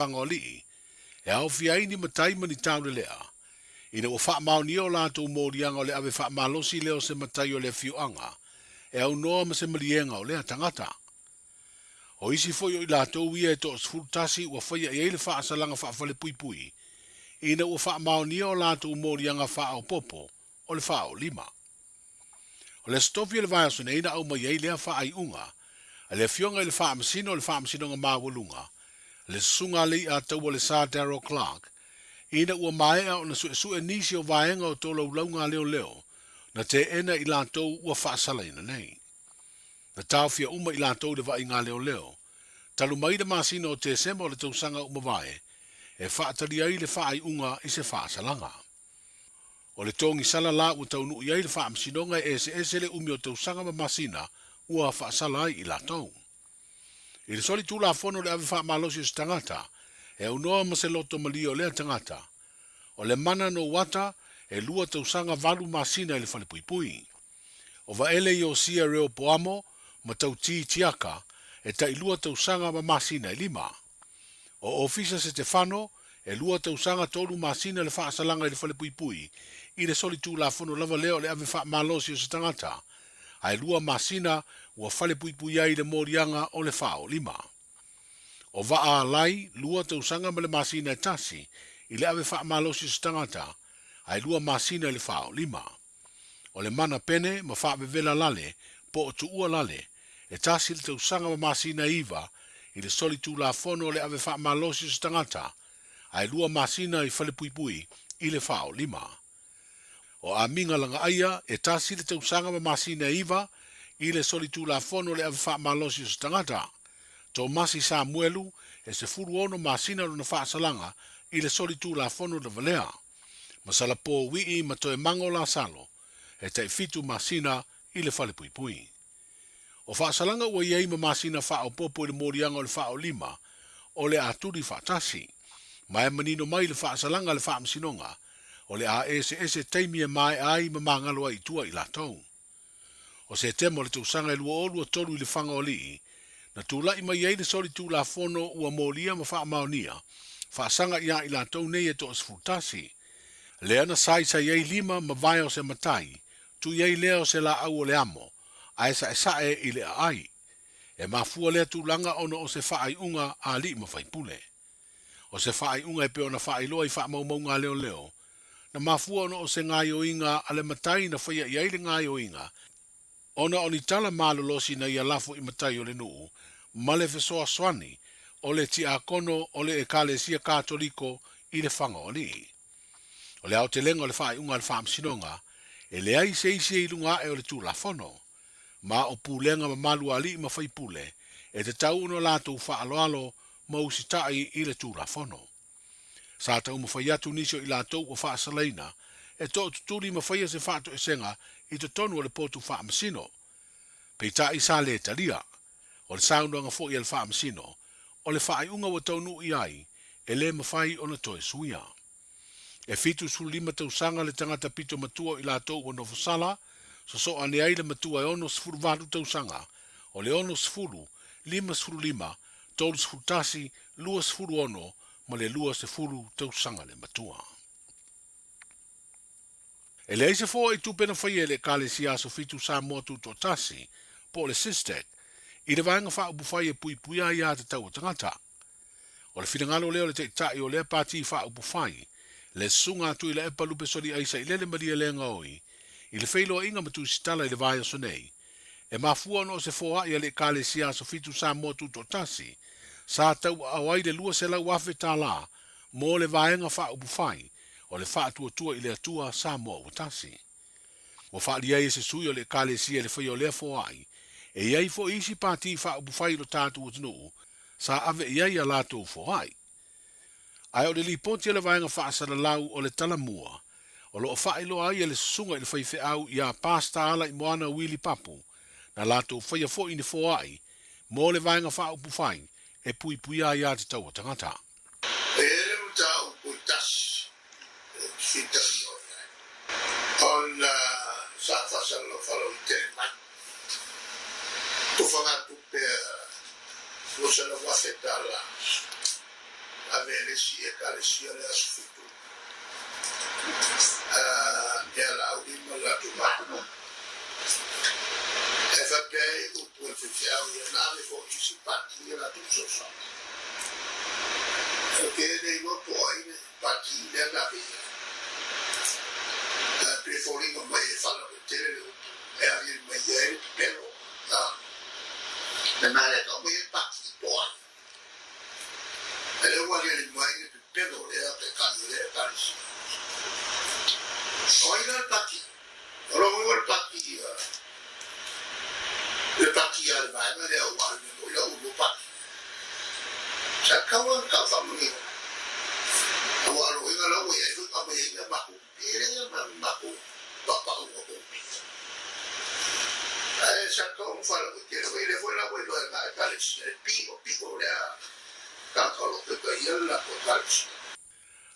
Fagalii, e aofia ai ni matai ma ni taulelea, ina ua faamaonia o latou moliaga o le ave faamalosi lea o se matai o le afioaga e aunoa ma se maliega o lea tagata. O isi foi o i latou ia e toa-11 ua faia i ai le faasalaga faafalepuipui ina ua faamaonia o latou moliaga faaopoopo o le faaolima. O le Aso Tofi o le vaiaso nei na aumai ai lea faaiuga a le Afioga i le Faamasino o le Faamasinoga Maualuga, le Susuga a Leiataua le Sir Darrell Clarke, ina ua maea ona suesue nisi o vaega o tolaulauga a leoleo na teena i latou ua faasalaina nei. Na taofia uma i latou i le vaaiga a leoleo, talu mai le masina o Tesema o le tausaga ua mavae, e faatali ai le faaiuga i se faasalaga. O le togisala la ua taunuu i ai le Faamasinoga e eseese le umi o tausaga ma masina ua faasala ai i latou. I le soli Tulafono o le ave faamalosi o se tagata, e aunoa ma se loto malie o lea tagata. O le mana Nouata e lua tausaga valu masina i le falepuipui. O Vaele Iosia Reopoamo ma Tauti Tiaka e tailua tausaga ma masina e lima. O Ofisa Setefano, e lua tausaga tolu masina le faasalaga i le falepuipui i le solitulafono lava lea o le ave faamalosi o se tagata, ae lua masina ua falepuipui ai i le moliaga o le faaolima. O Vaa Alai, lua tausaga ma le masina e tasi i le ave faamalosi o se tagata, ae lua masina i le faaolima. O le mana pene ma faavevela lale po o tuua lale, e tasi le tausaga ma masina e iva i le solitulafono o le ave faamalosi o se tagata, ae lua masina i falepuipui i le faaolima. O Amiga Lagaaia, e tasi le tausaga ma masina e iva i le solitulafono o le ave faamalosi o se tagata. Tomasi Samuelu, e 16 masina lona faasalaga i le solitulafono lava lea. Ma Salapo Wii ma Toemago Lasalo, e tai fitu masina i le falepuipui. O faasalaga ua i ai ma masina faaopoopo i le moliaga o le faaolima o le a tuli faatasi. Ma e manino mai le faasalaga a le Faamasinoga, o le a eseese taimi e maea ai ma magalo ai i tua i latou. O Setema o le tausaga e 2023 i le Fagaoalii, na tulai mai ai le solitulafono ua molia ma faamaonia, faasaga iā i latou nei e toa-11. Lea na saisai ai lima ma vae o se matai, tui ai lea o se laau o le amo, ae saesae i le aai. E mafua lea tulaga ona o se faaiuga a alii ma faipule. O se faaiuga e pei ona faailoa i faamaumauga a leoleo, na mafua ona o se gaoioiga a le matai na faia i ai le gaoioiga, ona o ni tala malolosi na ia lafo i matai o le nuu ma le fesoasoani o le tiakono o le Ekalesia Katoliko i le Fagaoalii. O le aotelega o le faaiuga a le Faamasinoga, e leai se isi e i luga ae o le Tulafono, ma o pulega mamalu a alii ma faipule e tatau ona latou faaaloalo ma usitai i le Tulafono. Sa taumafai atu nisi o i latou ua faasalaina e tootutuli ma faia se faatoesega i totonu o le potu faamasino. Peitai sa le talia. O le saunoaga foi a le Faamasino, o le faaiuga ua taunuu i ai, e le mafai ona toe suia. E 75 tausaga le tagata pito matua o i latou ua nofosala, sosoo ane ai le matua e 68 tausaga, o le 60, 55, 31, 26 ma le 20 tausaga le matua. E leai se foai tupe na faia e le Ekalesia Aso Fitu Samoa Tutoatasi, po o le SISTEC, i le vaega faaupufai e puipuia ai aiatatau a tagata. O le finagalo lea o le Taitai o lea Pati Faaupufai, le Susuga a Tuilaepa Lupe Soliai Sailele Malielegaoi, i le feiloaiga ma Tusitala i le vaiaso nei, e mafua ona o se foai a le Ekalesia Aso Fitu Samoa Tutoatasi, sa tauaao ai le $200,000 mo le Vaega Faaupufai o le Faatuatua i le Atua Samoa ua Tasi. Ua faaalia ai e se sui o le Ekalesia i le faia o lea foai, e i ai foi isi pati faaupufai i lo tatou atunuu sa ave i ai a latou foai. Ae o le lipoti a le Vaega Faasalalau o le Talamua, o lo o faailoa ai e le susuga i le faifeau ia Pastor Alaimoana Willie Papu, na latou faia foi ni foai mo le Vaega Faaupufai e puipuia ai aiatatau a tagata. E i ai le mataupu e tasi ou te fia talanoa i ai, ona sa faasalalau faalauaitele mai tufagatupe a $200,000. Ave e le isi Ekalesia le Aso Fitu e ala aulima le latou matumotu. E faapea ai upu a le faifeau ia na ave foi i isi pati ia latou fesoasoani. Ou te le iloa po o ai le pati lea na ave i ai. Ae pei e foliga mai e faalauaitele le upu e aliali mai ai le pepelo. Le mea lea e tau mai ai pati po o ai. E le ua aliali mai le pepelo o lea taitai o lea Ekalesia. O ai la le pati? O lona uiga o le pati, le pati a le vaega lea ua alu nei foi la ua lua pati. Sa tatau la ona tau faamanino. Aua o lona uiga la ua i ai foi ma aumai ai mea matou e leai lava ma matou paupauga po o pita. Ae sa tatau ona faalauaitele foi, lea foi la ua iloa e na Ekalesia le piʻopiʻo o lea tagata o lo o taitaia le latou Ekalesia.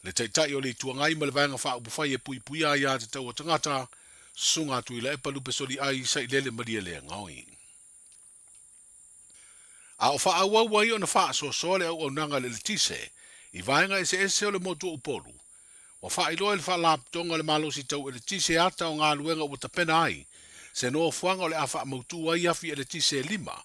Le Taitai o le Itu Agai ma le Vaega Faaupufai e Puipuia ai Aiatatau a Tagata, Susuga Tuilaepa Lupe Soliai Sailele Malielegaoi. A o faaauau ai ona faasoasoa le auaunaga a le eletise i vaega eseese o le motu o Upolu, ua faailoa e le Faalapotopotoga o le Malosi Tau Eletise ata o galuega ua tapena ai se nofoaga o le a faamautu ai afi eletise e lima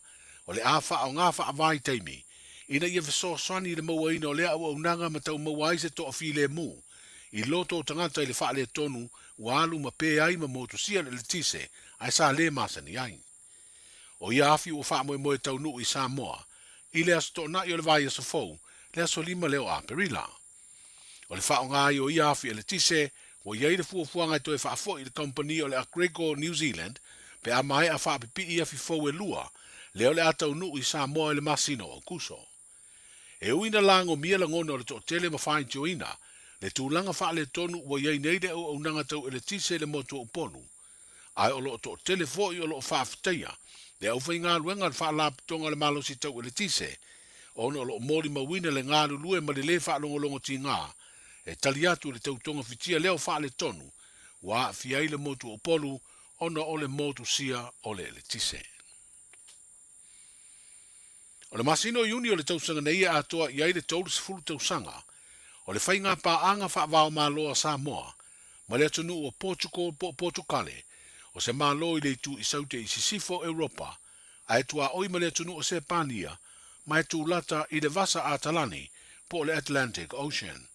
o le a faaaoga faavaitaimi ina ia fesoasoani i le mauaina o lea auaunaga ma taumaua ai se toafilemu i loto o tagata i le faaletonu ua alu ma pe ai ma motusia le eletise ae sa le masani ai. O ia afi ua faamoemoe taunuu i Samoa i le Aso Toonai o le vaiaso fou, le aso 5 lea o Aperila. O le faaaoga ai o ia afi eletise, ua i ai le fuafuaga e toe faafoi i le kamupani o le Aggreko New Zealand pe a maea faapipii afi fou e lua, lea o le a taunuu i Samoa i le masina o Aokuso. E ui ina lagomia lagona o le toatele ma faitioina le tulaga faaletonu ua i ai nei le auaunaga tau eletise i le motu o Upolu, ae o lo o toatele foi o lo o faafetaia le aufaigaluega a le Faalapotopotoga o le Malosi Tau Eletise ona o lo o molimauina le galulue ma le lē faalogologo tigā e tali atu i le tautogafitia lea o faaletonu ua aafia ai le motu o Upolu ona o le motusia o le eletise. O le masina o Iuni o le tausaga nei e atoa i ai le 30 tausaga o le faiga paaga faava-o-Malo a Samoa ma le atunuu o Portugal po o Potukale, o se malo i le itu i Saute i Sisifo o Europa, ae tuaoi ma le atunuu o Sepania ma e tulata i le Vasa Atalani po o le Atlantic Ocean.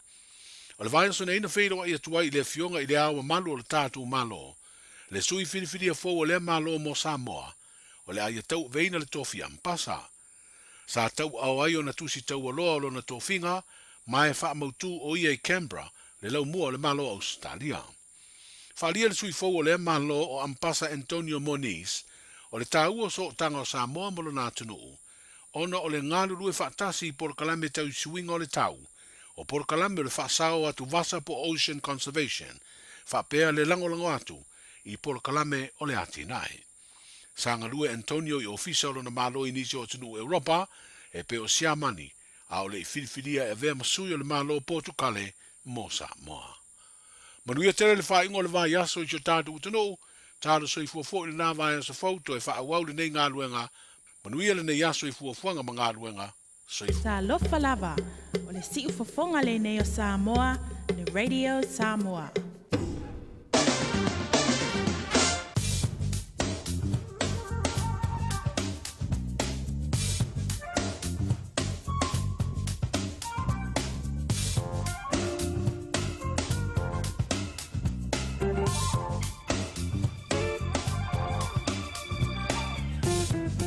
O le vaiaso nei na feiloai atu ai i le Afioga i Le Ao Mamalu o le tatou Malo, le sui filifilia fou o lea Malo mo Samoa, o le a ia tauaveina le tofi Ampasa. Sa tauaao ai ona tusi taualoa o lona tofiga ma e faamautū o ia i Canberra, le laumua o le Malo o Ausetalia. Faaalia le sui fou o lea Malo o Ampasa Antonio Moniz o le taua o sootaga o Samoa ma lona atunuu ona o le galulue faatasi i polokalame tau suiga o le tau, o polokalame o le faasao atu vasa po o Ocean Conservation, faapea le lagolago atu i polokalame o le atinae. Sa galue Antonio i ofisa o lona malo i nisi o atunuu Europa, e pei o Siamani, a o le i filifilia e avea ma sui o le Malo o Potukale mo Samoa. Manuia tele le faaiuga o le vaiaso i si o tatou atunuu, talo soifua foi lena vaiaso fou toe faaauau lenei galuega, manuia lenei aso i fuafuaga ma galuega, soifua. Talofa lava, o le siufofoga lenei o Samoa, le Radio Samoa.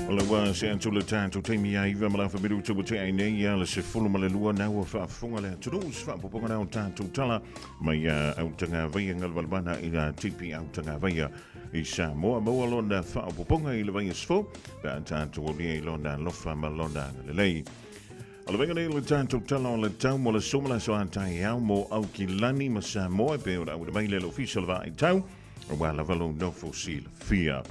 O le ua se atu le tatou taimi ia iva ma lafa miru tu te ai nei ia le 12 na ua faafofoga le atunuu se faapopoga na o tatou tala mai ia autaga vaia galvalvana i la tipi autaga vaia i Samoa maua lona faapopoga i le vaiaso fou pe a tatou aulia i lona alofa ma lona agalelei. O le vaiga nei o le tatou tala o le tau mo le aso ma le aso a taeao mo Aukilani ma Samoa e pei ona auina mai le Ofisa o le Vaai Tau, aua lava lou nofo silafia.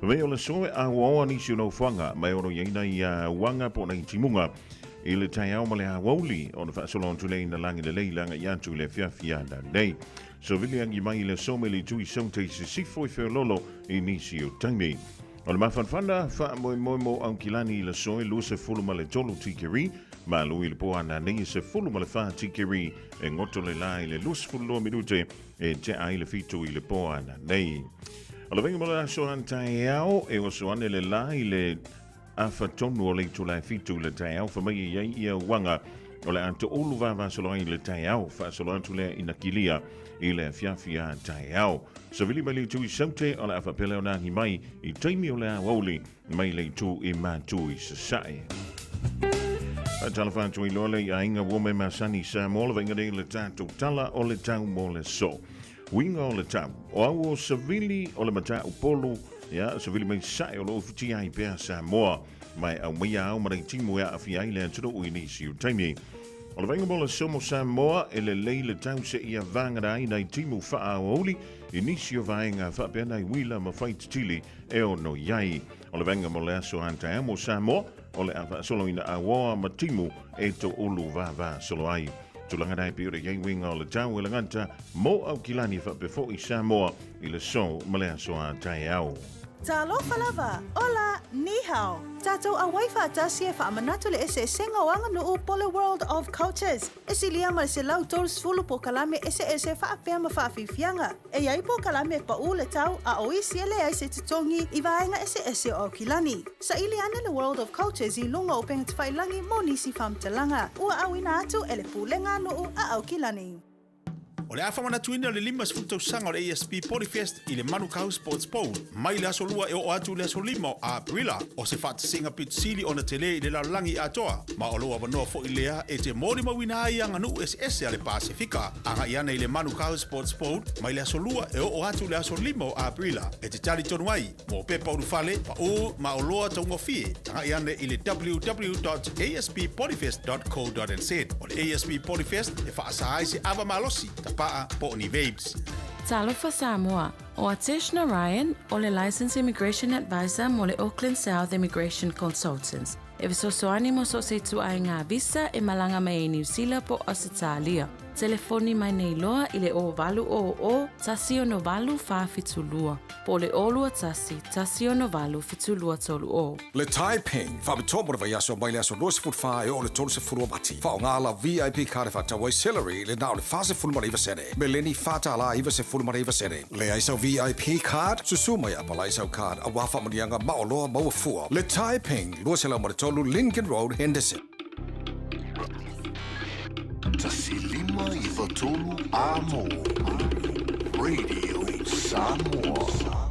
Vei o le aso e auaoa nisi o nofoaga ma e ono i ai nai uaga po o nai timuga i le taeao ma le aoauli ona faasolo atu lea ina lagi lelei le agai atu i le afiafi ana nei. Sovili agi mai i le aso me le itu i Saute i Sisifo i Feololo i nisi o taimi. O le mafanafana faamoemoe mo Aukilani i le aso e 23 tikeri, malu i le po ananei e 14 tikeri, e goto le la i le 22 minute e tea ai le 7 i le po ananei. O le vaiga mo le aso a taeao, e oso ane le la i le afa tonu o le itula e 7 i le taeao, fa mai e i ai ia uaga o le a toulu vavasolo ai i le taeao, faasolo atu lea ina kilia i le afiafi a taeao. Savili mai le itu i Saute, o le a faapea lea ona agi mai i taimi o le aoauli mai le itu i Matu i Sasae. Faatalofa atu i loa le i aiga ua me masani Samoa le vaaiga nei le tatou tala o le tau mo le aso. Uiga o le tau, o au o savili o le matau polu, ia, savili mai sae o loo fitia ai pea Samoa, mai au mai ao ma timu e aafia ai le atunuu i nisi o taimi. O le vaaiga mo le aso mo Samoa, e lelei le tau seia vagana ai nai timu faaaoauli i nisi o vaega faapea nai uila ma faitetili e ono i ai. O le vaaiga mo le aso a taeao mo Samoa, o le a faasoloina auoa ma timu e toulu vavasolo ai. Tulaga nai pei o le iai uiga o le tau e lagata mo Aukilani faapea foi Samoa i le aso ma le aso a taeao. Talofa lava! Hola! Ni hao! Tatou auai faatasi e faamanatu le eseesega o aganuu po le World of Cultures. E silia ma le 130 polokalame eseese faapea ma faafiafiaga. E i ai polokalame e paʻu le tau a o isi e leai se totogi i vaega eseese o Aukilani. Saili ane le World of Cultures i luga o upega tafailagi mo nisi faamatalaga. Ua auina atu e le Pulega a Nuu a Aukilani. O le a faamanatuina le 50 tausaga o le ASB Polyfest i le Manukau Sports Bowl mai le aso 2 e oo atu i le aso 5 o Aperila. O se faatasiga pito sili ona tele i le lalolagi atoa, ma o lou avanoa foi lea e te molimauina ai aganuu eseese a le Pasefika. Agai ane i le Manukau Sports Bowl mai le aso 2 e oo atu i le aso 5 o Aperila e te talitonu ai mo pepa ulufale, paʻū ma oloa taugofie. Tagai ane i le www.asppolyfest.co.nz. O le ASB Polyfest e faasa ai se ava malosi, tapaa po o ni vapes. Talofa Samoa, o Atesh Narayan, o le Licensed Immigration Advisor mo le Auckland South Immigration Consultants. E fesoasoani mo so o se ituaiga visa e malaga mai ai Niu Sila po o Ausetalia. Telefoni mai nei loa i le 0800 168 472 po o le 021 168 7230. Le Taiping, faapitoa mo le vaiaso mai le aso 24 e oo i le 30 o Mati. Faaaoga lau VIP card e faatau ai celery i le na o le 49 sene, meleni $4.99 sene. Leai sau VIP card, susu mai e apalai sau card auā faamanuiaga ma oloa maua fua. Le Taiping, 203 Lincoln Road, Henderson. 1593 Amo Radio Samoa.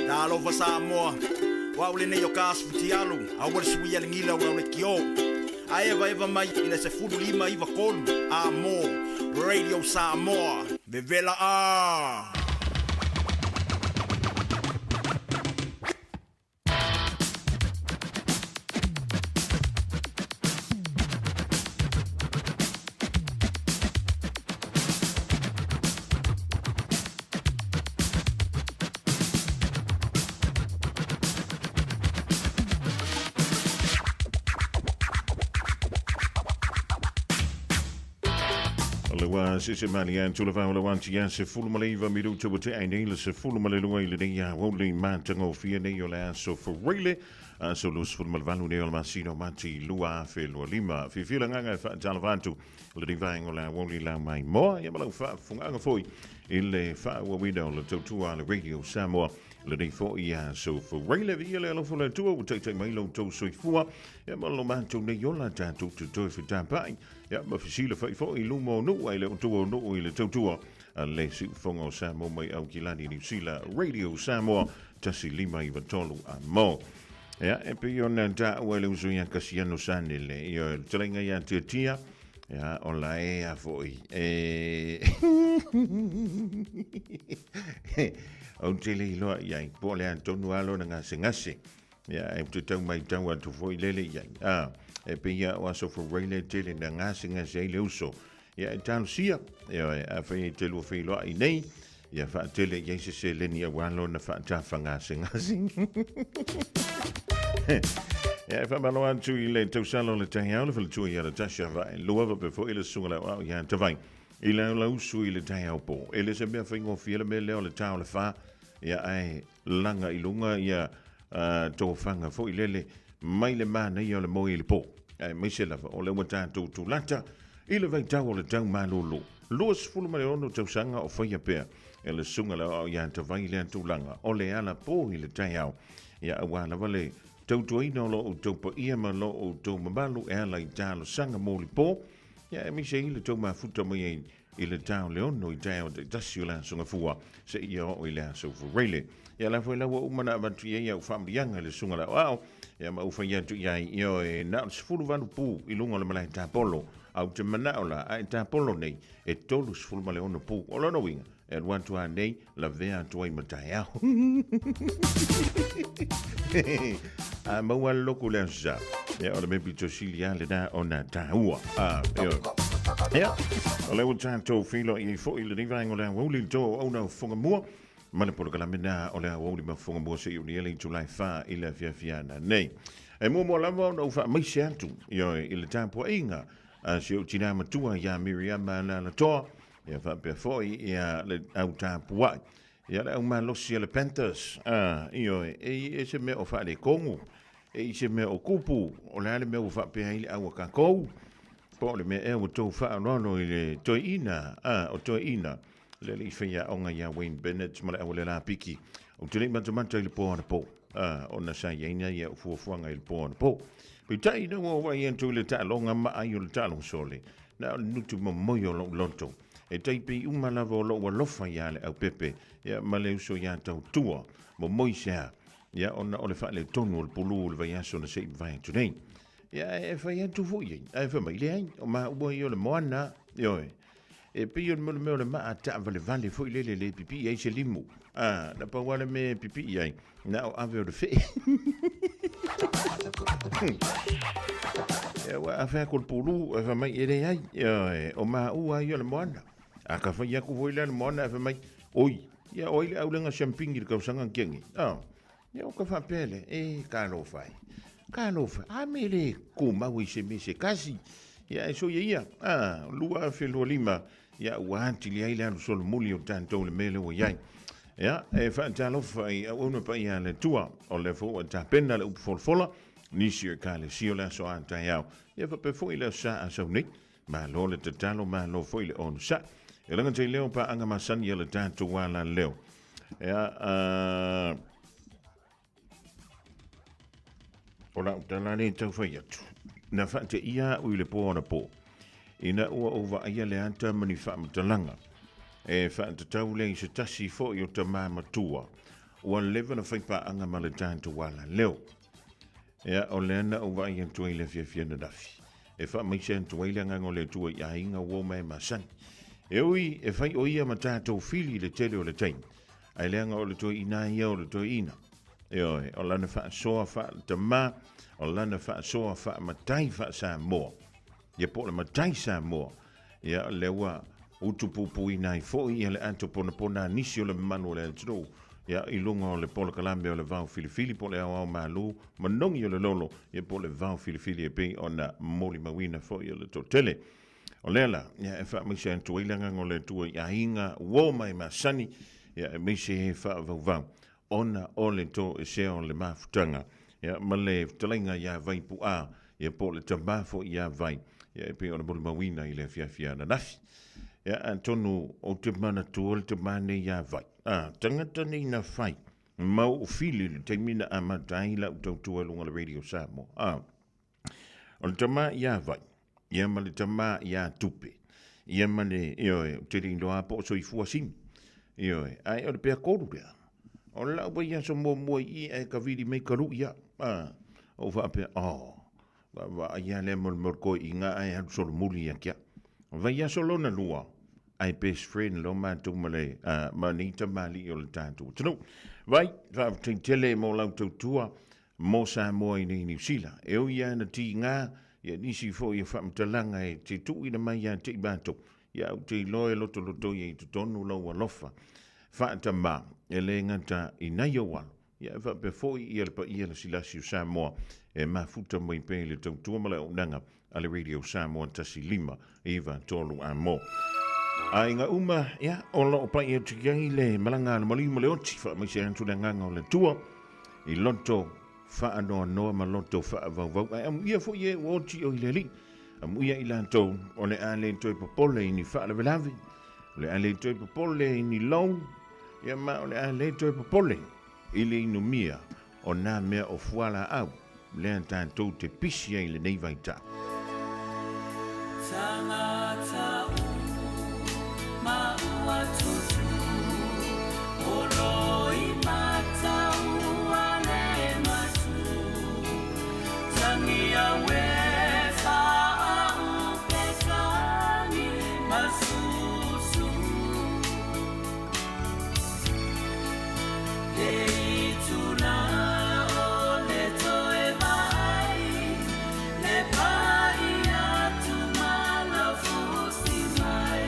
Talofa Samoa, o au lenei o ka Futialu, aua le suia le gila o le kio. A eva eva mai i le 1593 a mo Radio Samoa. Vevela a! O le ua sese mali atu le vao le wanti ia se fulu ma leiva mi ruta ua te ai nei le se fulu ma le lua i le nei a wole matagofie nei o le aso Fureile aso 28 nei o le masina o Mati 2025. Fiafia le agaga e faatalofa atu le nei vaega o le aoauli lau mai moa ia ma lau faafofogaaga foi i le faaauauina o le tautua a le Radio Samoa lenei foi aso Fureile. Viia le alofa o le Atua ua taitai mai lo outou soifua ia ma lo matou nei ola tatou te toe fetapai ia ma fesilafai foi i luma o nuu ai le outou o nuu i le tautua a le siufofoga o Samoa mai Aukilani Niu Sila Radio Samoa 1593 a mo. Ia, e pei ona taua e le uso ia Kasiano Sanele, ia le talaiga ia Tiatia, ia, o la e a foi. E... Ou te le iloa i ai, po o le a tonu a lona gasegase. Ia, e te tau mai tau atu foi lele i ai. A, e pei ia o aso Fureile tele na gasegase ai le uso. Ia, e talosia, ia, a fai e te lua feiloai nei, ia faatele i ai se seleni auā lona faatafagasegase. Ia, e faamalo atu i le tausala o le taeao, le faletua ia Natasha Vaelua, faapea foi le susuga le aoao ia Tavai. I le lausu i le taeao pō. E le se mea faigofie le mea lea o le tā o le whā, ia ae laga i luga ia tofaga foi lele mai le manaia o le moe i le pō. Aemaise lava o lea ua tatou tulata i le vaitau o le tau malolo. 26 tausaga o faia pea e le susuga le aoao ia Tavai lea tulaga o le alapō i le taeao. Ia auā lava le tautuaina o lo outou paia ma lo outou mamalu e ala i talosaga molipo, ia aemaise ai le tou mafuta mai ai i le ta o le 6 i taeao taitasi o le Aso Gafua seia oo i le Aso Faraile. Ia la foi la ua uma ona avatu i ai au faamaliaga i le susuga le aoao, ia ma ou fai atu i ai, ioe, na o le 18 pu i luga o le malae tapolo, a ou te manao la, a e tapolo nei, e 36 pu. O lona uiga, e alu atu lava nei, lavea atu ai ma taeao. A maua le loku le aso sa. Ia, o le mea pito sili lava lena ona taua. A, ioe. Ia, o lea ua tatou feiloai ai foi i lenei vaega o le aoauli i le toa o auauna o Fofogamua ma le polokalame na o le aoauli ma Fofogamua seia ulia le itula e 4 i le afiafi ana nei. E muamua lava ona ou faamaise atu, ioe, i le tapuaiga a si ou tinā matua ia Miriama Alaalatoa, Ia faapea foi ia le au tapuai. Ia le au malosi a le Panthers. Ah, ioe, e i se mea o faaletonu, e i se mea o kupu, o le a le mea ua faapea ai le au a kākou? Po o le mea ea ua tou faaaloalo i le toeaina, ah, o toeaina, le alii faiaoga ia Wayne Bennett ma le aualelapiki. Ou te le i matamata i le po anapo, ah, ona sa i ai nai au fuafuaga i le po anapo. Peitai ina ua ou vaai atu i le taaloga ma ai o le taaloga sole, Na o le nutu momoi o lou loto. E tai pei uma lava o lou alofa iā le aupepe, ia ma le uso iā Tautua. Momoi se a? Ia ona o le faaletonu o le pulū o le vaiaso na se i mavae atu nei. Ia e fai atu foi ai, ae fai mai, leai, o maua ia o le moana, ioe. E pei o le mea o le maa taavalevale foi lele le pipii ai se limu. A, na pau lava le mea e pipii ai, Na o ave o le fee. Ia ua afe aku le pulu, e fai mai e leai, ia, o maua ia o le moana. A ka fai aku foi lea le moana e fai mai, oi, ia o ai le aulega siampingi i le tausaga nkiangi. Ah, ia o ka faapea lea, e talofa e, talofa, a me le tumau i se mea se tasi. Ia e soia ia, ah, 2025, Ia, ua atili ai le alu solomuli o tatou i le mea lea ua i ai. Ia, e faatalofa i auauna paia a le Atua, o lea foi ua tapena le upu folafola, nisi o Ekalesia o le aso a taeao. Ia faapea foi le aso Sa a sau nei. Malo le tatalo, malo foi le onosai. E laga te leo paaga masani a le tatou alaleo. Ia, O lau tala lea e tau fai atu, na faateia au i le po anapo, ina ua ou vaaia le ata ma ni faamatalaga e faatatau lea i se tasi foi o tamā matua ua leva na fai paaga ma le tatou alaleo. Ia, o lea na ou vaai atu ai i le afiafi ananafi, e faamaise atu ai le agaga o le Atua i aiga ua oma e masani. E ui e fai o ia ma tatou fili i le tele o le taimi, ae leaga o le toeaina ia o le toeaina. Ioe, o lana faasoa faa-tamā, o lana faasoa faa-matai faa-Samoa. Ia po o le matai Samoa. Ia, o lea ua utupupuina ai foi ia le ato ponapona a nisi o le mamalu o le atunuu, ia, i luga o le polokalame o le vao filifili po o le aoao malu manogi o le lolo, ia po o le vao filifili e pei ona molimauina foi e le toatele. O lea la, ia, e faamaise atu ai le agaga o le Atua i aiga uo mai masani, ia, aemaise he faavauvau ona o le toesea o le mafutaga, ia, ma le fetalaiga iā Vaipuā, ia, po o le tama foi iā Vai, ia, e pei ona molimauina i le afiafi ananafi. Ia, atonu ou te manatua le tama nei iā Vai, a, tagata nei na fai ma ou fili i le taimi na amata ai lau tautua i luga o le Radio Samoa, a. O le tama iā Vai, ia ma le tama iā Tupe, ia ma le, ioe, ou te le iloa po o soifua Simi, ioe, ae o le pea kolu lea. O lau vaiaso muamua i i ae kavili mai ka luʻi au, a, ou faapea, oh, vaavaai lava lea mo le mea o le toeaiina ae alu solomuli ia te au. Vaiaso lona lua, ae best friend loa matou ma le, ma nei tamalii o le tatou atunuu. Vai, faafetai tele mo lau tautua, Mo Samoa i nei Niu Sila, e ui lava ina tiga ia nisi foi o faamatalaga e te tuuina mai ia te i matou, ia ou te iloa e lotoloto ia i totonu lou alofa faatamā, e le gata i nai ou alo, ia e faapea foi ia le paia lasilasi o Samoa e mafuta mai pea i le tautua ma le auaunaga a le Radio Samoa 1 5 9 3 amo. Aiga uma, ia, o lo o pai atu i ai le malaga a le maliu ma le oti, faamaise atu le agaga o le Atua i loto faanoanoa ma loto faavauvau. Ae amuia foi e ua oti o i le Alii, amuia i latou o le a le toe popole i ni faalavelave, o le a le toe popole i ni loan, ia ma o le a le toe popole i le inumia o nā mea o fualaau lea tatou te pisi ai i lenei vaitau. Tangata uma ua tutu, o roimata ua le matu. Tangi aue whaaupe tangi masusu. Le itula o le toe vaai, le pai atu ma lau fusi mai.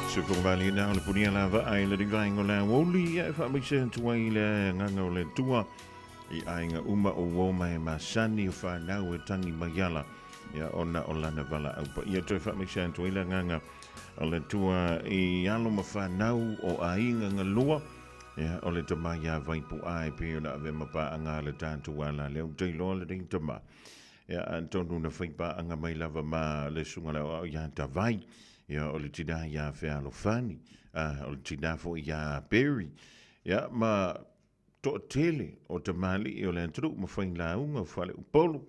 Se whakawali nā o le punia la vaai le rivainga o le aoli e whaamaise atu ai le nganga o le tua i aiga uma o uo mai masani o whanau e tangi maiala ia ona o lana vala au pa ia toe whaamaise atu ai le nganga o le tua i alo ma whanau o aiga ngalua ia o le tama ia vaipu ai pe o na ave mapa anga le tātu ala leo te loa le ring tama ia antonu na whaipa anga mai lava ma le sunga leo au ia tavai ia o le tina ia Fealofani o le tina fo ia Berry ia ma toatele o tamalii o le atunuu ma failauga o faleupolu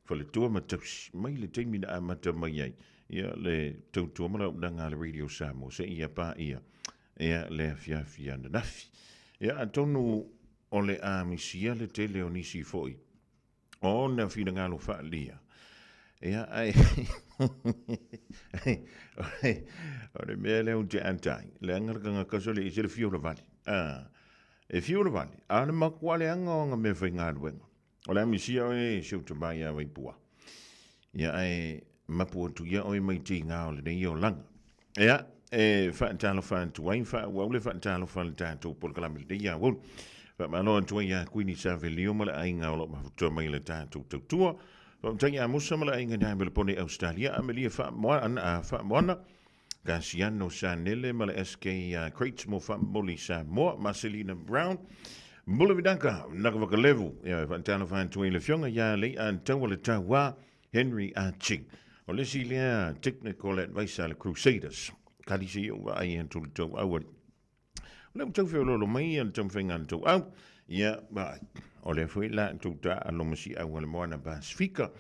faletua ma tausi mai le taimi na amata mai ai ia le tautua ma launaga a le Radio Samoa seia paia ia le afiafi ananafi. Ia atonu o le a misia le tele o nisi foi ona finagalo faalia. Ia, ai, o le mea lea ou te atai, leaga le tagata sole i se le fia o le vali. Ah, e fia o le vali, a le makuā leaga o aga mea faigaluega. O le amisia oe e si ou tama ia Vaipua. Ia, ae mapu atu ia oe mai tigā o lenei olaga. Ia, e faatalofa atu ai, faaauau le faatalofa a le tatou polokalame lenei aoauli. Faamalo atu ai ia Kuini Savelio ma le aiga o lo o mafutoa mai le tatou tautua. Faafetai ia Musa ma le aiga i Melebone, Australia, Amelia Faamoana, Faamoana, Gasiano Sanele ma le SK Crates mo Faamomoli Samoa, Marcelina Brown, Mulavinaka, Nakavakalevu, ia faatalofa atu ai le afioga ia Lei'a Taua le Tauā, Henry A. Ching. O le isi lea technical advice a le Crusaders. Kali se iou vaai e atu le tau au ali. O le tau feololo mai ia le taumafaiga a le tau au. Ia, vaai. O lea foi la tou ta alo ma si au a le moana Pasifika.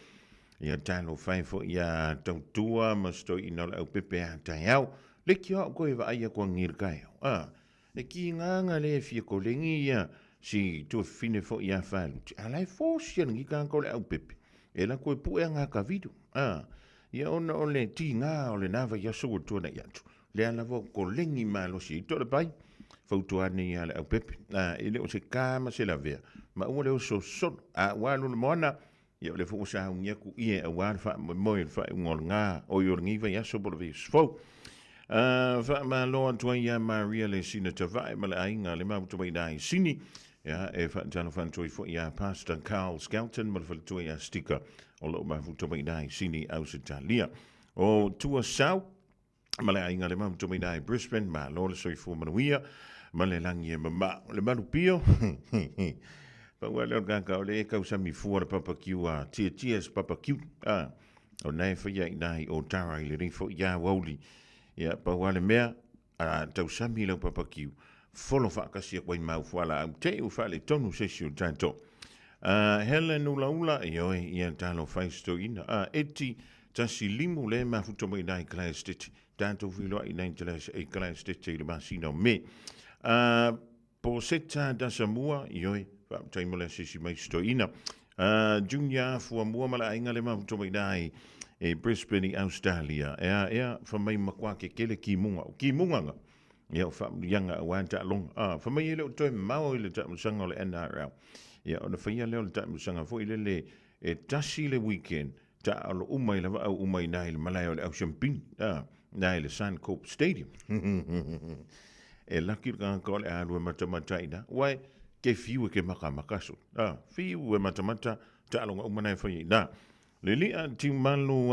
Ia talo fai foi ia tautua ma stoina o le au pepe a taeao. Le kia o koe vaai a kua ngil kai au. Ah, E ki nganga le fia kolengi ia si tuafafine foi ia Faluti. A la e force ia lengi kanga o le au pepe. E la koe pue a ngā kavidu. A, ia ona o le ti ngā o le nava ia so ua tuana i atu. Le ala lava o kolengi malosi i to le pai. Fautua ane ia le au pepe. A, e le o se ka ma se lavea. Ma ua le o sosono. A ua alu le moana. Ia o le fo o sa ungi aku ia e aua le wha moe moe le wha unga o le ngā. O i o le ngiva i aso po le vei sfou. Faamalo atu ai ia Maria le sina tavae ma le aiga le mafuta mai i Sini. Ia, e faatalofa atu ai foi ia Pastor Carl Skelton ma le faletua ia Stika o loo mafuta mai i Sini, Ausetalia. O Tua Sau ma le aiga le mafuta mai i Brisbane, malo le soifua manuia ma le lagi e mama. O le malupio, pau lea o le kaka o le e kausami fua le papakiu a Tia Tia's Papakiu. Ah, o na e whaia i nai o tara i le rei fo ia wauli. Ia, pau le mea, a tausami lau papakiu, folo whaakasi a koe mau fuala au te u whaale tonu sesi o tātou. Helen ula ula, ioe, ia talo whaisto ina. Eti, tasi limu le mafuta mai nai Christchurch. Tātou whiloa i nai Christchurch i le masina o me. Po seta dasa mua, ioe, whaaptai mo le asisi mai ina. Junior fua mua ma le aiga le mafuta mai nai e Brisbane i Australia. Ea, ea, whamai makua ke kele ki munga. O ki munga nga. Ia o whaamurianga a wā tālonga. Whamai e leo toe mao i le tāmusanga o le NRL. Ia, o na whaia leo le tāmusanga fo i lele e tasi le weekend ta alo uma i lava au uma i nai le malae o le Ausiampini. Nai le Suncorp Stadium. E laki le kanga o le alue matamata ina. Wai, ke fiu e ke maka makaso. Fiu e matamata ta alonga uma nai whaia ina. Le lia tiumalu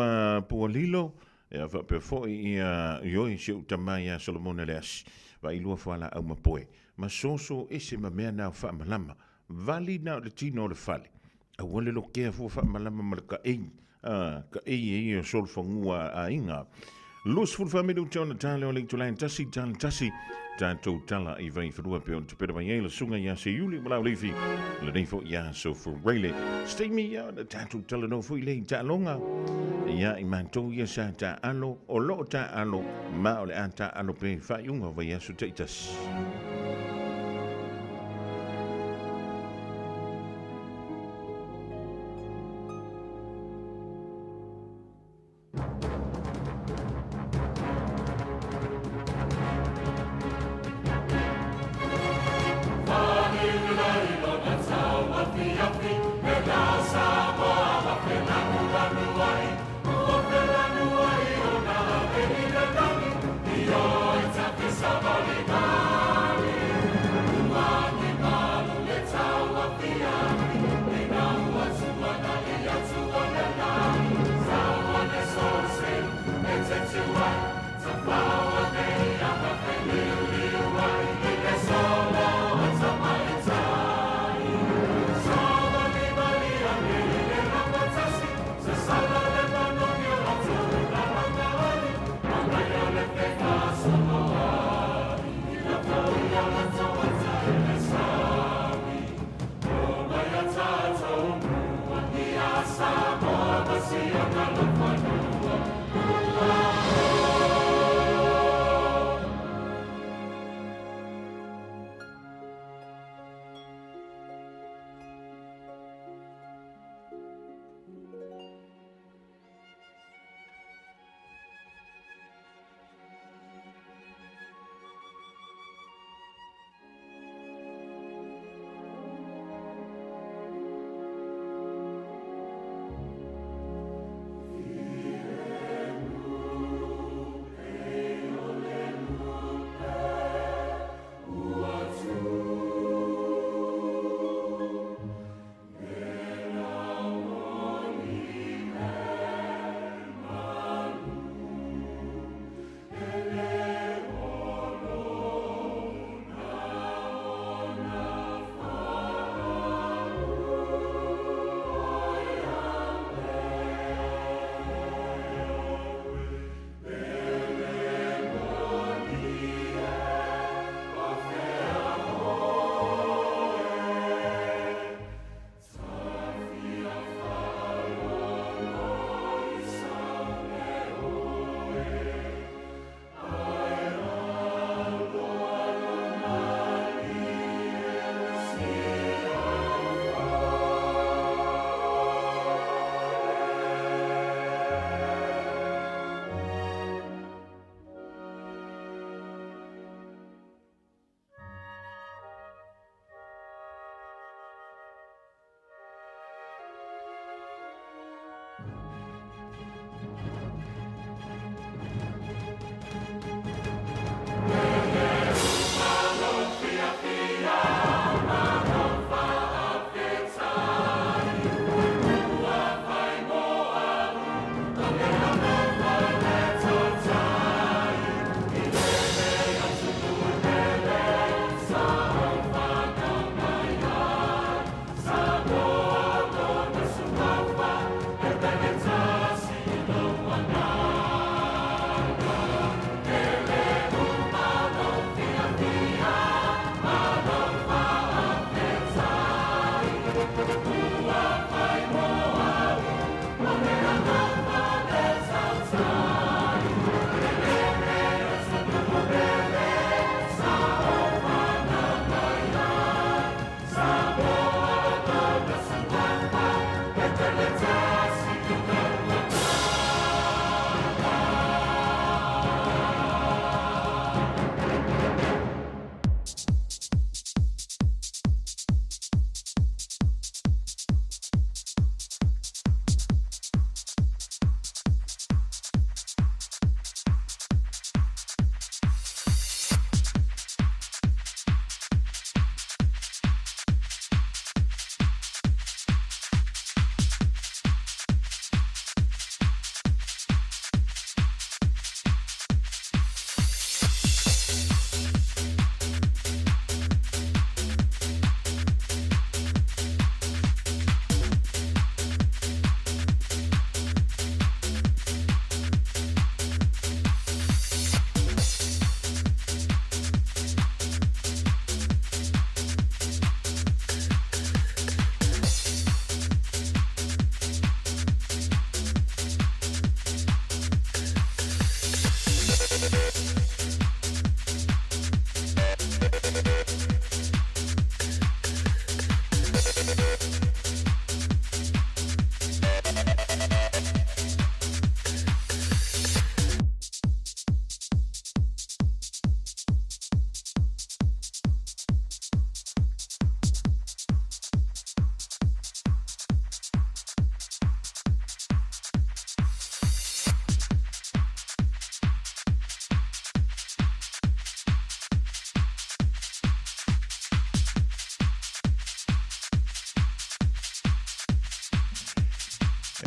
pualilo, e a whapea foi ia ioi se uta mai a Solomona le asi. Va ilua fuala au mapoe. Ma soso ese ma mea nao whaamalama. Vali nao le tino o le fale. A wale lo kea fua whaamalama ma le ka ei. Ka ei e ia solfangua a inga. Lus fulu whaminu te ona tale o le itulain tasi tale tasi. Tātou tala i vai whanua pe o te pera mai ei la sunga ia se iuli ma lau leifi. Le nei fo ia so fureile. Stay me ia na tātou tala no fo i lei tālonga. Ia i mātou ia sa tā alo o loo tā alo ma o le a tā alo pe whaiunga vai aso te itasi.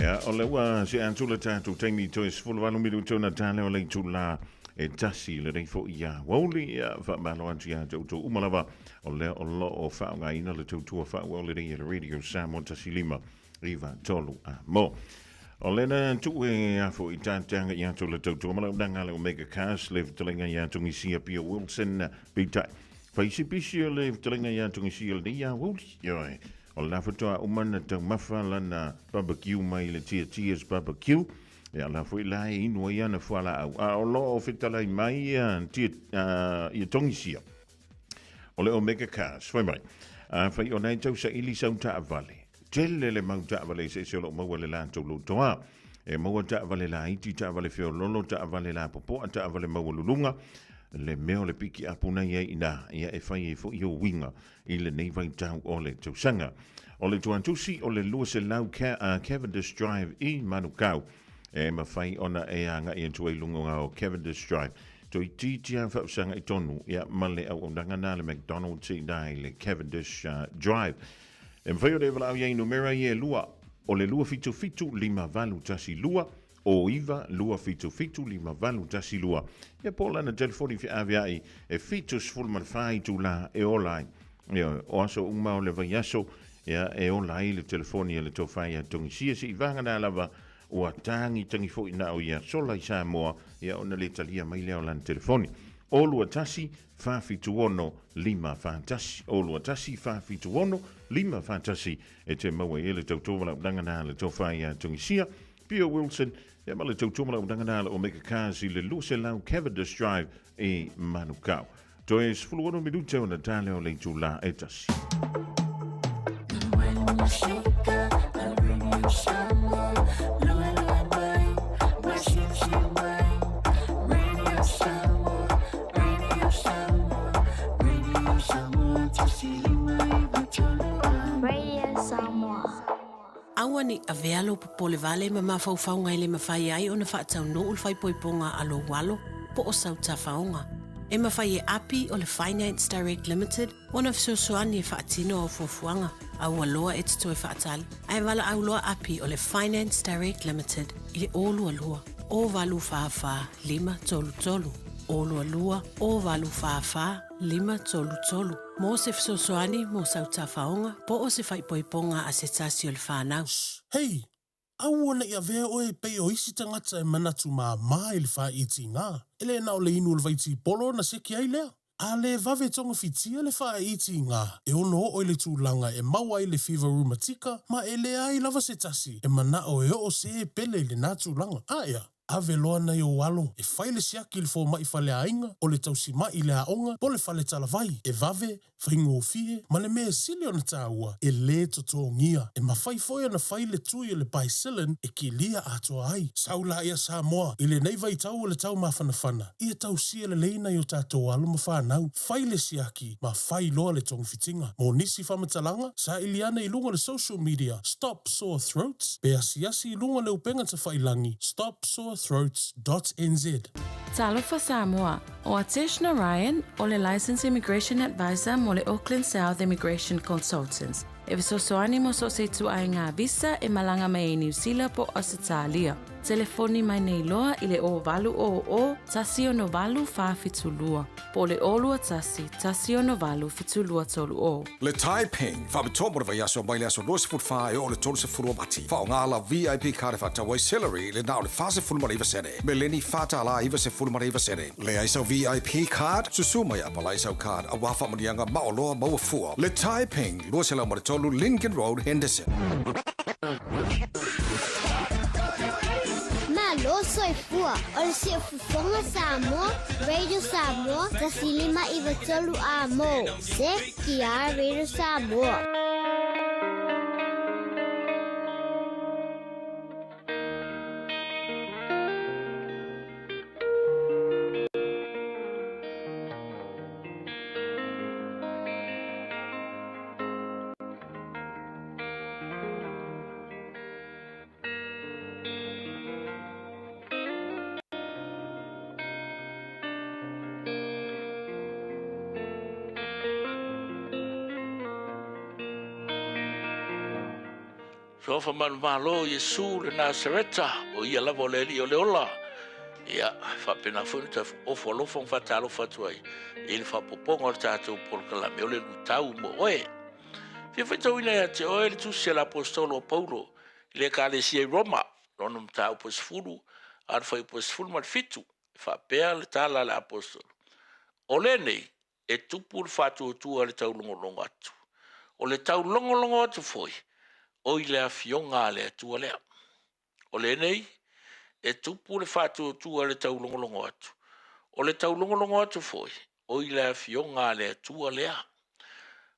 Ia, o le ua se atu le tatou taimi toe 18 minuto na tale o le itula e tasi lenei foi ia wauli. Ia, faamalo atu ia te outou uma lava o lea o lo o faaaogaina le tautua faaauau lenei e le Radio Samoa 15 9 3 a mo. O lena tuu e afo i tāteanga i atu le tautua ma lau nanga le Omega Cars le fetalenga i atu ngisia Pia Wilson peitai. Whaisi pisi o le fetalenga i atu ngisia le nei a wauli. Ioe. O le la fatoa uma na taumafa lana barbecue mai le Tia Tia's Barbecue. Ia la foi la e inu ai ana fualaau. A o lo o fetalai mai ia tia, ia togisia. O le Omega Cars. Fai mai. A fai o nai tau saili sau taavale. Tele le mau taavale se se o lo maua le latou lotoa. E maua taavale laiti, taavale feololo, taavale lapopoa, taavale maualuluga. Le mea o le piki apu na iai ina, ia e fai ai foi o uiga i lenei vaitau o le tausaga. O le tuatusi o le 200 Cavendish Drive i Manukau, e mafai ona e agai atu ai luga o Cavendish Drive. Toeitiiti lava faafesagai tonu ia ma le auaunaga na le McDonald's i ina i le Cavendish Drive. E mafai ona e valaau i ai numera ia e lua, o le 277 5812 o 9 2 7 7 5 8 1 2. Ia po o lana telefoni feaveai e 74 itulā e ola ai. Ioe, o aso uma o le vaiaso, ia, e ola ai le telefoni a le tofa ia Togisia se'i vagana lava ua tagitangi foi na o ia sola i Samoa, ia ona le talia mai lea o lana telefoni. O 2 1 4 7 6 5 4 1 O 2 1 4 7 6 5 4 1 e te maua ai le tautua valaaunaga na le tofa ia Togisia Pio Wilson, ia ma le tautua malaaunaga na le Omega Cars i le 200 Cavendish Drive i Manukau. Toe 16 minute ona tale o le itulā e tasi. Radio Samoa. Aua ne i avea lou popole vale ma mafaufauga e le mafai ai ona faataunuu le faaipoipoga a lou alo po o sau tafaoga. E mafai e Api o le Finance Direct Limited ona fesoasoani e faatino au fuafuaga, a ua loa e te toe faatali, ae valaau loa Api o le Finance Direct Limited i le 022 084 533, 022 084 533 mō se fesoasoani mō sau tafaoga po o se faaipoipoga a se tasi o le whanau. Hei! Aua ne i avea oe e pei o isi tagata e manatu māmā i le faaitiga. E le na o le inu o le vaitipolo ona seki ai lea. A le vave togafitia le faaitiga, e ono oo i le tulaga e maua ai le fiva rumatika ma e leai lava se tasi e manao e oo se pele i lena tulaga. Aea, ave loa nai ou alo e fai le siaki i le fomai faleaiga, o le tausima'i i le aoga po o le fale talavai, e vave, faigofie, ma le mea e sili ona taua, e lē totogia. E mafai foi ona fai le tui o le Bicillin e kilia atoa ai. Sau laia Samoa, i lenei vaitau o le tau mafanafana, ia tausia lelei nai o tatou alo ma fanau, fai le siaki ma fai loa le togafitiga. Mo nisi faamatalaga, saili ane i luga o le social media Stop Sore Throats pe asiasi i luga o le upega tafailangi stopsorethroats.nz. Talofa Samoa, o Atesh Narayan o le Licensed Immigration Advisor mo le Auckland South Immigration Consultants e fesoasoani mo so o se ituaiga visa e malaga mai ai Niu Sila po o Ausetalia. Telefoni mai nei loa i le 0800 168 472 po o le 021 168 7230. Le Taiping, faapitoa mo le vaiaso mai le aso 24 e oo i le 30 o Mati. Faaaoga lau VIP card e faatau ai celery i le na o le 49 sene. Meleni $4.99 sene. Leai sau VIP card? Susu mai a apalai sau card aua faamanuiaga maoloa maua fua. Le Taiping, 203 Lincoln Road, Henderson. Malo soifua, o le Siufofoga Samoa, Radio Samoa, 1593 A mo, CKR Radio Samoa. Sofa manumalo Iesu le Nasareta, o ia lava o le Alii o le ola. Ia, faapena foi ona toe ofo alofa ma faatalofa atu ai i le faaopoopoga o le tatou polokalame o le luitau mo oe. Fia faitauina ia te oe le tusi a le Aposetolo o Paulo i le Ekalesia i Roma, lona mataupu e 10 a o le fuaiupu e 17, e faapea le tala a le Aposetolo, O lenei e tupu le faatuatua i le taulogologo atu. O le taulogologo atu foi, o i le Afioga a le Atua lea. O lenei, e tupu le faatuatua i le taulogologo atu. O le taulogologo atu foi, o i le Afioga a le Atua lea.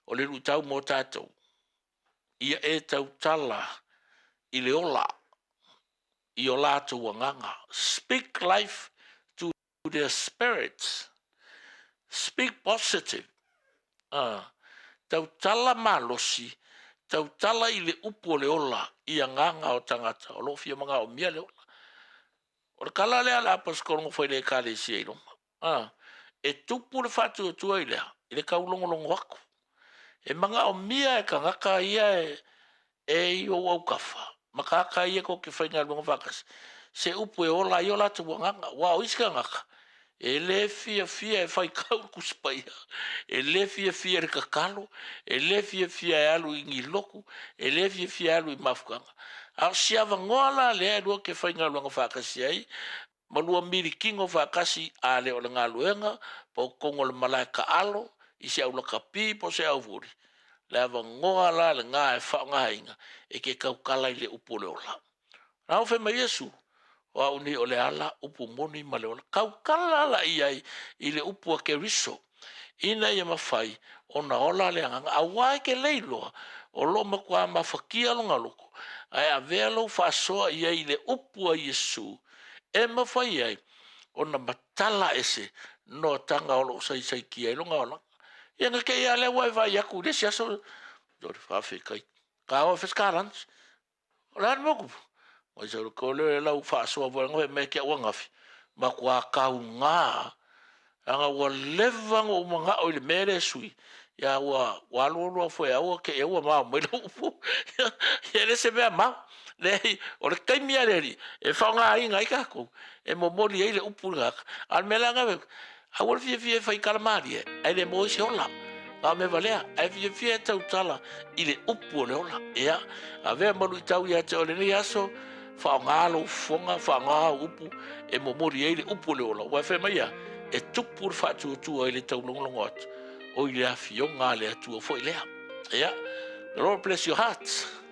O le luitau mo tatou, ia e tautala i le ola i o latou agaga. Speak life to their spirits. Speak positive. Tautala malosi, tautala i le upu o le ola i agaga o tagata o lo o fia manaomia le ola. O le tala lea a le Aposetolo na fai i le Ekalesia i Roma. E tupu le faatuatua i le a? I le taulogologo atu. E manaomia e tagata ia e i ou autafa ma tagata ia tou te faigaluega faatasi se upu e ola ai o latou agaga. Aua o isi tagata, e le fiafia e faitau le Tusi Paia, e le fiafia i le tatalo, e le fiafia e alu i ni lotu, e le fiafia e alu i mafutaga. A o si avanoa la lea e lua te faigaluega faatasi ai ma lua milikino faatasi a le o le galuega po o totonu o le malae taalo i se aulakapi po o se auvuli, le avanoa la lena e faaaogaina e te tautala i le upu o le ola. Na o fai mai Iesu, O au nei o le ala, upu moni ma le ola. Tautala la i ai i le upu a Keriso, ina ia mafai ona ola le agaga, aua e te le iloa, o lo o matua mafatia lona loto, ae avea lou faasoa i ai i le upu a Iesu, e mafai ai ona matala ese noataga o lo o saisaitia ai lona olaga. Ia na te i a lea ua e vaai atu i le isi aso, faafetai, ka o e fai se ta lunch. O le a le mea o tupu? Mai sau le tole o lau faasoa foi fai mai ke au angafi, matua tauga leaga ua leva ona ou manao i le mea lea e sui, ia ua ua alu alu lava foi aua te i ua mao mai lau upu. Ia e le se mea mao. Leai, o le taimi lava le alii e faaaogaina ai tatou e momoli ai le upu i le tagata. A o le mea la lena, Aua le fiafia e fai tala malie, ae le maua ai se ola. Na o mea valea, ae fiafia e tautala i le upu o le ola. Ia, avea ma luitau ia te oe lenei aso, faaaoga lou fofoga, faaaoga au upu e momoli ai le upu o le ola. Aua e fai mai a, e tupu le faatuatua i le taulogologo atu, o i le afioga a le Atua foi lea. Ia, the Lord bless your hearts.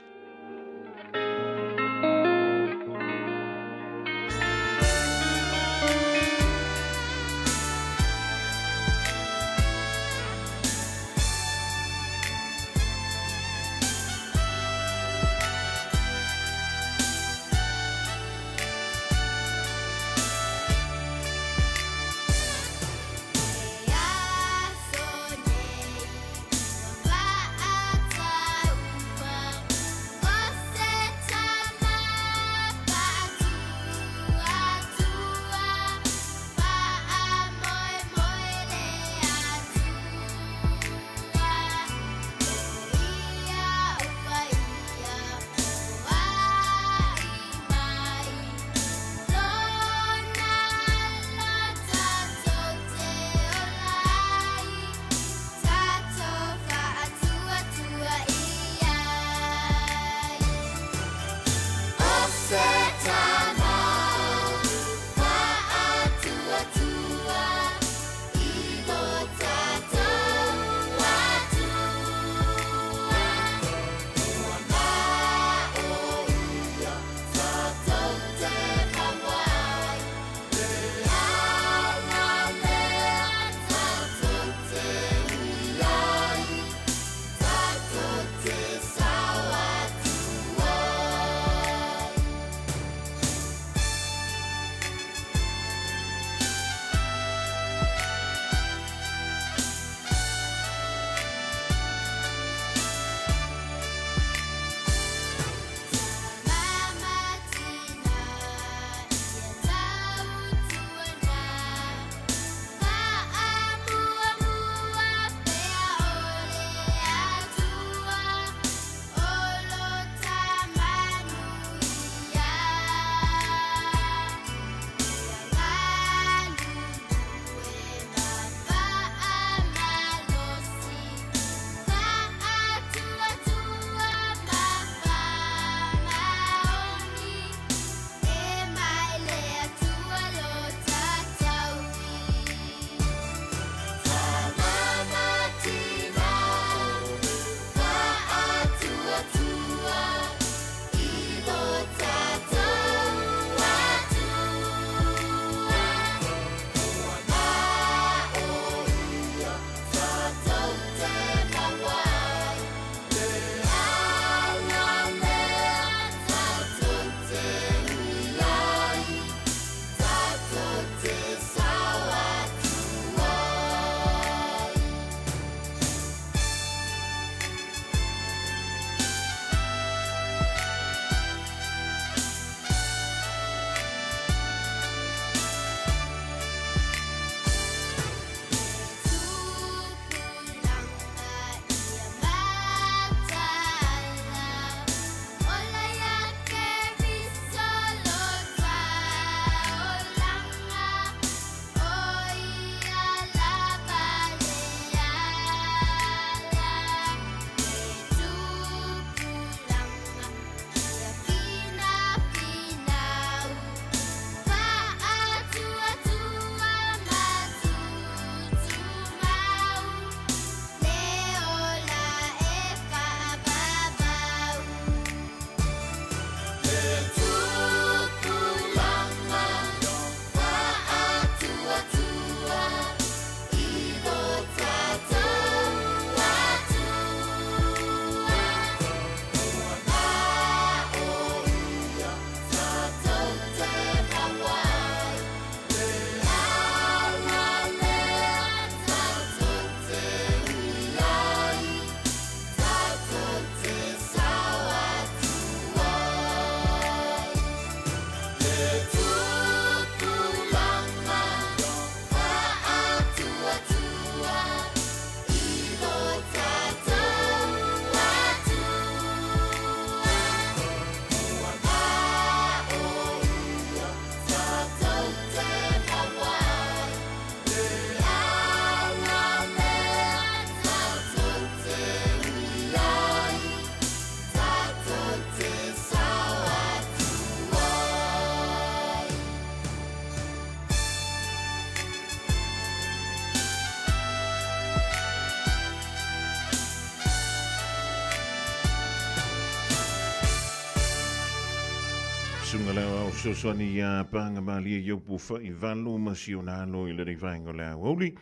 Susuga le Aoao Fesoasoani ia Pagamalie Iopu Faivalu ma si ona alo i lenei vaega o le aoauli.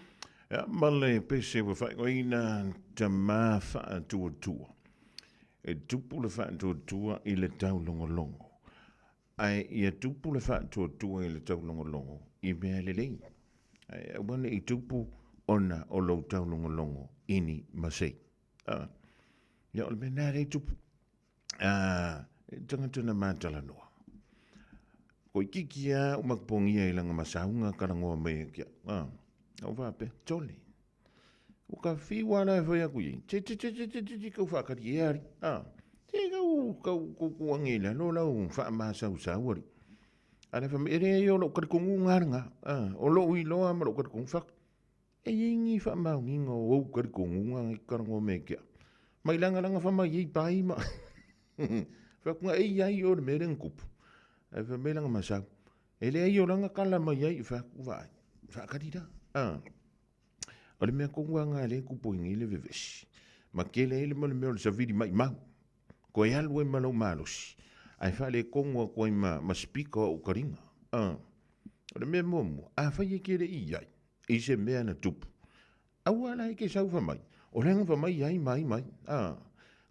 Ia, ma le pese ua faaigoaina Tama Faatuatua. E tupu le faatuatua i le taulogologo. Ae ia tupu le faatuatua i le taulogologo i mea lelei. Ae aua ne i tupu ona o lou taulogologo i ni masei. A, ia o le mea lena lea e tupu. A, e tagata na matalanoa. Ko ikiki a o makupongia i langa masaunga kalangoa mai e kia. A, au faapea, tole. O ka whiu ala e whai aku i. Te te te te te te te kau whaakari e ari. A, te kau kau kau kuangi la lo lau wha masau sau ari. Ala wha ere e o lo kari kongu ngaranga. A, o lo ui loa ma lo kari kongu whak. E i ngi wha mau nginga o au kari kongu nganga i karango me kia. Mai langa langa wha mai i pai ma. Whakunga e i ai o le mere ngupu. E wha me langa masau. E le ai o langa kala mai ai wha ku vai. Wha kari ra. A. O le mea kongu anga le kupu ingi le vevesi. Ma kele ele mo le mea o le savili mai mau. Ko e alu e malau malosi. Ai wha le kongu a koe ma, ma speaker o karinga. A. O le mea mua mua, a whai e kere i ai. I se mea na tupu. Aua la e ke sau wha mai. O le anga wha mai ai mai mai. A.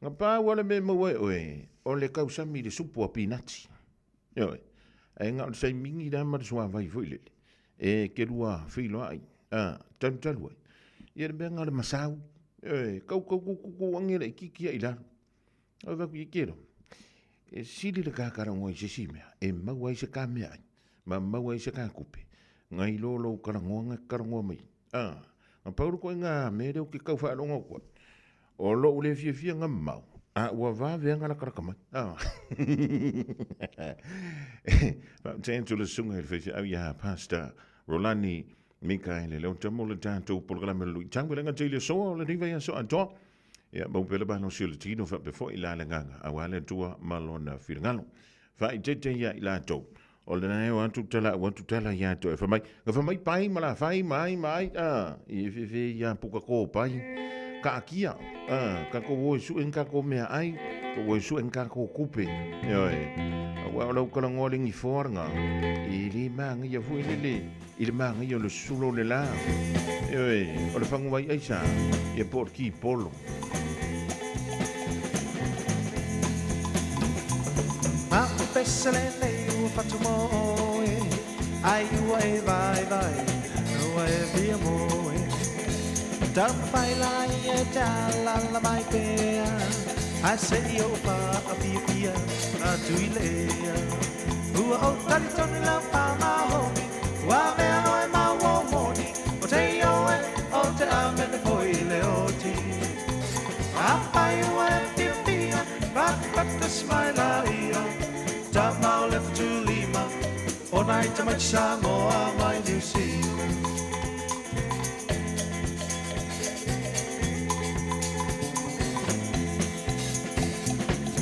Nga pā ua le mea maua e oe. O le kausami le supu a pinati. Ioe. Ai nga o le saimingi la ma le suavai foi lele. E ke lua whiloa ai. A, talu talu ai. Ia le mea nga le masau. Ioe, kau kau ku ku ku ange le kiki ai lalo. O waku i kero. E sili le kākarangoa i se si mea. E mau ai se ka mea ai. Ma mau ai se ka kupe. Ngai lolo karangoa nga karangoa mai. A, nga pauru koe ngā mea reo ke kau whaalongo koe. O lou le fiafia nga mau, a ua vave anga lakalaka mai. A. Faafetai atu le susuga i le faifeau ia Pastor Rolani Mikaele Leota mo le tatou polokalame o le luitau e le gata i le asoa o lenei vaiaso atoa. Ia, mau pea le malosi o le tino faapea foi la le agaga aua le Atua ma lona finagalo. Faaeteete ia i latou. O lena e o atu tala au atu tala ia toe fa mai. Nga fa mai pai ma la fai mai mai a i fe fe ia puka ko pai. Ka akia a ka ko wo su en ka ko mea ai ko wo su en ka ko kupe. Ioe. Aua o lau kala ngoa lengi foaranga. I le maanga ia fui lele. I le maanga ia le sulo le la. Ioe. O le fangu ai aisa. Ia po ki polo. Ma o pesele nei ua whatu mō e Ai ua e vai vai Ua e via mō e Tawhai lai e te alala mai pea Ai se i o wha a pia pia A tui lea Ua o tari tonu lau pā mahomi Ua mea oe mau o moni O te i oe o te amene poi le oti A pai ua e pia pia Patapata smaila ia Ta mau le whatulima O nai tamaiti Samoa mai New Zealand.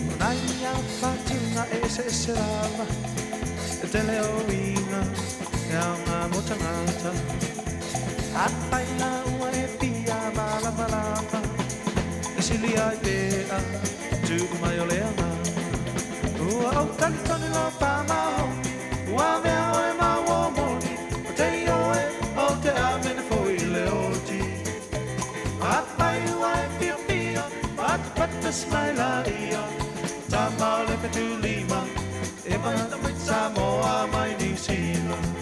O nai a whatunga e se se lava E te leo inga E au ngā mo tangata A pai la ua e pia malama lama E sili ai pea Tu mai o le anga Ua o tali tonu lau pā mahomi Ua mea oe mau o moni O te i oe o te amene foi le oti A pai ua e pia pia Patapata smaila ia Ta mau le whetu lima E mai Samoa mai New Zealand.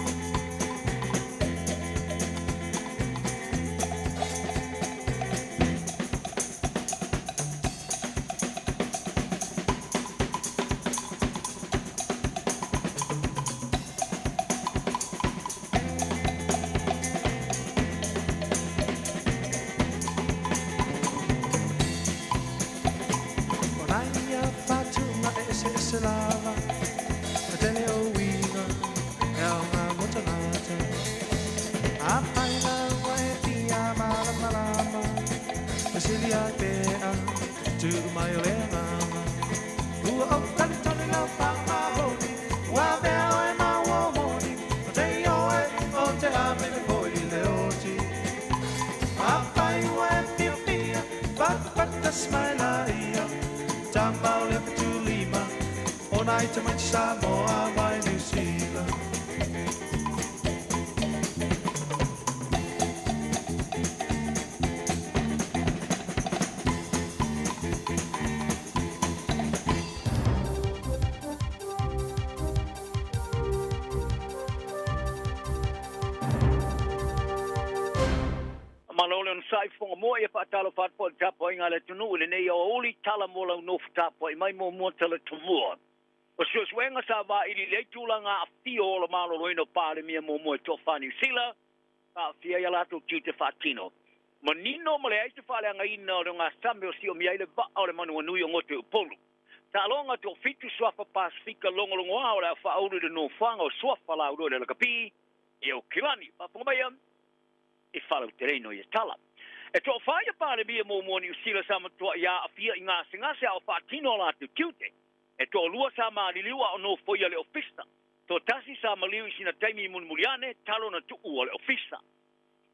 O nai a whatunga e se se lava E tele o uiga E au ngā mo tangata A pai la ua e pia malama lama E sili ai pea Tu mai o le agaga Ua o tali tonu lau pā mahomi Ua mea oe mau o moni O te i oe o te amene poi le oti A pai ua e pia pia Patapata smaila ia Ta mau le whetu lima O O nai tamaiti Samoa mai Niu Sila. Malo le onosai fofoga mua ia faatalofa atu foi i le tapuaiga a le atunuu i lenei aoauli tala mo lau nofo tapuai mai muamua tala tomua. O suesuega sa vailiili ai tulaga aafia o ola maloloina o Palemia muamua e toafa Niu Sila sa aafia ai a latou tiute faatino. Manino ma leai se faaleagaina o le ogasami o siomia ai le vaa o le manuanui o goto i Upolu. Taaloga toafitu suafa Pasefika logologoa o le a faaulu i le nofoaga o suafa laulua i le lakapi i Aukilani. Faafofoga mai e faalauteleina o ia tala. E toafa ia Palemia muamua o Niu Sila sa matuai aafia i gasegase a o faatino a latou tiute. E toalua sa maliliu a o nofoia le ofisa. Toatasi sa maliu i sina taimi mulimuli ane talu ona tuua le ofisa.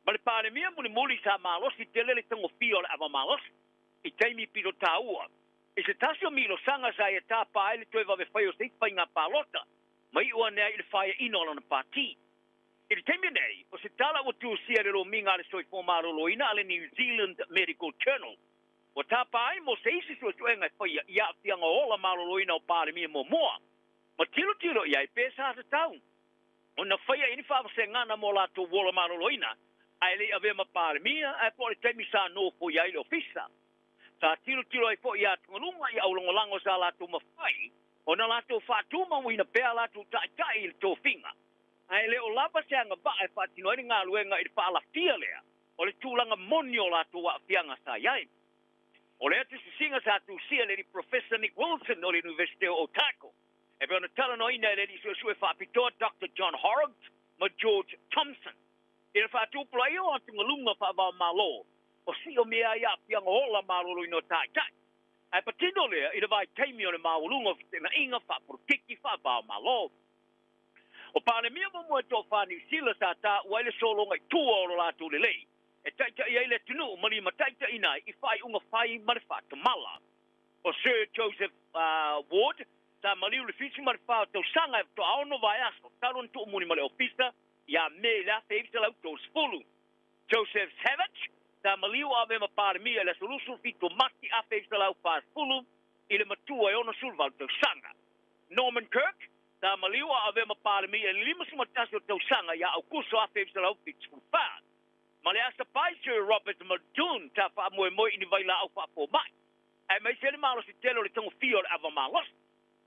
Ma le Palemia mulimuli sa malosi tele le tagofia o le ava malosi i taimi pito taua. I se tasi o milosaga sa ia tapa ai le toe vave fai o se isi faiga palota ma iu ane ai i le faeaina o lana pati. I le taimi nei, o se tala ua tusia e le Lomiga a le Soifua Maloloina a le New Zealand Medical Journal, ua tapa ai mo se isi suesuega e faia i aafiaga ola maloloina o Palemia muamua ma tilotilo i ai pe sa tatau ona faia i ni faavasegana mo latou ola maloloina ae le i avea ma Palemia ae po o le taimi sa nofoia ai le ofisa. Sa tilotilo ai foi i atugaluga i aulagolago sa latou mafai ona latou faatumauina pea a latou taitai i le tofiga. Ae le o lava se agavaa e faatino ai le galuega i le faalafia lea o le tulaga moni o latou aafiaga sa i ai. O lea tusisiga sa tusia e le alii Professor Nick Wilson o le Iunivesite o Otago, e pei ona talanoaina e le alii suesue faapitoa Doctor John Horrocks ma George Thompson. I le faatupulaia o atugaluga faava-o-Malo, o siomia ai aafiaga ola maloloina o taitai. Ae patino lea i le vaitaimi o le maualuga o feteenaiga faapolokiki faava-o-Malo. O Palemia muamua e toafa Niu Sila sa taua ai le sologa i tua o lo latou lelei e taitai ai le atunuu ma limataitaiina ai i faaiuga fai ma le faatamala. O Sir Joseph Ward sa maliu le 74 o tausaga e faatoa ono vaiaso talu ona tuumuli ma le ofisa ia Me i le 1930. Joseph Savage sa maliu a avea ma Palemia i le aso 27 o Mati 1940 i le matua e 68 tausaga. Norman Kirk, sa maliu a avea ma Palemia i le 51 o tausaga ia Aukuso 1974. Ma le Asa Pai Sir Robert Muldoon sa faamoemoe i ni vailaau faafomai, aemaise le malosi tele o le tagofia o le ava malosi.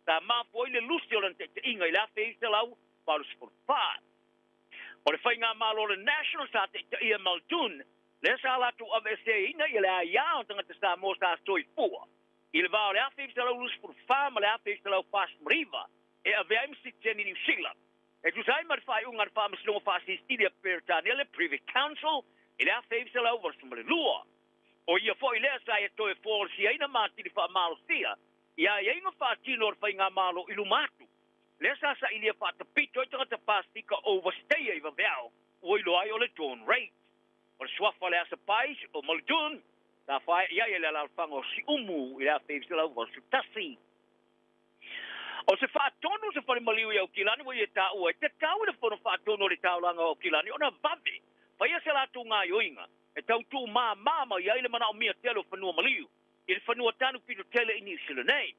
Sa mafua ai le lusi o lana taitaiga i le 1984. O le faigamalo a le National sa taitaia e Muldoon, lea sa latou aveeseina ia le aia o tagata Samoa sa soifua i le va o le 1924 ma le 1949 e avea ai ma sitiseni Niu Sila. E tusa ai ma le faaiuga a le Faamasinoga Faasilisili a Peretania le Privy Council i le 1982. O ia foi lea sa ia toe folasiaina ma atili faamalosia i aiaiga faatino o le faigamalo i luma atu. Lea sa sailia faatapito ai tagata Pasefika overstayer i vaveao ua iloa ai o le Dawn Raids. O le suafa o le Asa Pais o Muldoon sa faeai ai e le alaalafaga o Siumu i le 1981. O se faatonu se fale maliu i Aukilani ua ia taua ai tatau i le fono faatonu o le taulaga o Aukilani ona vave faia se latou gaioiga e tau tuumāmā mai ai le manaomia tele o fanua maliu i le fanua tanu pito tele i Niu Sila nei.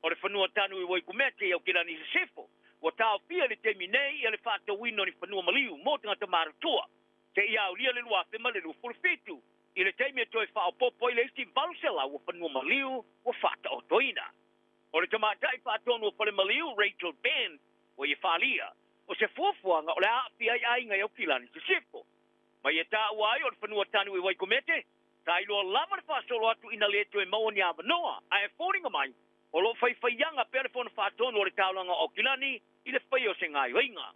O le fanua tanu i Waikumete i Aukilani i Sisifo ua taofia i le taimi nei ia le faatauina o ni fanua maliu mo tagata matutua seia aulia le 2027 i le taimi e toe faaopoopo ai le isi 800 o fanua maliu ua faataotoina. O le tamaitai faatonu o Falemaliu, Rachel Benn, ua ia faaalia, o se fuafuaga o le a aafia ai aiga i Aukilani Sisifo. Ma ia taua ai o le fanua tanu i Waikumete, sa iloa lava le faasolo atu ina le toe maua ni avanoa, ae e foliga mai, o lo o faifaiaga pea le fono faatonu o le taulaga o Aukilani i le faia o se gaoioiga.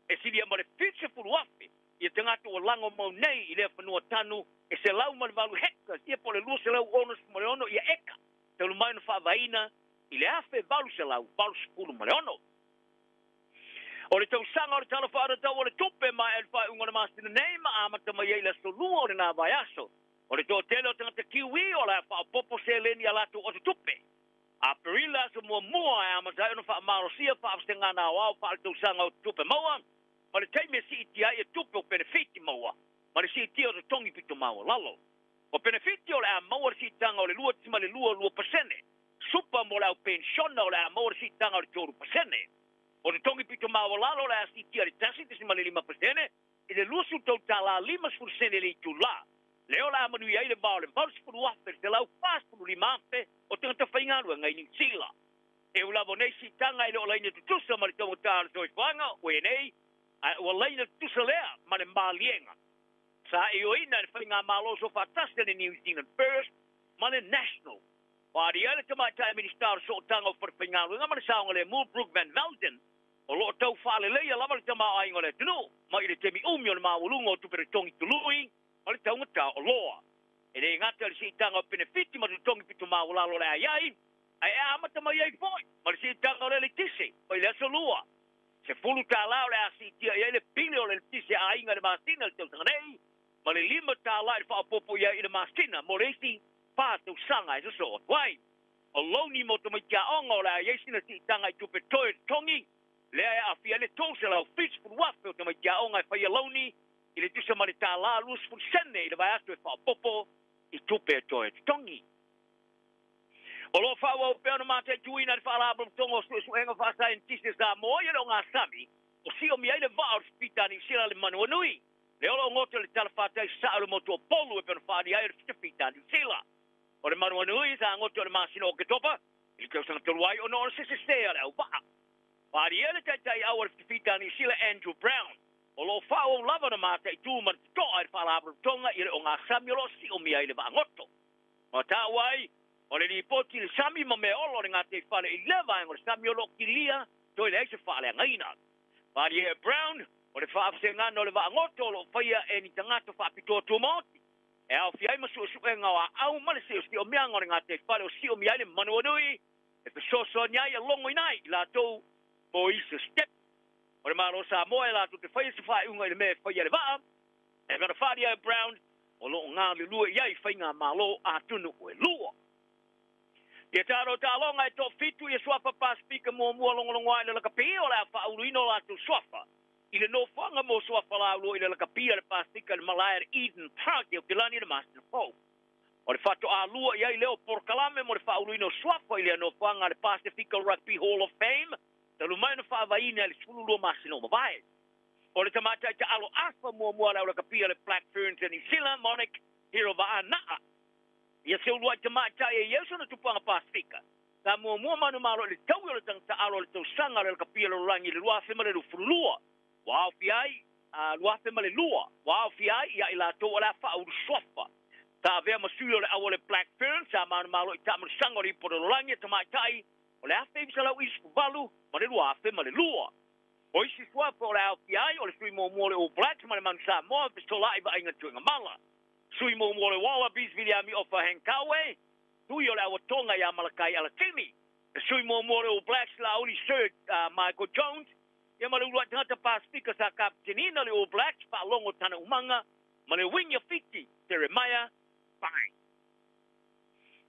E silia ma le 70,000 ia tagata ua lago mau nei i lea fanua tanu e 108 hectares ia po o le 266 ia eka talu mai ona faavaeina i le 1886. O le tausaga o le Tala Faatatau o le Tupe maea i le faaiuga o le masina nei ma amata mai ai i le aso Lua o lena vaiaso. O le toatele o tagata Kiwi o le a faaopoopo seleni i a latou ototupe. Aperila aso muamua e amata ai ona faamalosia faavasegana aoao faaletausaga o tupe maua ma le taimi e siitia ai e tupe o penefiti maua ma le siitia o totogi pito maualalo. O penefiti o le a maua le siitaga o le 2.22%. Supa mo le au penisiona o le a maua le siitaga o le 3%. O totogi pito maualalo o le a siitia i le 1.5% i le $23.50 i le itulā. Lea o le a manuia ai le va o le 80,145,000 o tagata faigaluega i Niu Sila. E ui lava o nei siitaga e le o laina tutusa ma le taugata o le soifuaga ua i ai nei, ae ua laina tutusa lea ma le maliega sa ioeina e le faigamalo soofaatasi a le New Zealand First ma le National. Ua alia ai le Tamaitai Minisita o le Sootaga o Falefaigaluega ma le Saogalemu Brooke Van Velden, o lo o tau faaleleia lava le tamaoaiga o le atunuu mai i le taimi umi o le maualuga o tupe totogi tului ma le taugata o oloa. E le gata i le siitaga o penefiti ma totogi pito maualalo o le a i ai, ae amata mai ai foi ma le siitaga o le eletise mai le aso Lua. $10 o le a siitia i ai le pili o le eletise a aiga i le masina i le tausaga nei, ma le $5 i le faaopoopo i ai i le masina mo le isi 4 tausaga e sosoo atu ai. O loan mo tamaiti aoga o le a i ai sina siitaga i tupe toe totogi, lea e aafia ai le 370,000 o tamaiti aoga e faia loan i le tusa ma le $1.20 i le vaiaso e faaopoopo i tupe e toe totogi. O lo o faaauau pea ona mataituina le Faalapotopotoga o Suesuega Faasaienitisi a Samoa ia le ogasami o siomia ai le vaa o le fefita a Niu Sila le Manuanui, lea o lo o goto i le talafatai sasae o le motu o Upolu e pei ona faaalia ai o le fefita a Niu Sila. O le Manuanui sa goto i le masina o Oketopa i le tausaga talu ai ona o le sesesē a le auvaa. Faaalia le taitaiau o le fefita a Niu Sila Andrew Brown, o lo o faaauau lava ona mataitu ma le totoa i le Faalapotopotoga i le ogasami o lo o siomia ai le vaagoto. Ma taua ai, o le lipoti i le sami ma mea ola o le gataifale i lea vaega o le sami o lo o kilia toe leai se faaleagaina. Faaalia e Brown, o le faavasegana o le vaagoto o lo o faia e ni tagata faapitoa tumaoti, e aofia ai ma suesuega o aau ma le siosiomiaga o le gataifale o siomia ai le Manuanui, e fesoasoani ai e logoina ai i latou mo isi step. O le Malo o Samoa e latou te faia se faaiuga i le mea e faia le vaa, e pei ona faaalia e Brown, o lo o galulue i ai faigamalo a atunuu e lua. Ia talo taaloga e toafitu ia suafa Pasefika muamua logologo ai le lakapi o le a faauluina o latou suafa i le nofoaga mo suafa laulua i le lakapi a le Pasefika i le malae a le Eden Park i Aukilani i le masina fou. O le faatoalua i ai lea o polokalame mo le faauluina o suafa i lea nofoaga a le Pasefika Rugby Hall of Fame talu mai ona faavaeina i le 12 masina ua mavae. O le tamaitai taalo afa muamua a le au lakapi a le Black Ferns a Niu Sila, Monique Hirova'ana'a, ia se uluai tamaitai e i ai sona tupuaga Pasefika sa muamua manumalo i le taui o le tagataalo o le tausaga o le lakapi o le lalolagi i le 2022 ua aofia ai 2002 ua aofia ai ia i latou o le a faaulu suafa. Sa avea ma sui o le au o le Black Ferns sa manumalo i taamilosaga o le ipu o le lalolagi a tamaitai o le 1998 ma le 2002. O isi suafa o le aofia ai o le sui muamua o le All Blacks ma le Manu Samoa Fesola'i Va'aiga Tuigamala, sui muamua o le Wallabies Viliami Ofa Henkawe, sui o le Auatoga ia Malakai Alatini, le sui muamua o le All Blacks Laauli Sir Michael Jones, ia ma le uluai tagata Pasefika sa kapetenina le All Blacks Faalogo Tanaumaga ma le wing ia Fiti Jeremiah Fine.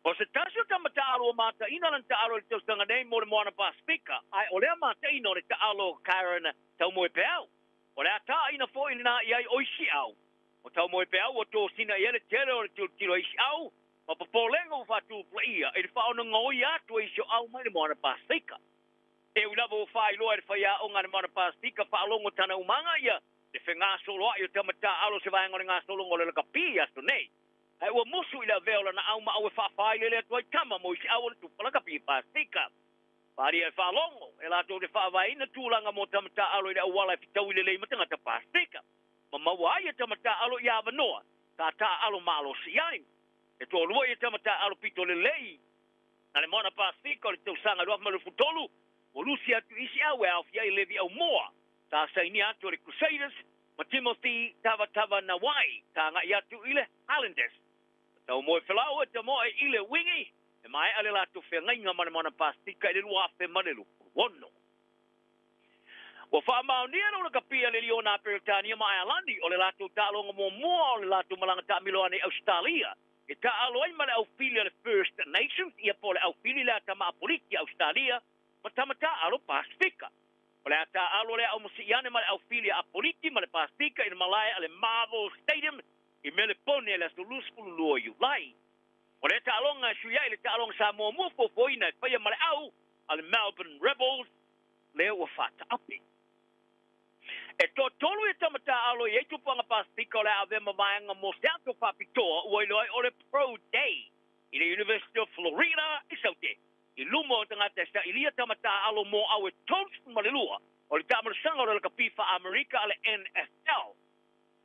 O se tasi o tama taalo ua mataina lana taalo i le tausaga nei mo le Moana Pasefika, ae o lea mataina o le taalo Kyren Taumoepeau. O le a taina foi lena i ai o isi au. O Taumoepeau ua tosina i ai le tele o le tilotilo a isi au, ma popolega ua faatupulaia i le faaonogaoia atu e isi o au mai le Moana Pasefika. E ui lava ua faailoa e le faiaoga a le Moana Pasefika Faalogo Tanaumaga ia le fegasoloai o tama taalo se vaega o le gasologa o le lakapi i aso nei, ae ua musu i le avea o lana au ma au e faafāilele atu ai tama mo isi au o le tupa lakapi Pasefika. Faaalia e Faalogo e latou te faavaeina tulaga mo tama taalo i le auala e fetaui lelei ma tagata Pasefika ma maua ai e tama taalo i avanoa sa taaalo malosi ai. E toalua ia tama taaalo pito lelei a le Moana Pasefika o le tausaga 2023 ua lusi atu i isi au e aofia ai Levi Aumua sa sainia atu e le Crusaders ma Timothy Tavatavanawai sa agai atu i le Highlanders. Taumoefelau e tamoe i le wingi e maea le latou feagaiga ma le Moana Pasefika i le 2026. Ua faamaonia le ulakapia le Liona a Peretania ma Ailani o le latou taaloga muamua o le latou malaga taamilo ane i Ausetalia e taaalo ai ma le aufili a le First Nations, ia po o le aufili lea a tama Apoliki a Ausetalia ma tama taaalo Pasefika. O le a taaalo lea aumasi'i ane ma le aufili a Apoliki ma le Pasefika i le malae a le Marvel Stadium i Melepone i le aso 22 o Iulai. O lea taaloga e suia'i le taaloga sa muamua fuafuaina e faia ma le au a le Melbourne Rebels lea ua faataape. E toatolu ia tama taaalo e i ai tupuaga Pasefika o le a avea ma vaega mo se aso faapitoa ua iloa ai o le Pro Day i le University of Florida i Saute i luma o tagata e sailia tama taaalo mo au e 32 o le taamalosaga o le lakapi faa-Amerika a le NFL.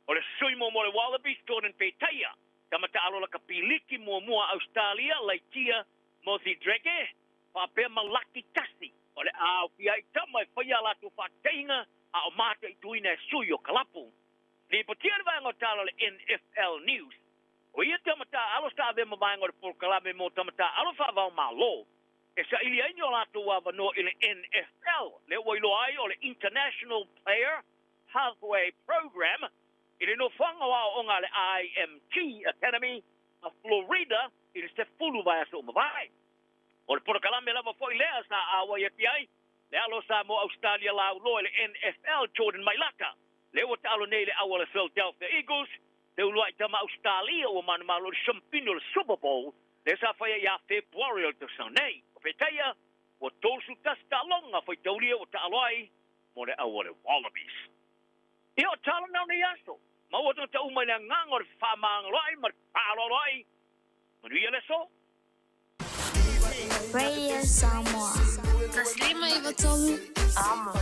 O le sui muamua o le Wallabies Jordan Petaia, tama taaalo lakapi liki muamua a Ausetalia Laitia Mocidrege, faapea ma Laki Tasi o le a aofia ai tama e faia a latou faataiga a o mataituina e sui o kalapu. Lipotia le vaega o tala o le NFL News. O ia tama taaalo sa avea ma vaega o le polokalame mo tama taaalo faava-o-Malo e saili ai ni o latou avanoa i le NFL, lea ua iloa ai o le International Player Pathway Program i le nofoaga o aoaoga a le IMG Academy a Florida i le 10 vaiaso ua mavae. O le polokalame lava foi lea sa auai atu ai le alo o Samoa Ausetalia lauloa i le NFL Jordan Mailata, lea ua taalo nei i le au a le Philadelphia Eagles, le uluai tama Ausetalia ua manumalo i le siamupini o le Super Bowl lea sa faia ia Fepuari o le tausaga nei. O Petaia, ua 31 taaloga faitaulia ua taalo ai mo le au a le Wallabies. Ia o tala na o nei aso, maua tagata uma i le agaga o le fefaamagaloai ma le faaaloalo ai. Manuia le aso. Radio Samoa. 153 Amo.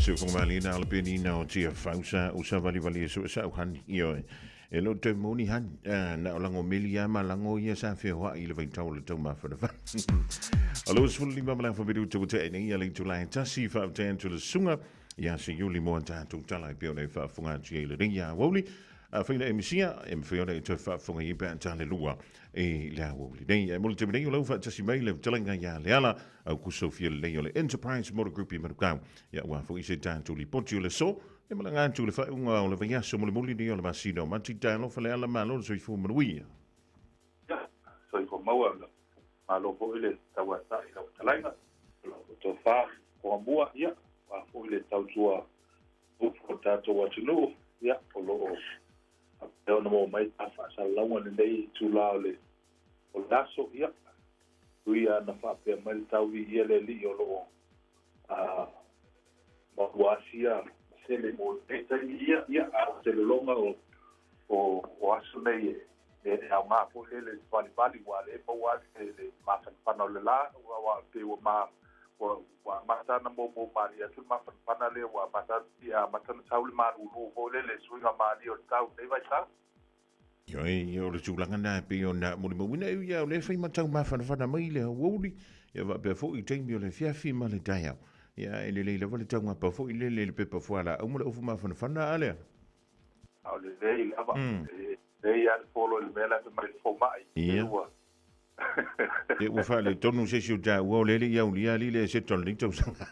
Sofoga malina o le penina o tia fausa o sa vali vali e sua sau hani ioe. E lo te moni hani na o lango meli ia ma lango ia sa whioa i le vaitau le tau mawhanawhana. O lo sefulu lima ma le afa minuta ua tea nei ia le itula e tasi faafetai atu le susuga ia se iuli mo a tatou tala e pei ona e faafofoga atu ai i lenei aoauli. Afai na e misia, e mafai ona e toe faafofoga i pe a tale lua i le aoauli nei. Ae mo le taimi nei o lau faatasi mai le fetalaiga ia Leala au Kusofia lelei o le Enterprise Motor Group i Manukau. Ia ua foi se tatou lipoti o le aso e malaga atu i le faaiuga o le vaiaso mulimuli nei o le masina o Mati. Talofa Leala, malo le soifua manuia. Ia, soifua maua, malo foi le tauatai i lau fetalaiga, o lau tofa muamua, ia, ua foi le tautua upu o le tatou atunuu, ia, o lo o faapea ona maua mai ta faasalalauga i lenei itula o le o le aso, ia, ui lava na faapea mai le tau viia le Alii o lo o maua asia masele mo lenei taimi ia, ia, a o se lologa o o o aso nei e e aoga foi lele i le valivali, ua le maua ai le mafanafana o le la, aua pei ua ma ua ua amata ona moumou malie atu le mafanafana lea, ua amata ia amata ona sau le malūlū foi lele, suiga malie o le tau i lenei vaitau. Ioe, o le tulaga lena e pei ona molimauina e ui lava o lea e fai ma tau mafanafana mai le aoauli, ia faapea foi i taimi o le afiafi ma le taeao. Ia, e lelei lava le taugapa foi lele i le pepa fualaau ma le ofu mafanafana, a lea? A o lelei lava, e lelei lava le polo i le mea la e fai mai le fomai, e ua Te ua faaletonu se isi o taua o lele i aulia ali le eseto o lenei tausaga.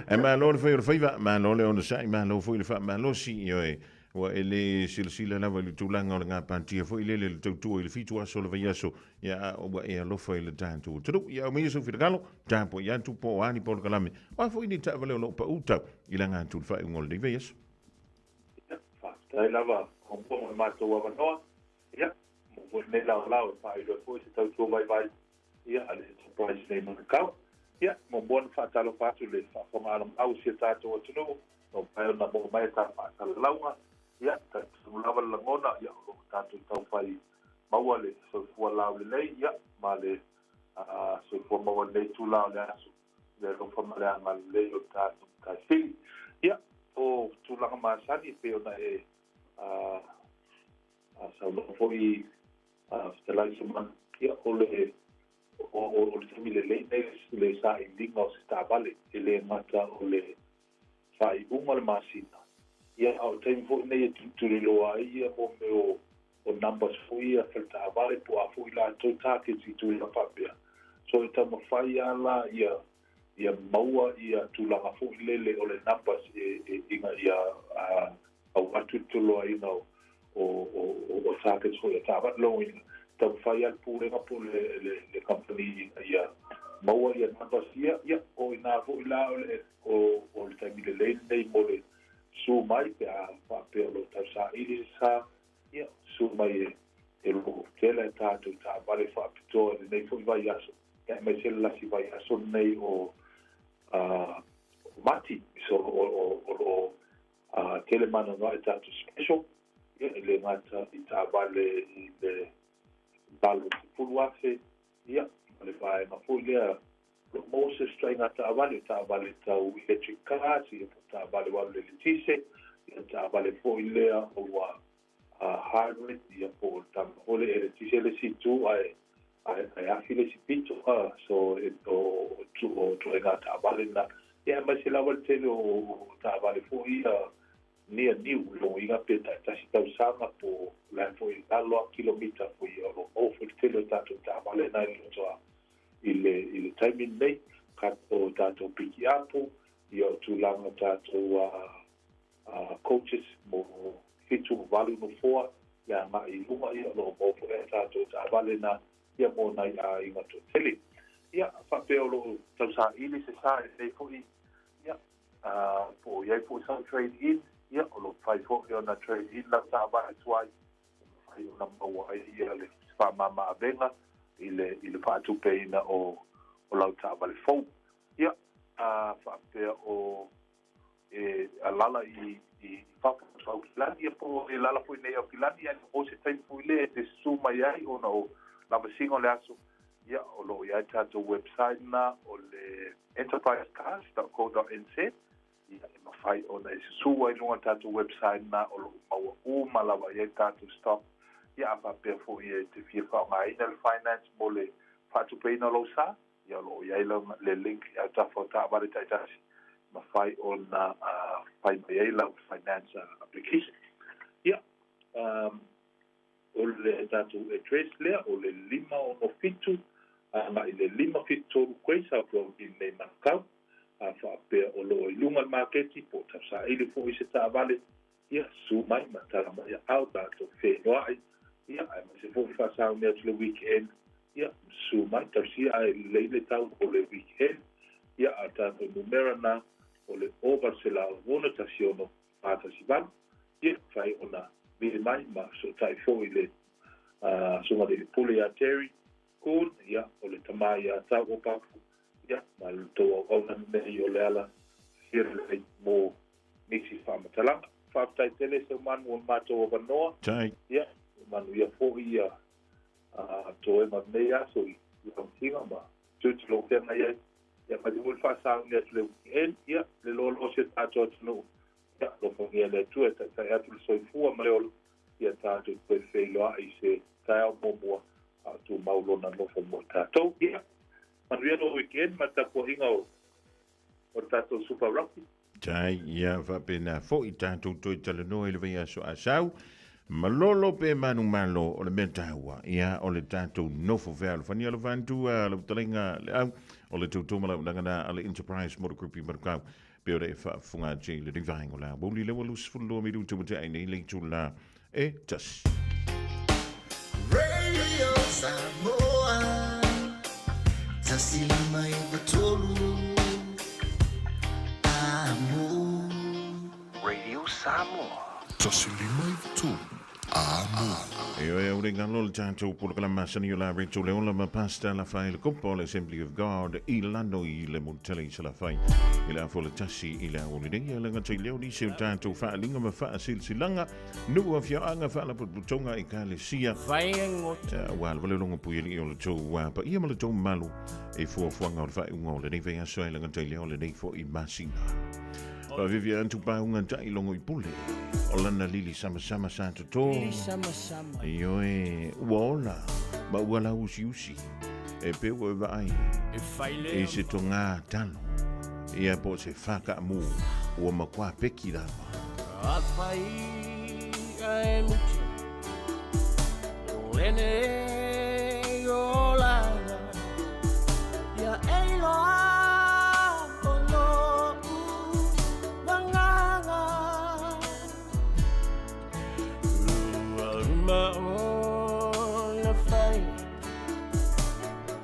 Ae malo le fai o le faiva, malo le onosai, malo foi le faamalosi, ioe. Ua e le silasila lava i le tulaga o le gapatia foi lele le tautua i le 7 aso o le vaiaso, ia a ua e alofa i le tatou atunuu. Ia aumaia sou finagalo, tapuai atu po o a ni polokalame, o a foi ni taavale o lo o pau tau i laga atu i le faaiuga o lenei vaiaso. Ia, faafetai lava mo le matou avanoa. Ia, mo foi lenei laolao e faailoa ai foi se tautua vaivai, ia, a le Enterprise nei Manukau. Ia, muamua ona faatalofa atu i le faafofogaalamau i si o tatou atunuu, no mafai ona maua mai a ta faasalalauga, ia, talitonu lava le lagona, ia, o lo o tatou taufai maua le soifua laulelei, ia, ma le soifua maua i lenei itula o le aso, i le alofa ma le agalelei o le tatou Matai Sili. Ia, o tulaga masani e pei ona e saunoa foi fetalai Samana, ia o le o le taimi lelei nei le sailiga o se taavale, e le gata o le faaiuga o le masina, ia a o le taimi foi nei e tulituliloa ai ia mo mea o numbers foi ia faletaavale po o a foi latou targets i tulaga faapea. So e taumafai lava la ia ia maua ia tulaga foi lele o le numbers e e ina ia au atu le toloaina o o o o targets foi a taavale. Lona uiga, taumafai lava le pulega po o le le le company ina ia maua ia numbers ia, ia o i ina foi la o le o o le taimi lelei lenei mo le susu mai pe a faapea o lo o tausaili se sa, ia susu mai e e lo tele a tatou taavale faapitoa i lenei foi vaiaso, aemaise le lasi vaiaso lenei o Mati, so o o lo o tele mananoa i tatou special, ia, e le gata i taavale i le 80,000, ia, ma le vaega foi lea o lo o maua se fesuaiga taavale, o taavale tau electric cars, ia, po o taavale ua alu i le eletise, ia, taavale foi lea ua hybrid, ia, po o le taavale foi lea e eletise le isi itu ae ae afi le isi pito, so e o o ituaiga taavale na, ia, aemaise lava le tele o taavale foi ia near new, lona uiga pe taitasi tausaga po o le a foi lalo a kilomita foi o lo o maua foi le tele o tatou taavale na i le lotoa i le i le taimi lenei, o tatou pikiapu, ia o tulaga tatou coaches mo 7 8 nofoa le agai i luga, ia o lo o maua foi a tatou taavale na, ia mo nai aiga toatele. Ia faapea o lo o tausaili se sa i lenei foi, ia, po o i ai foi sau trade in, ia o lo o mafai foi ona trade in lau taavale tuai, e mafai ona maua ai ia le faamama avega i le i le faatupeina o o lau taavale fou. Ia, faapea o e alala i i fafo o Aukilani, ia po o e lala foi nei Aukilani, ae o se taimi foi lea e te susu mai ai ona o lavasiga o le aso. Ia, o lo o i ai le tatou website lena o le enterprisecars.co.nz, ia, e mafai ona e susū ai i luga o le tatou website lena o lo o maua uma lava i ai le tatou stock. Ia, a faapea foi e te fia faaaogaina le finance mo le faatupeina o lou sa, ia, o lo o i ai le link i autafa o taavale taitasi e mafai ona fai mai ai lau finance application. Ia, O le tatou address lea o le 567 agai i le 573 Grey South Road i inei Manukau. A faapea o lo o i luga le maketi po o tausaili foi i se taavale, ia susu mai ma tala mai aao tatou feiloai, ia aemaise foi faasauni atu le weekend, ia susu mai tausia ae lelei le tau o le weekend. Ia a o le tatou numera na o le 0800 418, ia mafai ona vili mai ma fesootai foi i le Susuga i le Pule ia Terry Kuhn, ia, o le tama ia Tau o Papu, ia, ma le tou auauna lenei o Leala fia lelei mo nisi faamatalaga. Faafetai tele Seumanu o le matou avanoa. Tai. Ia, manuia foi ia toega o lenei aso i lau tiga ma tutu lou feagai ai. Ia, malie foi le faasauni atu le weekend, ia, le loaloa o si o tatou atunuu. Ia, alofagia e le Atua e taitai atu le soifua ma le ola, ia tatou toe feiloai i se taeao muamua a o tumau Lona nofo mo i tatou. Ia, manuia lou weekend ma le tapuaiga o le tatou Super Rugby. Tai, ia faapena foi tatou toe talanoa i le vaiaso a sau. Malolo pe manumalo o le mea taua, ia o le tatou nofo fealofani. Alofa atu lau fetalaiga Leau, o le tautō ma lau lagana a le Enterprise Motor Group i Manukau. Pe o le e faafofoga atu i lenei vaega o le aoauli lea ua 22 minute ua tea ai nei le itula e tasi. Radio Samoa 153 Amo. Radio Samoa 153 Amo. E oe au le galo le tatou polokalama masani o la Rachel Leola ma Pastor Lafaele Kopa o le Assembly of God i lano i le Motele i Salafai i le afu o le tasi i le aoauli nei e le gata i lea o nisi o tatou faaaliga ma faasilasilaga nuu afioaga faalapotopotoga ekalesia ua lava le logo puialii o le tou paia ma le tou mamalu i fuafuaga o le faaiuga o lenei vaiaso e le gata i lea o lenei foi masina. Faavivia atu pauga ta'i logo i pule o lana lili samasama sa toto. Lili samasama. Ioe, ua ola ma ua lau usiusi e pe ua e vaai E fai lea i se togā talo ia po o se whakaamu ua makuā peki lava. A fai ae mutu o lenei olaga ia e iloa o lo'u agaga ua uma ona fai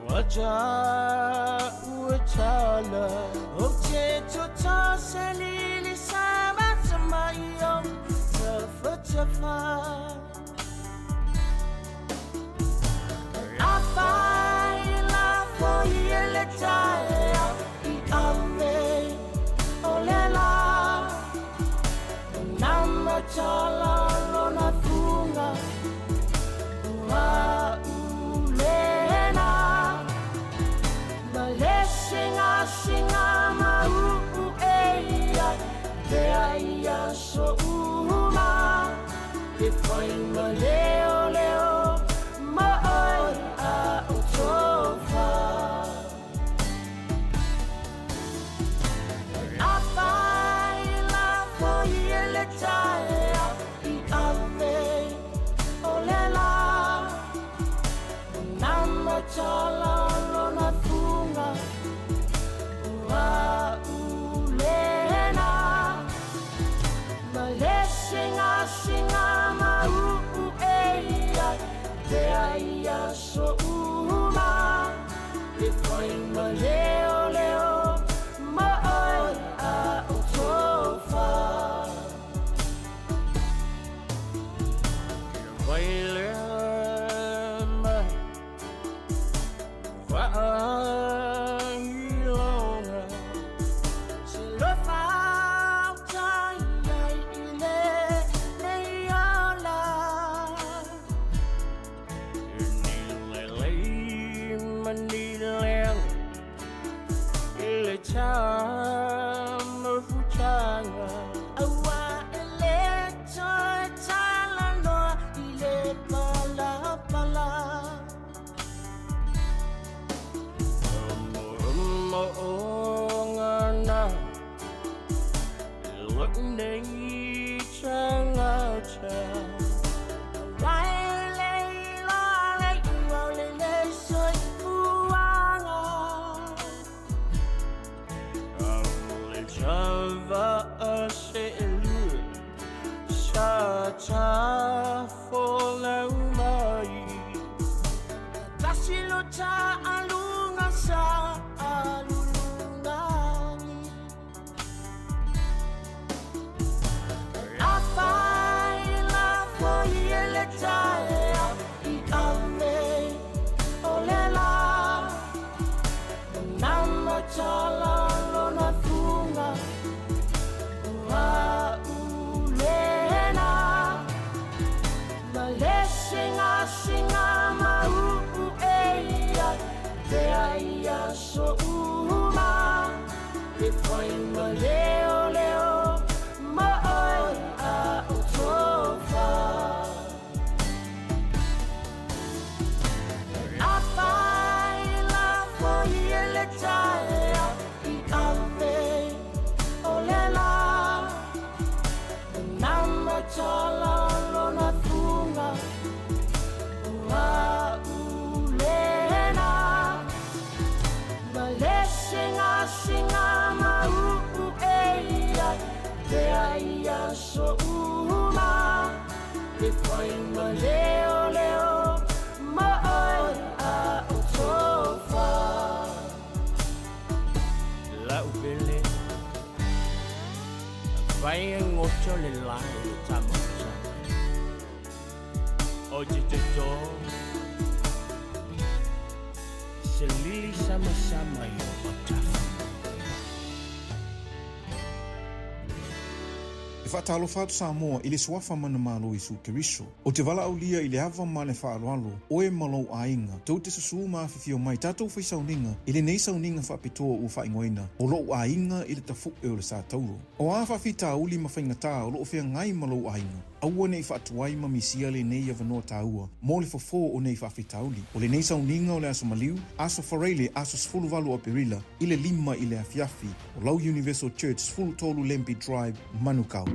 ua ta'u e tala o te toto se lili sama mai o tafatafa A fai la foi e le taea i ave o le la Na matala lona fuga ua ulena Ma le singasinga ma uu e ia te ai aso uma E fai ma leoleo ma oe a o tofa A fai la foi e le taea i ave o le la Na matala lona fuga ua ulena Ma le singasinga ma uu e ia te ai aso uma E fai ma leoleo ma oe a o tofa Vai lea mai vaailoga Se lofa tai ai i lenei ola E ni lelei manu folau mai. Tasi lo ta'aluga sa alulugagi. Afai lafo i e le taea i ave o le la. Namatala lona fuga o a'ulena. Ma le segasega mau'u e ia pea ia so'uma. E fai ma leoleo ma oe a o tofa. Afai lafo i e le taea i ave o le la. Namatala lona fuga o a'ulena. Ma le segasega mau'u e ia pea ia so'uma. E fai ma leoleo ma oe a o tofa. La'u pele Vai e ngoto le lai le tamautanga O te toto Se lili sama sama i o matafa. E faatalofa atu Samoa i le suafa manumalo Iesu Keriso. O te valaaulia i le ava ma le faaaloalo, oe ma lou aiga, tou te susū ma afifio mai tatou fai sauniga i lenei sauniga faapitoa ua faaigoaina o Lou Aiga i le Tafu'e o le Satauro. O a faafitauli ma faigatā o loo feagai ma lou aiga, aua ne i faatuai ma misia lenei avanoa tāua mo le fofo o nei faafitauli. O lenei sauniga o le Aso Maliu, Aso Faraile, aso 18 o Aperila i le 5 i le afiafi, o lau Universal Church 13 Lambie Drive, Manukau.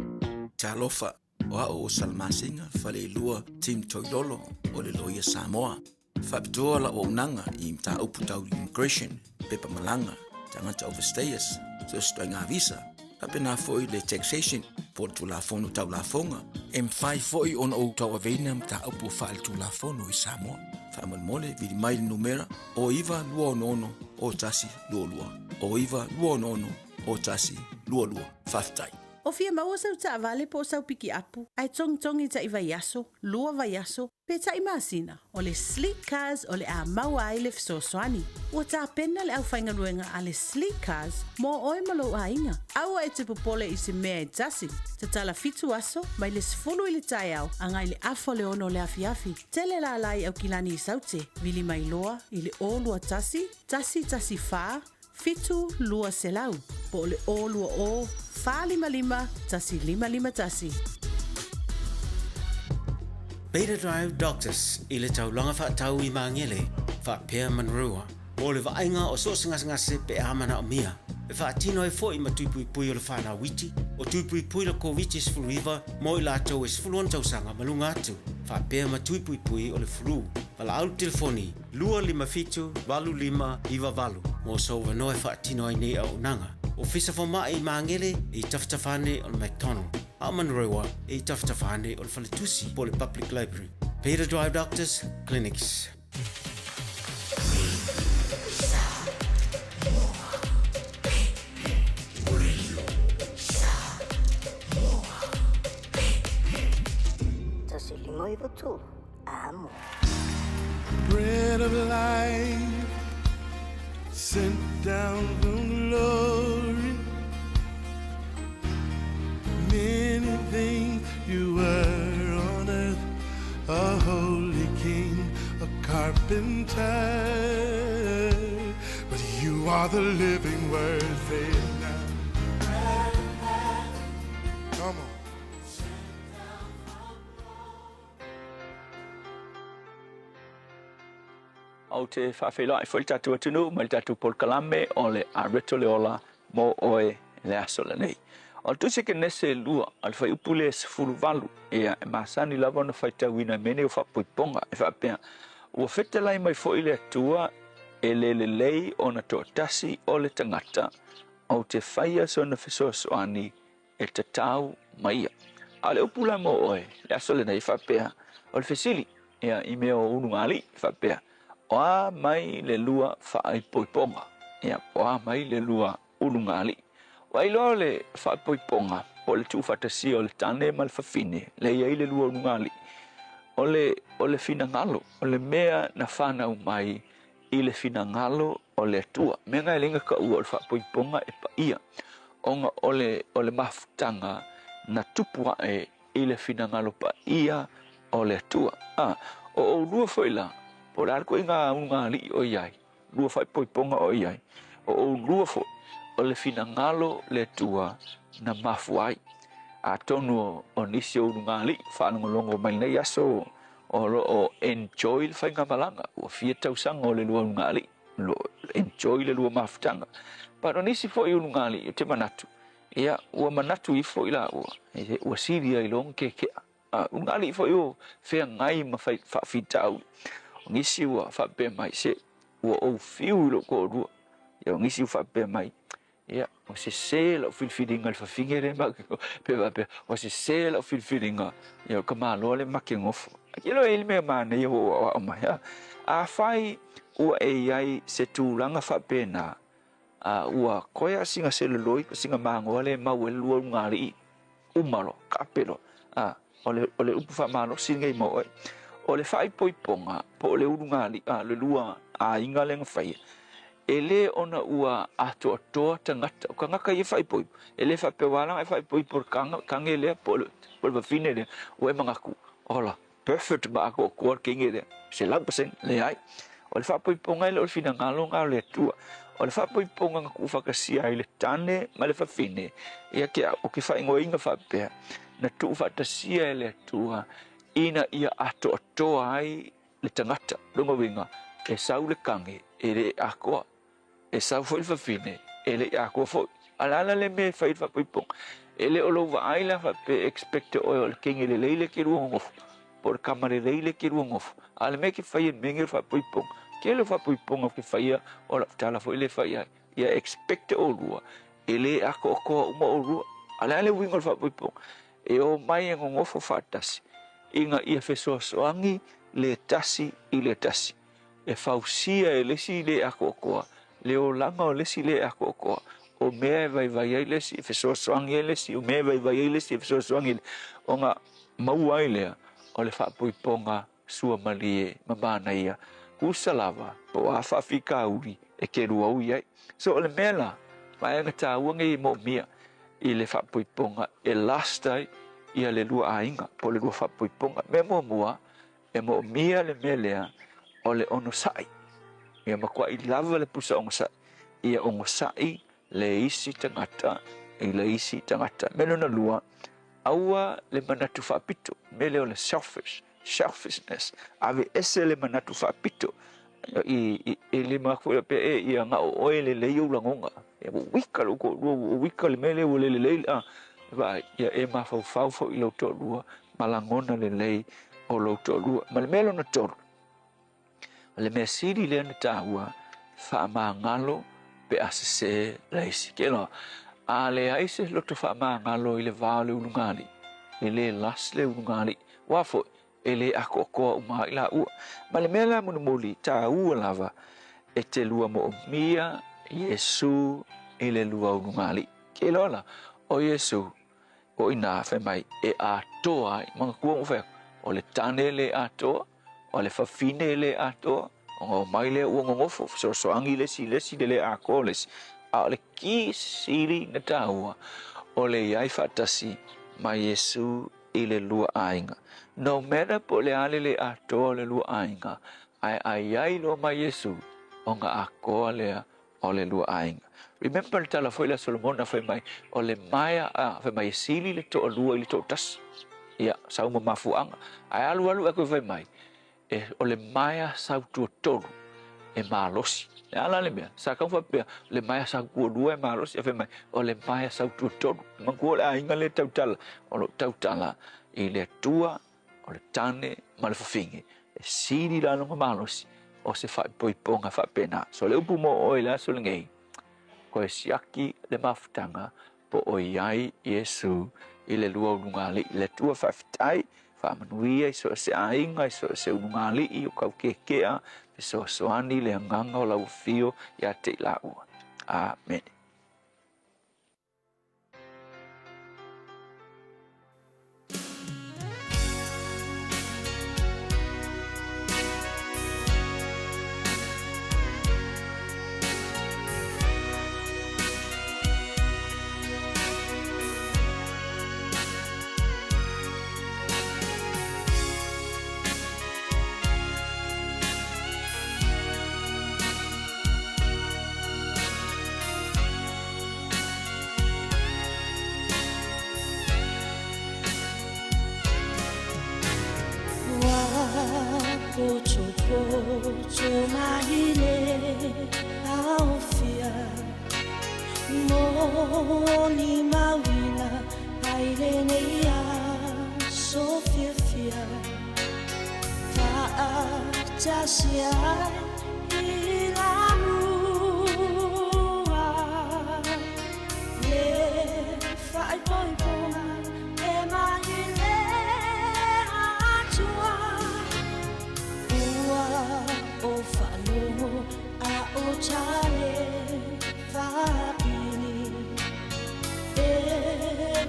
Talofa, o a'u o Salamasina Faleilua Tim Toilolo o le Loia Samoa. Faapitoa la'u auaunaga i mataupu tau immigration, pepa malaga, tagata overstayers, so o se ituaiga visa, faapena foi le taxation po o le Tulafono Tau Lafoga. E mafai foi ona ou tauaveina mataupu faaletulafono i Samoa. Faamolemole, vili mai le numera o 9266 0122, o 9266 0122. Faafetai. O fia maua sau taavale po o sau pikiapu, ae togitogi ta'i vaiaso, lua vaiaso, pe ta'i masina, o le Sleek Cars o le a maua ai le fesoasoani. Ua tapena le aufaigaluega a le Sleek Cars mo oe ma lou aiga. Aua e te popole i se mea e tasi. Tatala 7 aso, mai le 10 i le taeao agai i le afa o le 6 o le afiafi. Tele lala i Aukilani i Saute, vili mai loa i le 021 114 7200 po o le 020 455 1551. Beta Drive Doctors i le taulaga faatau i Magele, faapea Manurewa, mo le vaaiga o so o se gasegase pe a manaomia. E faatino ai foi ma tui puipui o le fanau iti, o tui puipui le Koviti-19 mo i latou e 16 tausaga ma luga atu, faapea ma tui puipui o le flu. Valaau le telefoni 257 8598 mo sou avanoa e faatino ai nei auaunaga. Ofisa Fomai i Magele e i tafatafa ane o le McDonald, a o Manurewa e i tafatafa ane o le Faletusi po o le Public Library. Beta Drive Doctors Clinics. 153 Amo. Bread of life sent down from glory. Many things you were on earth, a holy king, a carpenter. But you are the living word, say it now. Come on. Ou te faafeiloai foi i le tatou atunuu ma le tatou polokalame o le Areto le Ola mo oe i le aso lenei. O le Tusi Kenese 2, o le fuaiupu lea 18, ia, e masani lava ona faitauina i mea nei o faapoipoga, e faapea, Ua fetalai mai foi le Atua e le lelei ona toatasi o le tagata, ou te faia sona fesoasoani e tatau ma ia. A o le upu la mo oe, le aso lenei faapea, o le fesili, ia, i mea o ulugalii, faapea, o a mai le lua faaipoipoga? Ia, po o a mai le lua ulugalii? Ua iloa o le faaipoipoga po o le tuufaatasia o le tane ma le fafine, lea e i ai le lua ulugalii, o le, o le finagalo, o le mea na fanau mai i le finagalo o le Atua. Mea na e le taua o le faapoipoga e paia, ona o le, o le mafutaga na tupu ae i le finagalo paia o le Atua. A, o oulua foi la, po o le a le ituaiga ulugalii o i ai, lua faaipoipoga o i ai, o oulua foi, o le finagalo le Atua na mafua ai. Atonu o nisi o ulugalii faalogologo mai lenei aso o lo o enjoy le faigamalaga, ua fia tausaga o le lua ulugalii, o lo o enjoy le lua mafutaga. But o nisi foi ulugalii ou te manatu, ia, ua manatu ifo i laua, ua sili ai loa ona kekea. A, ulugalii foi o feagai ma faafitauli. O nisi ua faapea mai, se ua ou fiu i lou toalua. Ia, o nisi ua faapea mai, Ia, ua sese lau filifiliga i le fafine lea ma pe faapea, ua sese lau filifiliga, ia o le tamaloa lea ma ke nofo. Ae ke loa e i ai le mea manaia ua ou aoao mai, a? Afai ua e i ai se tulaga faapena, a ua toe lava sina seloloi po o sina magoa lea e mau ai le lua ulugalii, uma loa, kape loa, a, o le, o le upu faamalosi lenei mo oe. O le faaipoipoga po o le ulugalii, a, le lua aiga lea na faia, e lē ona ua atoatoa tagata, o tagata ia e faaipoipo, e le faapea ua ala ona e faaipoipo i le tane lea po o le fafine lea, ua e manatu, ola, perfect ma atoatoa le teine lea, 100%, leai. O le faapoipoga e le o le finagalo lena o le Atua. O le faapoipoga na tuufaatasia ai le tane ma le fafine, ia te au, ou te faaigoaina faapea, na tuufaatasia e le Atua ina ia atoatoa ai le tagata. Lona uiga, e sau le tane e le atoa, e sau foi le fafine e le i atoa foi. A o le a la le mea e fai ai le faapoipoga? E le o lou vaai la faapea e expect oe o le teine lelei lea e te lua nonofo, po o le tama lelei lea e te lua nonofo. A o le mea e te faia i le mea lenei o le faapoipoga, tele o faapoipoga ou te faia, o lau tala foi lea e fai ai, ia expect oulua e le atoatoa uma oulua. A o le a le uiga o le faapoipoga? E omai e nonofo faatasi ina ia fesoasoani le tasi i le tasi. E fausia e le isi le atoatoa le olaga o le isi le atoatoa, o mea e vaivai ai le isi, e fesoasoani ai le isi, o mea e vaivai ai le isi, e fesoasoani ai le ona maua ai lea o le faapoipoga suamalie ma manaia, tusa lava po o a faafitauli e te luaui ai. So o le mea la, vaega taua nei e moomia i le faapoipoga e last ai ia le lua aiga po o le lua faapoipoga. Mea muamua, e moomia le mea lea o le onosai. Ia matuai lava le pusa onosai. Ia onosai le isi tagata i le isi tagata. Mea lona lua, aua le manatu faapito. Mea lea o le selfish, selfishness. Aveese le manatu faapito. I, i, i le manatu foi faapea, e, ia na o oe lelei ou lagona. Ia ua wika lou toalua, ua wika le mea lea ua le lelei. A, vaai, ia e mafaufau foi i lou toalua ma lagona lelei o lou toalua. Ma le mea lona tolu, o le mea sili lea na taua, faamagalo pe a sesē le isi. Ke loa, a leai se loto faamagalo i le va o le ulugalii, e lē last le ulugalii. Ua foi, e lē atoatoa uma ai laua. Ma le mea la mulimuli, taua lava e te lua moomia Iesu i le lua ulugalii. Ke loa la, o Iesu, o inā fai mai e atoa ai, manatua ona ou fai atu, o le tane le atoa, o le fafine le atoa, ona omai lea ua nonofo, fesoasoani le isi i le isi, le le atoa o le isi. A o le ki sili na taua, o le i ai faatasi ma Iesu i le lua aiga. No matter po o le a le le atoa o le lua aiga, ae a i ai loa ma Iesu, ona atoa lea o le lua aiga. Remember le tala foi lea a Solomona fai mai, o le maea, a, fai mai e sili le toalua i le toatasi. Ia, sau ma mafuaaga. Ae alu alu ae toe fai mai, e, o le maea sautuatolu e malosi. Le a la le mea? Sa tau faapea, le maea sautualua e malosi, ae fai mai, o le maea sautuatolu. Manatua o le aiga lea e tautala, o lo o tautala i le Atua, o le tane ma le fafine, e sili la lona malosi o se faaipoipoga faapena. So le upu mo oe i le aso lenei, koe siaki le mafutaga po o i ai Iesu i le lua ulugalii. Le Atua faafetai, faamanuia i so o se aiga, i so o se ulugalii o kaukekea, fesoasoani le agaga o lau afio ia te i laua. Amene. Potopoto mai le aofia mo ni mauina ai lenei aso fiafia faatasi ai i lamua le faaipoipoga e mai le Atua ua o faalogo a o tale faapili e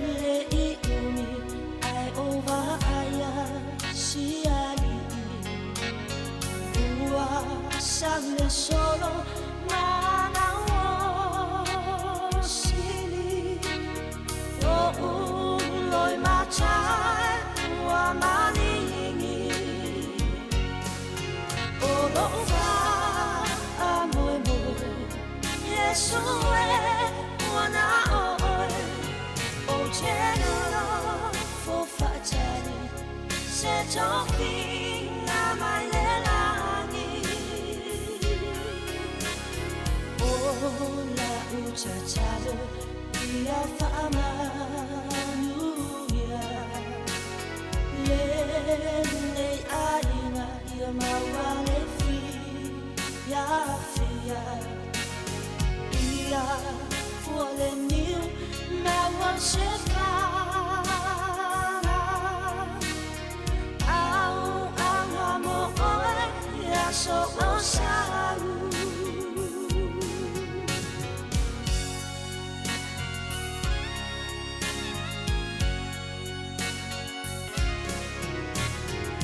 le i umi ae o vaaia sialii ua sau le solo manao sili o uloi matai ua maligi o lou faamoemoe Iesu e ua na oe o te nofo faatali se tofiga mai le lagi o lau tatalo ia faamanuia lenei aiga ia maua le fiafia ia fua le niu maua se fana au auga mo oe aso o sau.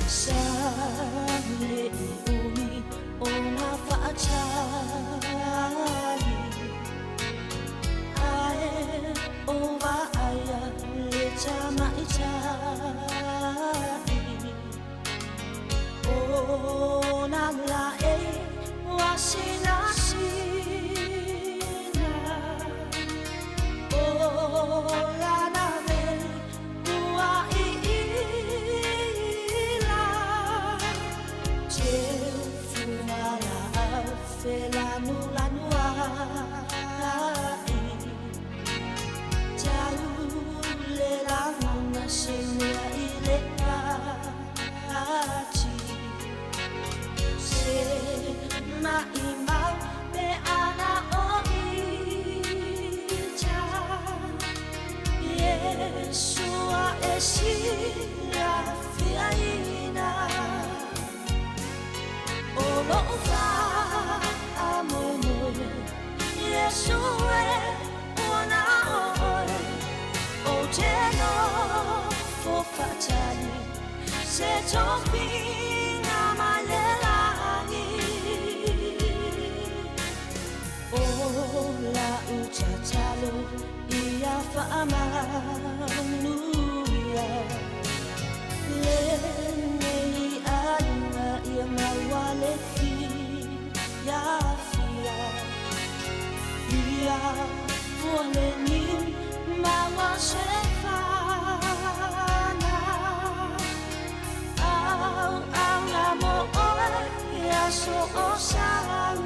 Sa le i umi ona faatali ae o vaaia le tamaitai ona laei ua sinasina o lana veli ua iila teu fugalaau felanulanuai tau le lagona se mea i le ati se maimau pe ana o ita Iesua e silafiaina o lou faamoemoe Iesu e ua na oe o te nofo faatali se tofiga mai le lagi o lau tatalo ia faamanuia lenei aiga ia maua le fiafia ia fua le niu maua se fana au auga mo oe aso o sau.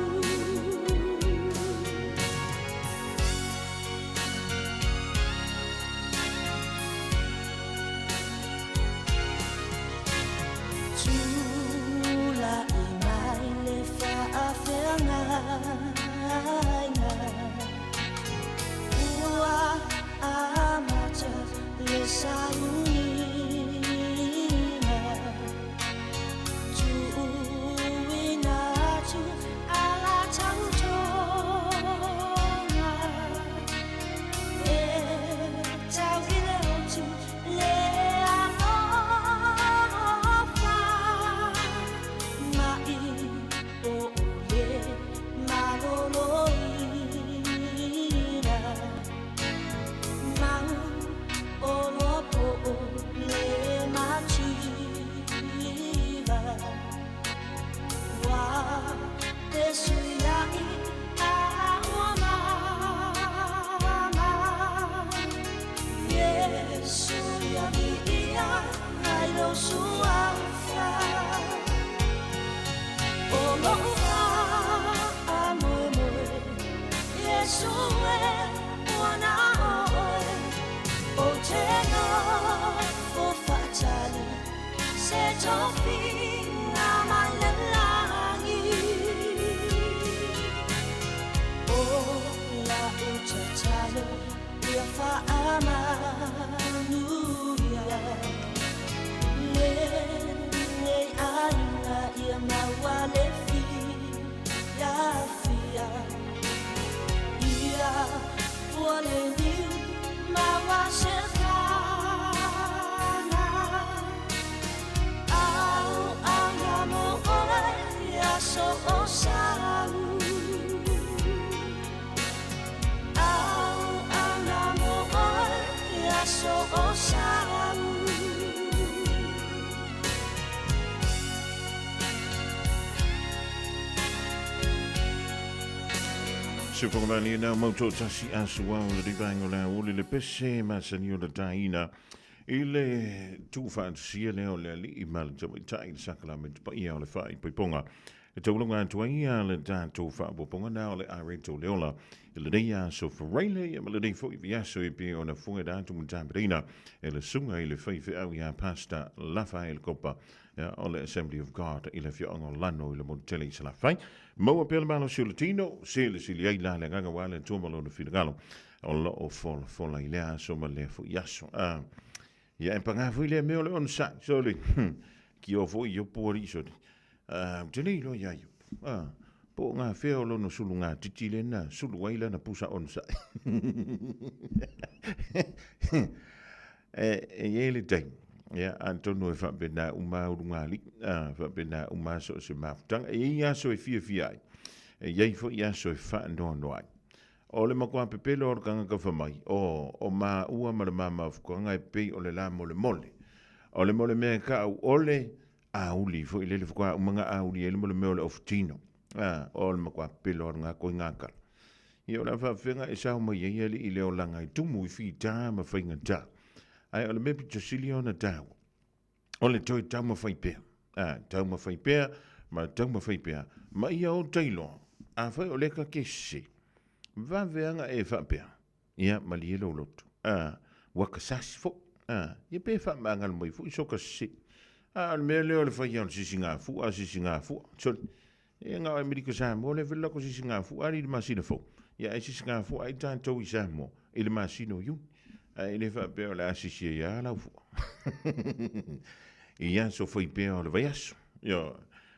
Fesuiaʻi a ua māmā. Iesu ia viia ai lou suafa. O loʻu faamoemoe, Iesu e, ua na ʻoe. Ou te nofo faatali se tofiga mai le lagi. O la'u tatalo ia faamanuia lenei aiga ia maua le fiafia. Ia pua le niu maua se fana. Auauna mo oe i aso o sau. Auauna mo oe i aso o sau. Se whakamani nā mauto tasi asua o le rivaenga o le auli le pese masani o le taina i le tuufaatasia lea o le alii ma le tamaitai le sakalamene paia o le faaipoipoga e taulunga atu ai ia le tatou faaopoopoga na o le areto le ola i lenei aso Faraile ia ma lenei foi vaiaso e pei ona fuaina atu ma tapenaina e le susuga i le faifeau ia Pastor Lafael Kopa ia o le Assembly of God i le afioaga o Lano i le motu tele i Salafai. Maua pea le malosi o le tino, silisili ai la le agaga ua le Atua ma lona finagalo o lo o folafola i lea aso ma lea foi aso. Ah, ia e pagā foi lea mea o le onosai, sole. Ki o foi Iopu alii sole. Ah, ou te le iloa iā Iopu. Ah, po o ngā whea o lono sulu ngā titi lena, sulu ai lana pusa onosai. E, e i ai le taimi, ia, atonu e faapena uma a ulugalii, a, faapena uma so o se mafutaga. E i ai aso e fiafia ai, e i ai foi aso e faanoanoa ai. O le matua pepelo o le tagata fai mai, o, o maua ma le ma mafutaga e pei o le la molemole. O le mole mea e ka'au ole, auli foi lele faatoa uma na auli ai le mole mea o le ofutino. A, o le matua pepelo o le gakoi gakala. Ia o le a faafefea e sao mai ai alii i le olaga i tumu i fita ma faigata. Ae o le mea pito sili ona taua, o le toe taumafai pea. A, taumafai pea ma taumafai pea ma ia o tailoa. Afai o lea ka ke sese, vave aga e faapea, ia malie lou loto. A, ua ka sasi foi. A, ia pe faamagalo mai foi so ka sese. A, o le mea lea o le fai o le sisigafua, sisigafua. Sorry. E na o Amerika Samoa le vela ko sisigafua ali i le masina fou. Ia ai sisigafua ai tatou i Samoa i le masina o Iuni. Ae le faapea o le a sisi ai lava lau fua. I aso fai pea o le vaiaso. Ia,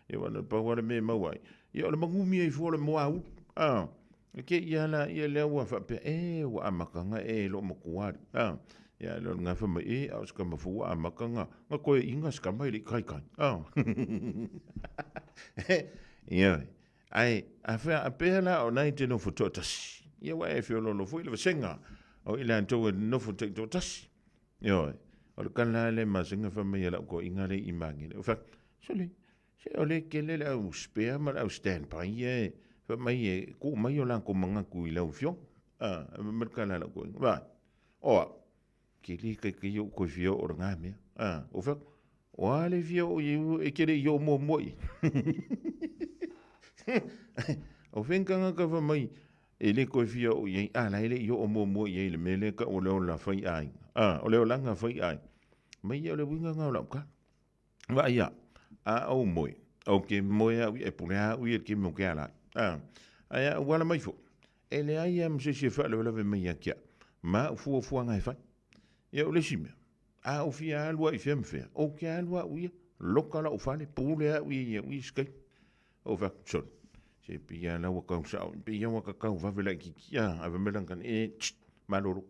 ia ua na pau lava le mea e maua ai. Ia o le magumi ai fua o le moa ulu. A, e ke ia la ia lea ua faapea, e ua amataga e loo matua ali. A, ia le o le gafa mai, e a o se kama fou ua amata na, na koe inga se kama e le i kaikai. A, ia, ae a whea a pea la o nai te nofo toatasi. Ia ua e feololo foi le vasenga o i latou e nofo taitoatasi. Ioe, o le kala le masenga fa mai e lau koiga le i mangele. O wha, sole, se o le kele le au spare ma le au standby e fa mai e ku mai o lako mangaku i lau fio. Ah, ma le kala lau koiga. Vai, oa, ke le kai kai o koe fio o ngā mea. Ah, o wha, o a le fio o iu e kele i o mua mua i. O whenkanga ka fa mai, e le koe fia o iai, a la ele i o mua mua i ai le mele ka o leo la whai ai. Ah, o leo langa whai ai. Mai ia o le winga ngā o lau ka. Wa ia, a o moe, o ke moe au e pule au i e ke mo ke ala. Ah, ai a wala mai fo. E le ai a mse se wha lewe mai a kia. Ma fua fua ngai whai. Ia o le simea. A o fia alua i fea ma fea. O ke alua au ia, loka lau fale, pule au ia ia ui skai. O wha, sorry. Se pia lau a kau sao, pia waka kau wawe lai ki kia, a melang kan e, tst, maloro.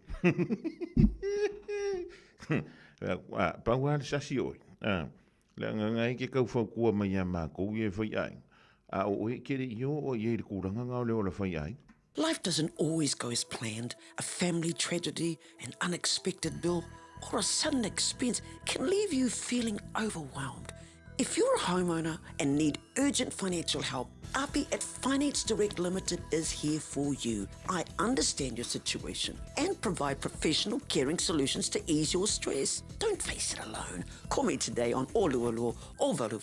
A, pau a le sasi oi. A, le anga ngai ke kau whaukua mai a mākou i e whai ai. A o e kere i o o i e le kūranga ngā o le ola whai ai. Life doesn't always go as planned. A family tragedy, an unexpected bill, or a sudden expense can leave you feeling overwhelmed. If you're a homeowner and need urgent financial help, Api at Finance Direct Limited is here for you. I understand your situation and provide professional caring solutions to ease your stress. Don't face it alone. Call me today on Olualua Ovalu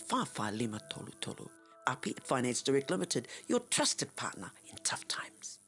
Lima Tolu Tolu. Api at Finance Direct Limited, your trusted partner in tough times.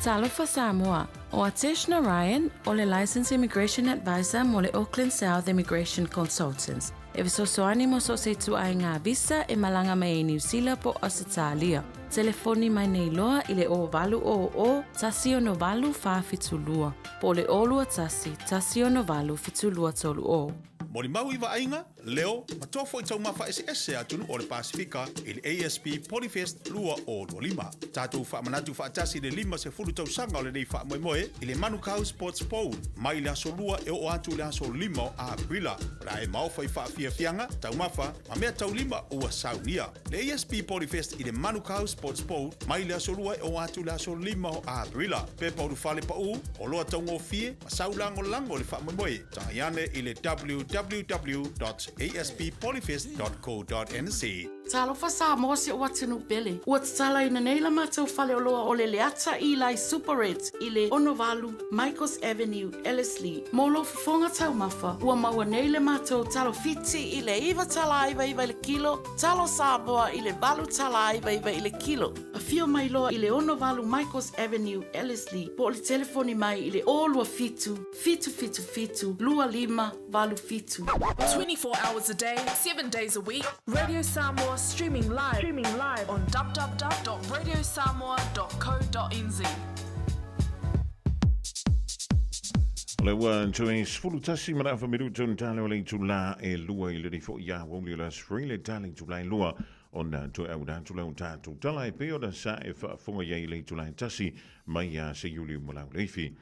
Talofa Samoa, o Atesh Narayan o le Licensed Immigration Advisor mo le Auckland South Immigration Consultants. E fesoasoani mo so o se ituaiga visa e malaga mai ai Niu Sila po o Ausetalia. Telefoni mai nei loa i le 0800 168 472 po o le 021 168 7230. Molimau i vaaiga, leo, ma toa foi taumafa eseese a atunuu o le Pasifika i le ASP Polyfest 2025. Tatou faamanatu faatasi le 50 tausaga o lenei faamoemoe i le Manukau Sports Bowl mai le aso 2 e oo atu i le aso 5 o Aperila. O le a e maofa i faafiafiaga, taumafa, ma mea taulima ua saunia. Le ASP Polyfest i le Manukau Sports Bowl mai le aso 2 e oo atu i le aso 5 o Aperila. Pepa ulufale paū, oloa taugofie, ma saulagolago i le faamoemoe. Tagai ane i le www.asppolyfest.co.nz. Talofa Samoa si ou atunuu pele. Ua tatalaina nei la matou faleoloa o le Leata Eli Superette i le 68 Michaels Avenue, Ellerslie. Mo lou fofoga taumafa, ua maua nei le matou talo fiti i le $9.99 i le kilo, talo Samoa i le $8.99 i le kilo. Afio mai loa i le 68 Michaels Avenue, Ellerslie, po o le telefoni mai i le 027 777 2587. 24 hours a day, 7 days a week. Radio Samoa streaming live, streaming live on www.radiosamoa.co.nz. O le ua toe 11 ma le afa minuto na tale o le itulā e lua i lenei foi aoauli o le Aso Faraile tale itulā e lua ona toe auina atu lea o tatou tala e pei ona sa e faafofoga i ai i le itulā e tasi mai ia Seiuli ma Lauleifi.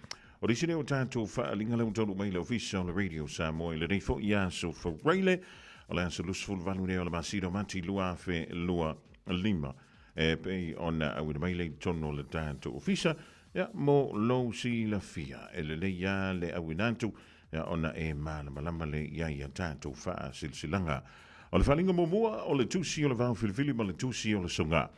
O le isi lea o tatou faaaliga lea ua taunuu mai i le Ofisa o le Radio Samoa i lenei foi aso Faraile, o le aso 28 lea o le masina o Mati 2025, e pei ona auina mai lea i totonu o le tatou Ofisa, ia, mo lou silafia. E lelei lava le auina atu, ia, ona e malamalama lea i ai a tatou faasilasilaga. O le faaaliga muamua, o le tusi o le vao filifili ma le tusi o le soga.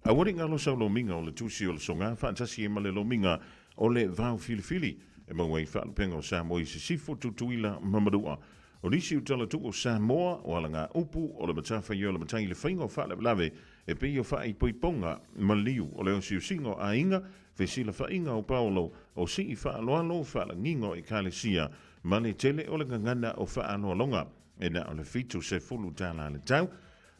Aua ne i galo sau lomiga o le tusi o le soga faatasi ai ma le lomiga o le vao filifili e maua ai faalupega o Samoa i Sisifo, Tutuila ma Manua. O nisi o tala tuu o Samoa, o alagaupu, o le matafaioi o le matai i le faiga o faalavelave e pei o faaipoipoga, maliu, o le osiosiga o aiga, fesilafaiga o paolo, o sii faaaloalo, faalagiga o ekalesia, ma le tele o le gagana o faaaloaloga. E na o le $70 le tau.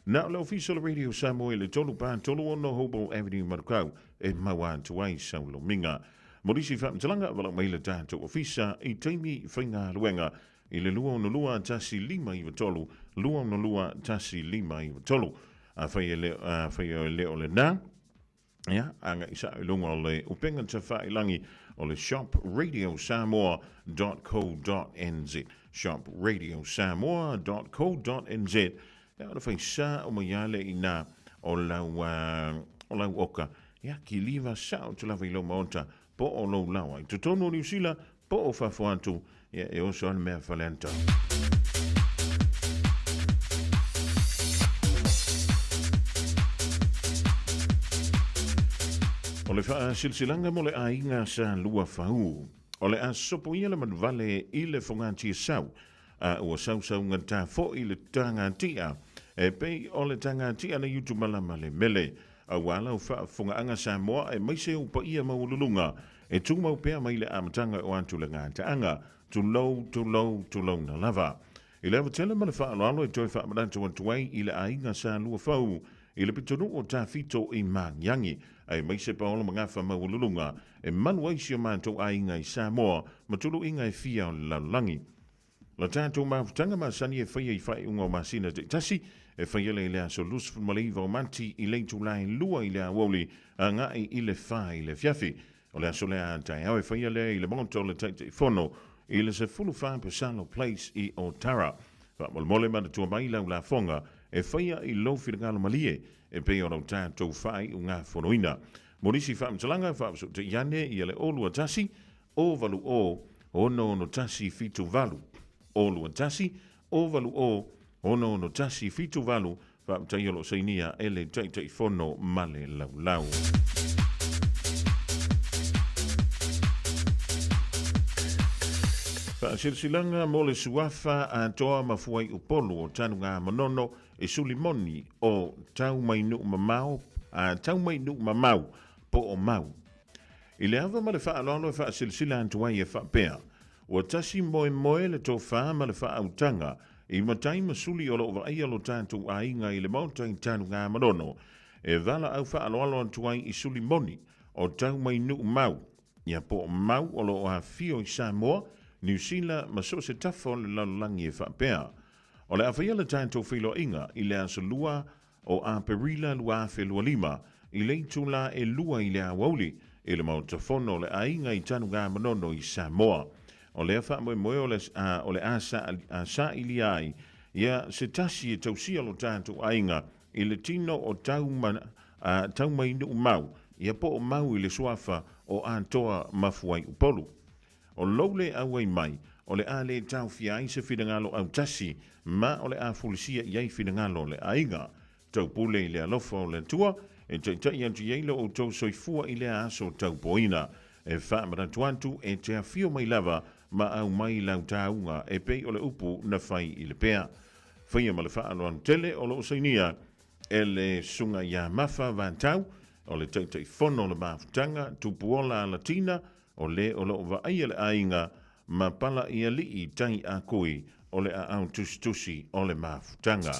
Na o le Ofisa o le Radio Samoa i le 3436 Hoball Avenue, Manukau, e maua atu ai sau lomiga. Mo nisi faamatalaga, valaau mai le tatou ofisa i taimi faigaluega i le 262 1593, 262 1593. Afai e le, afai e le o lena, Ia, agai sao i luga o le upega tafailangi o le shopradiosamoa.co.nz shopradiosamoa.co.nz Ia, ona fai sao mai lava lea i ina o lau, o lau oka. Ia, kiliva sao atu lava i lou maota po o lou laoa i totonu o Niu Sila po o fafo atu, ia, e oso lava le mea faleata. O le faasilasilaga mo le aiga sa lua fau, o le a sopoia le manuvale i le fogatiasau, a ua sausaugata foi le tagatia, e pei o le tagatia na Utumalama le mele, aua lau faafofogaaga Samoa aemaise ou paia maualuluga e tumau pea mai le amataga o atu le gataaga, tulou, tulou, tulouna lava. I le ava tele ma le faaaloalo e toe faamanatu atu ai i le aiga sa lua fau i le pitonuu o Tafito i Magiagi, aemaise paola ma gafa maualuluga e malu ai si o matou aiga i Samoa ma tuluiga e fia o le lalolagi. La tatou mafutaga masani e faia i faaiuga o masina taitasi, e faia lea i le aso 29 o Mati i le itula e 2 i le aoauli agai i le 4 i le afiafi. O le aso lea a taeao e faia lea i le Maota o le Taitaifono i le 14 Pesalo Place i Otara. Faamolemole manatua mai lau lafoga e faia i lou finagalo malie e pei ona o tatou faaiugafonoina. Mo nisi faamatalaga, faafesootai ane ia le 021 080 661 78, 021 080 661 78, Faafetai o lo o sainia e le Taitaifono ma le Laulau. Faasilasilaga mo le Suafa Atoa ma Fuaiupolu o Tanugamanono e suli moni o tau mai nuu mamao, a tau mai nuu mamau po o mau. I le ava ma le faaaloalo e faasilasila atu ai e faapea, Ua tasi moemoe le tofa ma le faaautaga i matai ma suli o lo o vaaia lo tatou aiga i le Maota i Tanugamanono, e valaau faaaloalo atu ai i suli moni o tau mai nuu mau, ia po o mau o lo o afifio i Samoa, Niu Sila ma so o se tafa o le lalolagi e faapea. O le a faia le tatou feiloaiga i le aso 2 o Aperila 2025 i le itulā e 2 i le aoauli i le Maota Fono o le Aiga i Tanugamanono i Samoa. O lea faamoemoe o le o le a sailia ai ia se tasi e tausia lo tatou aiga i le tino o tau ma tau mai nuu mau ia po o mau i le suafa o Atoa ma Fuaiupolu. O lou le auai mai, o le a le taofia ai se finagalo autasi, ma o le a fulisia i ai finagalo o le aiga. Taupule i le alofa o le Atua, e taitai atu i ai lo outou soifua i lea aso taupoina. E faamanatu atu, e te afio mai lava ma aumai lau tauga e pei o le upu na fai i le pea. Faia ma le faaaloalo tele o loo sainia e le Susuga ia Mafa Vatau, o le Taitaifono o le Mafutaga Tupuola Alatina, O le o lo o vaaia le aiga ma pala i alii tai a kui o le aao tusitusi o le mafutaga.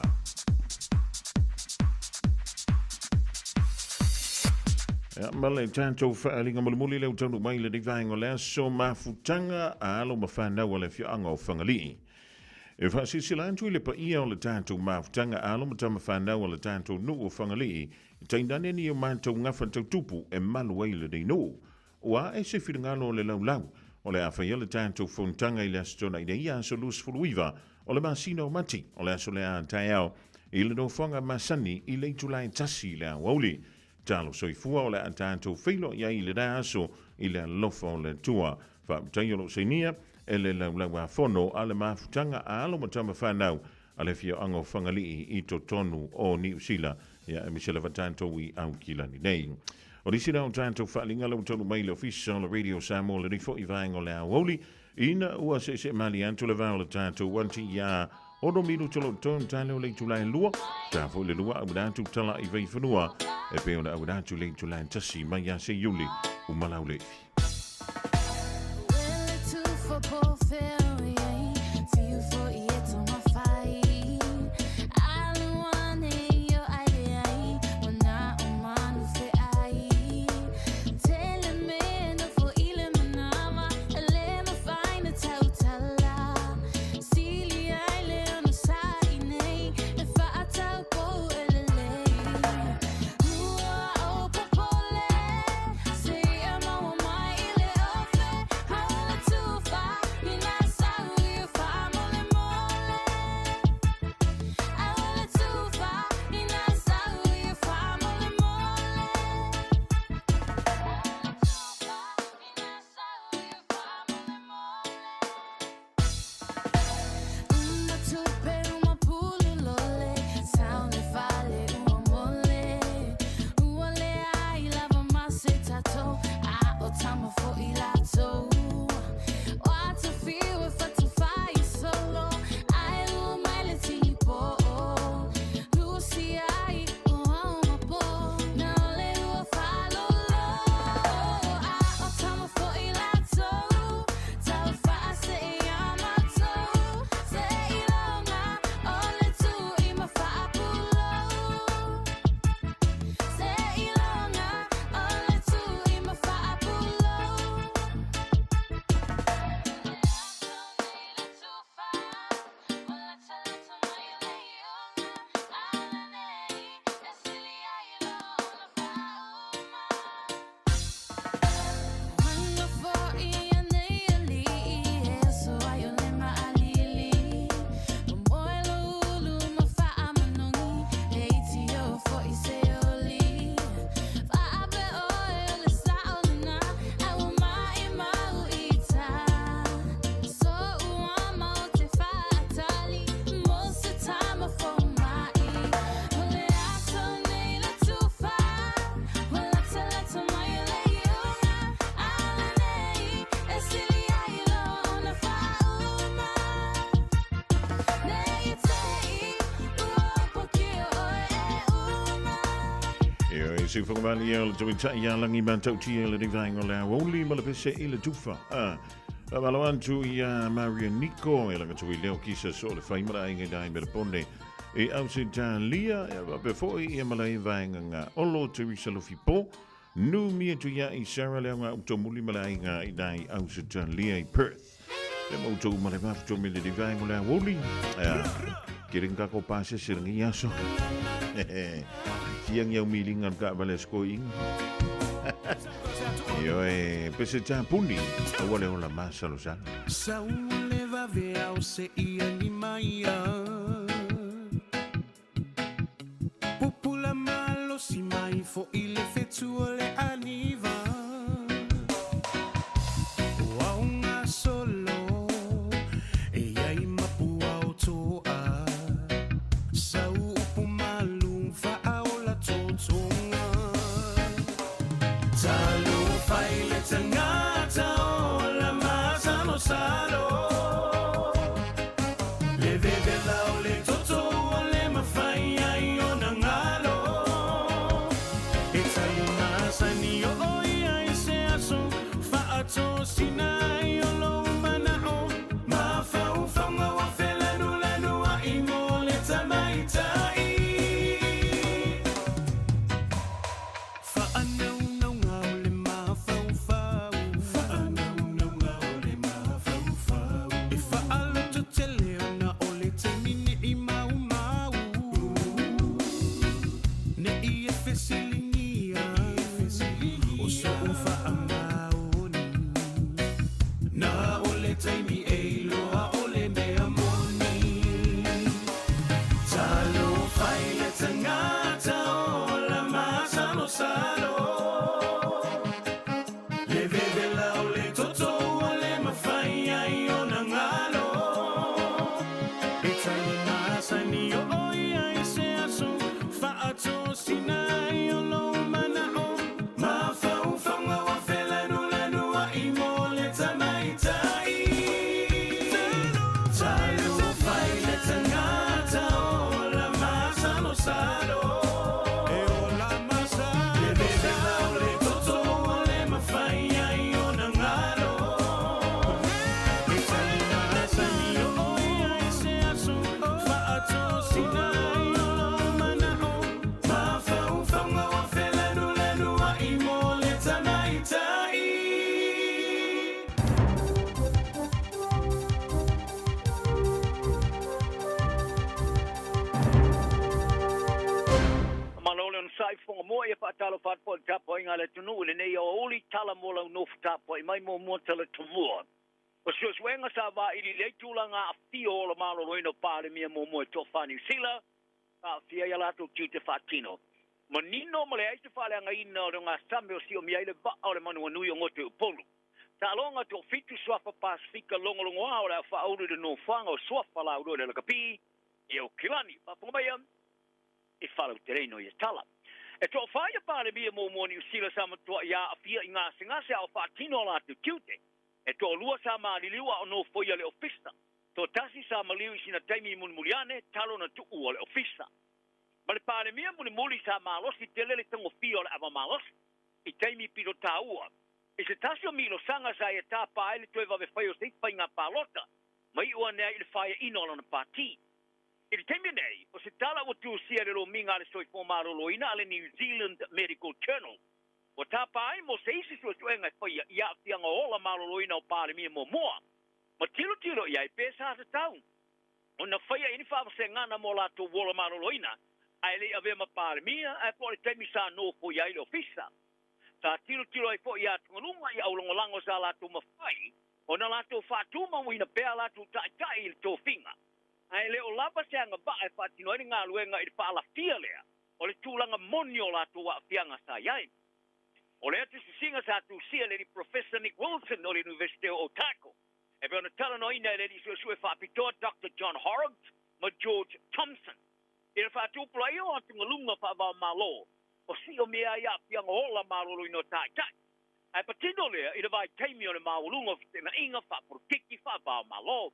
Ia, ma le tatou faaaliga mulimuli lea ua taunuu mai i lenei vaega o le aso mafutaga a alo ma fanau a le afioaga o Fagalii. E faasilasila atu i le paia o le tatou mafutaga a alo ma tama fanau a le tatou nuu o Fagalii, tainane ni o matou gafa tautupu e malu ai lenei nuu. Ua ae se finagalo o le laulau, o le a faia le tatou fonotaga i le Aso Toonai nei, aso 29 o le masina o Mati, o le aso lea a taeao, i le nofoaga masani i le itula e 1 i le aoauli. Talo soifua o le a tatou feiloai ai i lena aso i le alofa o le Atua. Faafetai o lo o sainia e le Laulau-a-Fono a le Mafutaga a Alo ma Tama Fanau a le Afioaga o Fagalii i totonu o Niu Sila, ia aemaise lava tatou i Aukilani nei. O nisi la o tatou faaaliga la ua taunuu mai i le Ofisa o le Radio Samoa lenei foi vaega o le aoauli, ina ua seesee malie atu le va o le tatou anti iā ono minuta o lo o tonu tale o le itula e 2, ta foi le 2 auina atu tala i vaifanua, e pei ona auina atu le itula e 1 mai ia se Iuli umalauleifi. Ioe, se whakawali ia le tauitai ia langi matautia le vaenga o le aoauli ma le pese i le tufa. Whamalo atu ia Maria Niko e langa tui leo kisa so le whai mara inga dai me le pone. E au se talia e wape foi ia malai vaenga ngā olo Teresa Luffy Po. Nu mia tu ia i Sarah leo ngā utomuli malai ngā i dai au se talia i Perth. Le mautou ma le mafuto me le vaenga o le aoauli. Ke reng kako pase se rangi aso. Fiang iau milinga ka vale sko inga. Ioe, pese tā puni, aua le ola masa lo salo. Sa ua le vave au se ia ni maia. Pupula malo si mai fo i le fetu o le aniva. Ua unga solo, e ia i mapua o toa. Sa upu malu fa aola totonga. Talo fai le tangata o la masalo salo. Le vevela o le toto o le mawhai ai o na ngalo. E tali masani o o ia i se aso, whaato sinai o lo manao. Mawhauwhaunga wa whelanu lanu a i mo le tamaitai. Whaanaungaunga o le mawhauwhau. Whaanaungaunga o le mawhauwhau. E whaaloto tele ona o le taimi ne i mau mau. Ne i e fesilingia. O so u whaamaoni. Na o le taimi e iloa o le mea moni. Talo fai le tangata o la masalo salo. Le vevela o le toto o le mawhai ai o na ngalo. E tali masani o o ia i se aso, whaato sinai o lo manao. Mawhauwhaunga wa whelanu lanu a i mo le tamaitai. Talo fai le tangata o la masalo salo. E o la masalo. Le vevela o le toto o le mawhai ai o na ngalo. E tali masani o o ia i se aso, whaato sinai o lo manao. Mawhauwhaunga wa whelanu lanu a i mo le tamaitai. Malo le sai fonga mo e whaatalo whaatpo le tapo inga le tunu le nei o uli tala mo lau nofu tapo i mai mo mua tala tumua. O suesuenga sa vā ili le tūlanga a fio o la malo loino pāle mia mo mua tō whāni sila, a fia ia lātou tiu te whātino. Manino ma le ai te whaleanga ina o le ngā same o si o mia ile vaa o le manua nui o ngote upolu. Ta alonga tō fitu suafa Pasifika longolongoa o le a whauru le nōwhanga o suafa la uro le lakapi, e o kilani, whaponga mai e whalau te reino i e tala. E tō whaia pāle mia mō mō ni usila sa matua ia a fia i ngā sengase a o whaatino lātou tiute. E tō lua sa maaliliua o nō le ofisa. Tō tasi sa maliu i sina taimi i munimuliane, talo na tuu o le ofisa. Ma le pāle mia mulimuli sa malosi te lele tango fia o le awa malosi. I taimi pito tāua. E se tasi o milo sanga sa e tā pāele toe wawe whai o se whai ngā pālota. Mai ua nea i le whaia ino lana pāti. I le taimi nei, o se tala ua tuusia le lo minga le soifua malōlōina a le New Zealand Medical Journal. O tā pāi mo se isi suesuenga e whaia i a whianga ola malōlōina o pāle mia mo mua. Ma tilo tilo ia i pēsa hata tau. O na whaia ini whaawase ngana mo lātou wola malōlōina, a ele i avea ma pāle mia, a po le taimi sa nōfo ia i le ofisa. Sa tilo tilo ai po ia tungalunga i aulongolango sa lātou mawhai, o na lātou whaatuma wina pēa lātou taitai i le tōwhinga. Ai le o lava se anga vaa e whaatino ai ngā luenga i le whaalafia lea, o le tūlanga moni o lātou wa whianga sa iai. O le atu sisinga sa tūsia le Professor Nick Wilson o le University o Otago. E pe ona tala noina e le li suesue whaapitoa Dr. John Horrocks ma George Thompson. I le whaatupula i o atungalunga whaavao malo, o si o mea ia whianga ola malolo ino taitai. Ai patino lea i le vai taimi o le maulunga o na inga whaaporokiki whaavao malo.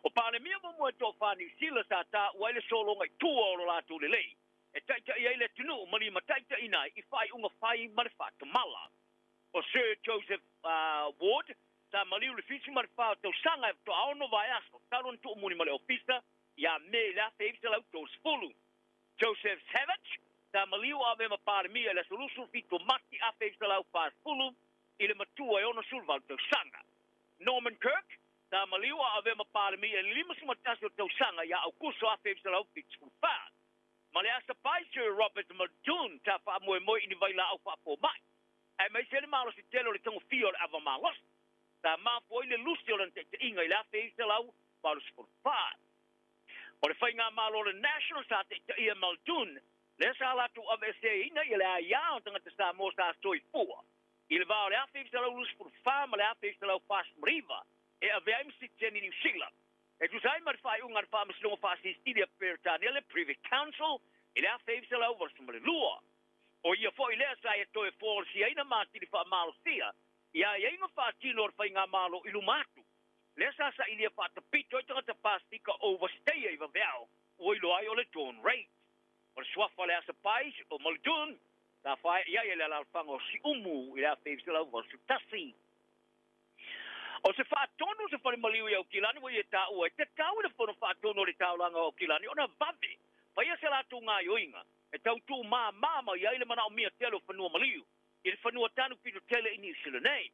O pāle mia mo mua tō whāni sila sa tā ua ele solonga i tua o lo lātou le lei. E e ta'ita'i ai le atunuu ma limataita'iina ai i faai'uga fai ma le faatamala. O Sir Joseph Ward, sa maliu le 74 o tausaga e faatoa 6 vaiaso talu ona tuumuli ma le ofisa ia Me i le 1930. Joseph Savage, sa maliu o avea ma Palemia i le aso 27 o Mati 1940 i le matua e 68 tausaga. Norman Kirk, sa maliu o avea ma Palemia i le 51 o tausaga ia Aukuso 1974. Ma le Asa Pai Sir Robert Muldoon, sa faamoemoe i ni vailaau faafoma'i, aemaise le malosi tele o le tagofia o le ava malosi, sa mafua ai le lusi o lana taita'iga i le 1984. O le faigamalo o le National sa taitaʻia e Muldoon, lea sa latou aveeseina ia le aiā o tagata Samoa sa soifua i le va o le 1924 ma le 1949 e avea ai ma sitiseni Niu Sila. E tusa ai ma le faaiuga a le Faamasinoga Faasilisili a Peretania le Privy Council i le 1982. O ia foi lea sa ia toe folasiaina ma atili faamalosia ia aiaiga faatino o le faigamalo i luma atu, lea sa sailia faatapito ai tagata Pasefika overstayer i vaveao ua iloa ai o le Dawn Raids. O le suafa o le Asa Pais o Muldoon sa faaee i ai e le alaalafaga o Siumu i le 1981. O se faatonu se fale maliu i Aukilani ua ia taua ai, tatau i le Fono Faatonu o le Taulaga o Aukilani ona vave faia se latou gaoioiga e tau tuumāmā mai ai le manaomia tele o fanua maliu i le fanua tanu pito tele i Niu Sila nei.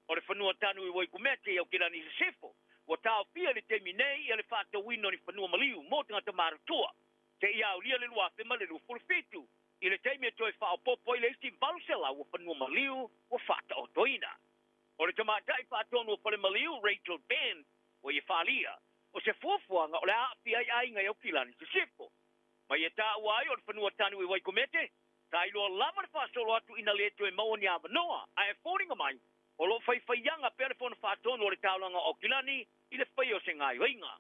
O le fanua tanu i Waikumete i Aukilani i Sisifo, ua taofia i le taimi nei ia le faatauina o ni fanua maliu mo tagata matutua seia aulia le 2027, i le taimi e toe faaopoopo ai le isi 800 o fanua maliu ua faataotoina. O le tamaitai faatonu o Falemaliu, Rachel Benn, ua ia faaalia, o se fuafuaga o le a aafia ai aiga i Aukilani Sisifo. Ma ia taua ai o le fanua tanu i Waikumete, sa iloa lava le faasolo atu ina le toe maua ni avanoa, ae e foliga mai o loo faifaiaga pea le Fono Faatonu o le Taulaga o Aukilani i le faia o se gaoioiga.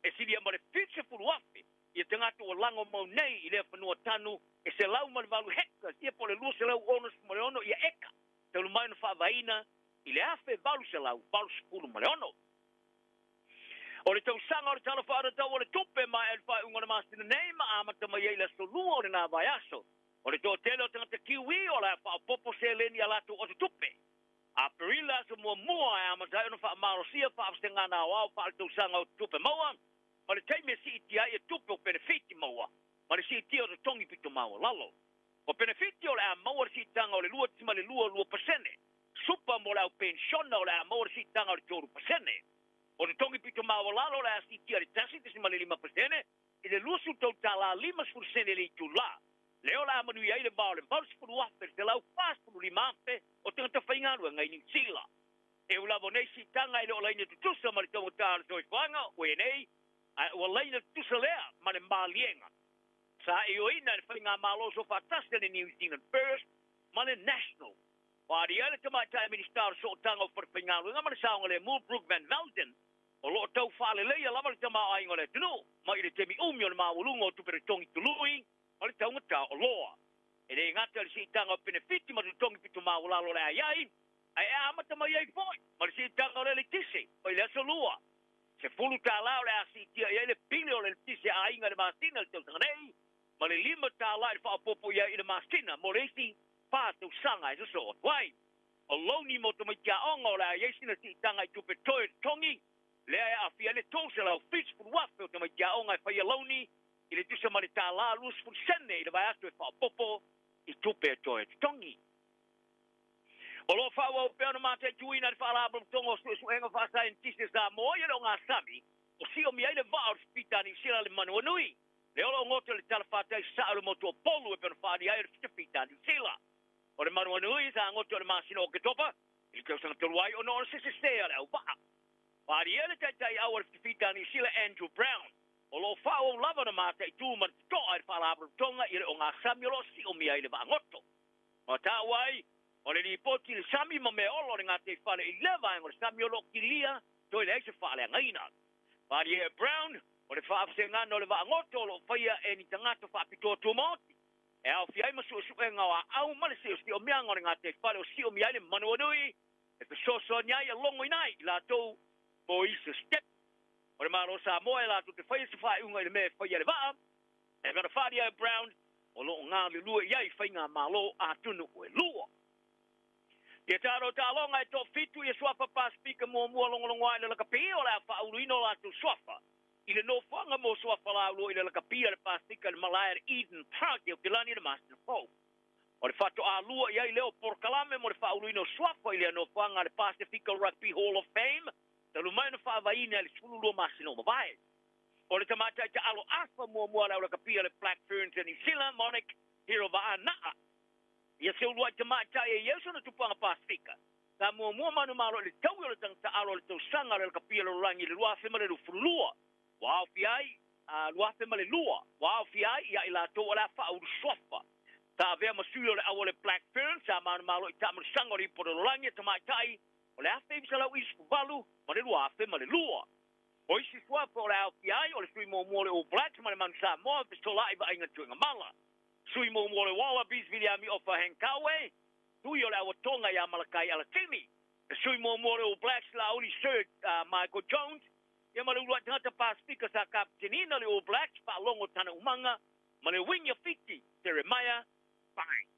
E silia ma le 70,000 ia tagata ua lago mau nei i lea fanua tanu e 108 hectares ia po o le 266 ia eka, talu mai ona faavaeina i le 1886. O le tausaga o le Tala Faatatau o le Tupe maea i le faaiuga o le masina nei ma amata mai ai i le aso Lua o lena vaiaso. O le toatele o tagata Kiwi o le a faaopoopo seleni i a latou oso tupe. Aperila aso muamua e amata ai ona faamalosia faavasegana aoao faaletausaga o tupe maua ma le taimi e siitia ai e tupe o penefiti maua ma le siitia o totogi pito maualalo. O penefiti o le a maua le siitaga o le 2.22%. Supa mo le au penisiona o le a maua le siitaga o le 3%. O totogi pito maualalo o le a siitia i le 1.5% i le $23 50 sene i le itulā. Lea o le a manuia ai le va o le 80,145,000 o tagata faigaluega i Niu Sila. E ui lava o nei siitaga e le o laina tutusa ma le taugata o le soifuaga ua i ai nei, ae ua laina tutusa lea ma le maliega sa ioeina e le faigamalo soofaatasi a le New Zealand First ma le National. Ua alia ai le Tamaitai Minisita o le Sootaga o Falefaigaluega ma le Saogalemu Brooke Van Velden, o lo o tau faaleleia lava le tamaoaiga o le atunuu mai i le taimi umi o le maualuga o tupe totogi tului ma le taugata o oloa. E le gata i le siitaga o penefiti ma totogi pito maualalo o le a i ai, ae amata mai ai foi ma le siitaga o le eletise mai le aso Lua. $10 o le a siitia i ai le pili o le eletise a aiga i le masina i le tausaga nei, ma le $5 i le faaopoopo i ai i le masina mo le isi 4 tausaga e sosoo atu ai. O louni mo tamaiti aoga o le a i ai sina siitaga i tupe toe totogi, lea e aafia ai le 370,000 o tamaiti aoga e faia louni i le tusa ma le $1.20 i le vaiaso e faaopoopo i tupe e toe totogi. O lo o faaauau pea ona mataituina e le Faalapotopotoga o Suesuega Faasaienitisi a Samoa ia le ogasami o siomia ai le vaa o le Fifita a Niu Sila le Manuanui, lea o lo o goto i le talafatai sasae o le motu o Upolu e pei ona faaalia ai o le Fitafita a Niu Sila. O le Manuanui sa goto i le masina o Oketopa i le tausaga talu ai ona o le sesesē a le auvaa. Faaalia ai le taitaiau a le Fitafita a Niu Sila Andrew Brown, o lo o faaauau lava ona mataitu ma le totoa e le Faalapotopotoga ia le ogasami o lo o siomia ai le vaagoto. Ma taua ai, o le lipoti i le sami ma mea ola o le gataifale i lea vaega o le sami o lo o kilia toe leai se faaleagaina. Malie Brown, o le faavasegana o le vaagoto o lo o faia e ni tagata faapitoa tumaoti, e aofia ai ma suesuega o aau ma le siosiomiaga o le gataifale o siomia ai le manuanui e fesoasoani ai e logoina ai i latou mo isi step o le Malo o Samoa e latou te faia se faaiuga i le mea e faia e le vaa. E pei ona faaalia e Brown, o lo o galulue i ai faigamalo a atunuu e lua. Ia tatou taaloga e toafitu ia suafa Pasefika muamua logologo ai i le lakapi o le a faauluina o latou suafa i le nofoaga mo suafa laulua i le lakapi a le Pasefika i le malae a le Eden Park i Aukilani i le masina fou. O le faatoa lua i ai lea o polokalame mo le faauluina o suafa i lea nofoaga a le Pasefika Rugby Hall of Fame talu mai ona faavaeina i le 12 masina ua mavae. O le tamaitai taalo afa muamua a le aulakapi a le Black Ferns a Niu Sila, Monique Hirova'ana'a. Ia se uluai tamaitai e i ai sona tupanga Pasefika, sa muamua manumalo i le taui o le taga taalo o le tausaga a le lakapi a le lalolagi i le 2022, ua aofia ai 2002, ua aofia ai ia i latou o le a faaulu suafa. Sa avea ma sui o le au o le Black Ferns, sa manumalo i taamilosaga o le Ipu o le Lalolagi a Tamaitai o le 1998 ma le 2002. O isi suafa o le a aofia ai o le sui muamua o le All Blacks ma le Manu Samoa, Fesola'i Vaaiga Tuigamala, sui muamua o le Wallabies, Viliami Ofa Henkawe, sui o le Aua Tonga ia Malakai Alatini, le sui muamua o le All Blacks, Laauli Sir Michael Jones, ia ma le uluai tagata Pasefika sa kapiteniina le All Blacks, Faalogo Tanaumaga, ma le wingi o Fiti, Jeremiah Pine.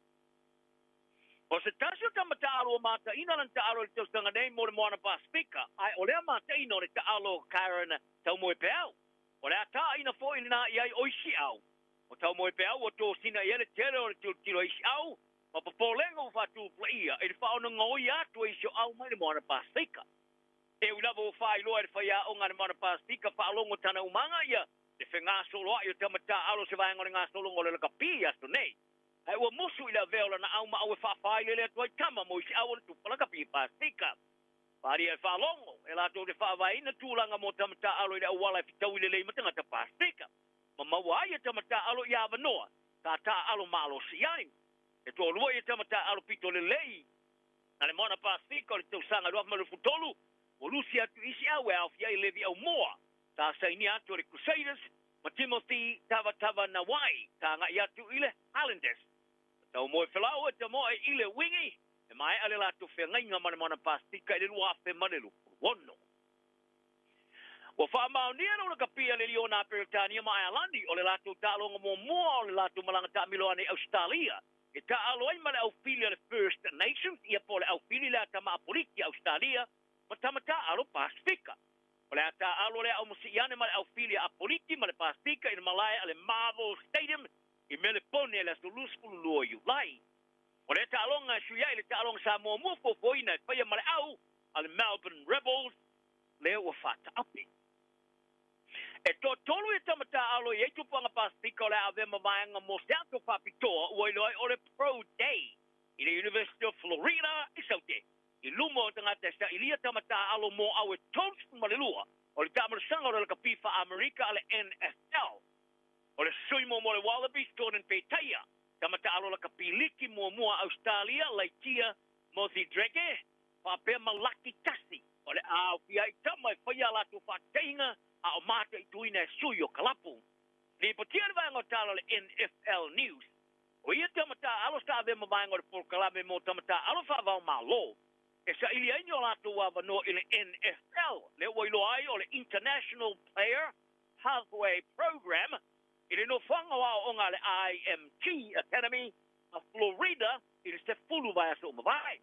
O se tasi o tama taalo ua mataina lana taalo i le tausaga nei mo le Moana Pasefika, ae o lea mataina o le taalo o Karen Taumoepeau. O le a taina foi lena i ai o isi au. O Taumoepeau ua tosina i ai le tele o le tilotilo a isi au, ma popolega ua faatupulaia i le faaonogaoia atu e isi o au mai le Moana Pasefika. E ui lava ua faailoa e le faiaoga a le Moana Pasefika faalogo tanaumaga ia le fegasoloai o tama taalo se vaega o le gasologa o le lakapi i aso nei. Ae ua musu i le avea o lana au ma au e faafāilele atu ai tama mo isi au o le tupa lakapi Pasefika. Paria e faalogo, e latou te faavaeina tulaga mo tama taaalo i le auala e fetaui lelei ma tagata Pasefika. Ma maua ai e tama taaalo ia avanoa sa taaalo malosi ai. E toalua ia tama taaalo pito lelei a le Moana Pasefika o le tausaga 2023, ua lusi atu i isi au e aofia ai Levi Aumua, sa sainia atu e le Crusaders, ma Timothy Tavatavanawai, sa agai atu i le Highlanders. Na tau moe felau e tamoe i le wingi, e maea le latou feagaiga ma le Moana Pasefika i le 2026. Ua faamaonia le ulakapi a le Liona a Peretania ma Aealani o le latou taaloga muamua o le latou malaga taamilo ane i Ausetalia e taaalo ai ma le aufili a le First Nations ia po o le aufili le a tama apoliki a Ausetalia ma tama taaalo Pasefika. O le a taaalo lea aumasii ane ma le aufili a Apoliki ma le Pasefika i le malae a le Marvel Stadium i Melepone i le aso 22 Iulai. O lea taaloga e sui ai le taaloga sa muamua fuafuaina e faia ma le au a le Melbourne Rebels lea ua faataape. E toatolu ia tama taaalo e i ai tupuaga Pasefika o le a avea ma vaega mo se aso faapitoa ua iloa ai o le Pro Day i le University of Florida i Saute i luma o tagata e sailia tama taaalo mo au e 32 o le taamilosaga o le lakapi faa-Amerika a le NFL. O le sui muamua o le Wallabies, Jordan Petaia, tama taaalo lakapi liki muamua a Ausetalia, Laitia Mothidreke, faapea ma Laki Tasi, o le a aofia ai tama e faia a latou faataiga a o mataituina e sui o kalapu. Lipotia le vaega o tala o le NFL News. O ia tama taaalo sa avea ma vaega o le polokalame mo tama taaalo faava-o-Malo e saili ai ni o latou avanoa i le NFL, lea ua iloa ai o le International Player Pathway Program, i le nofoaga o aoaoga a le IMG Academy a Florida i le 10 vaiaso ua mavae.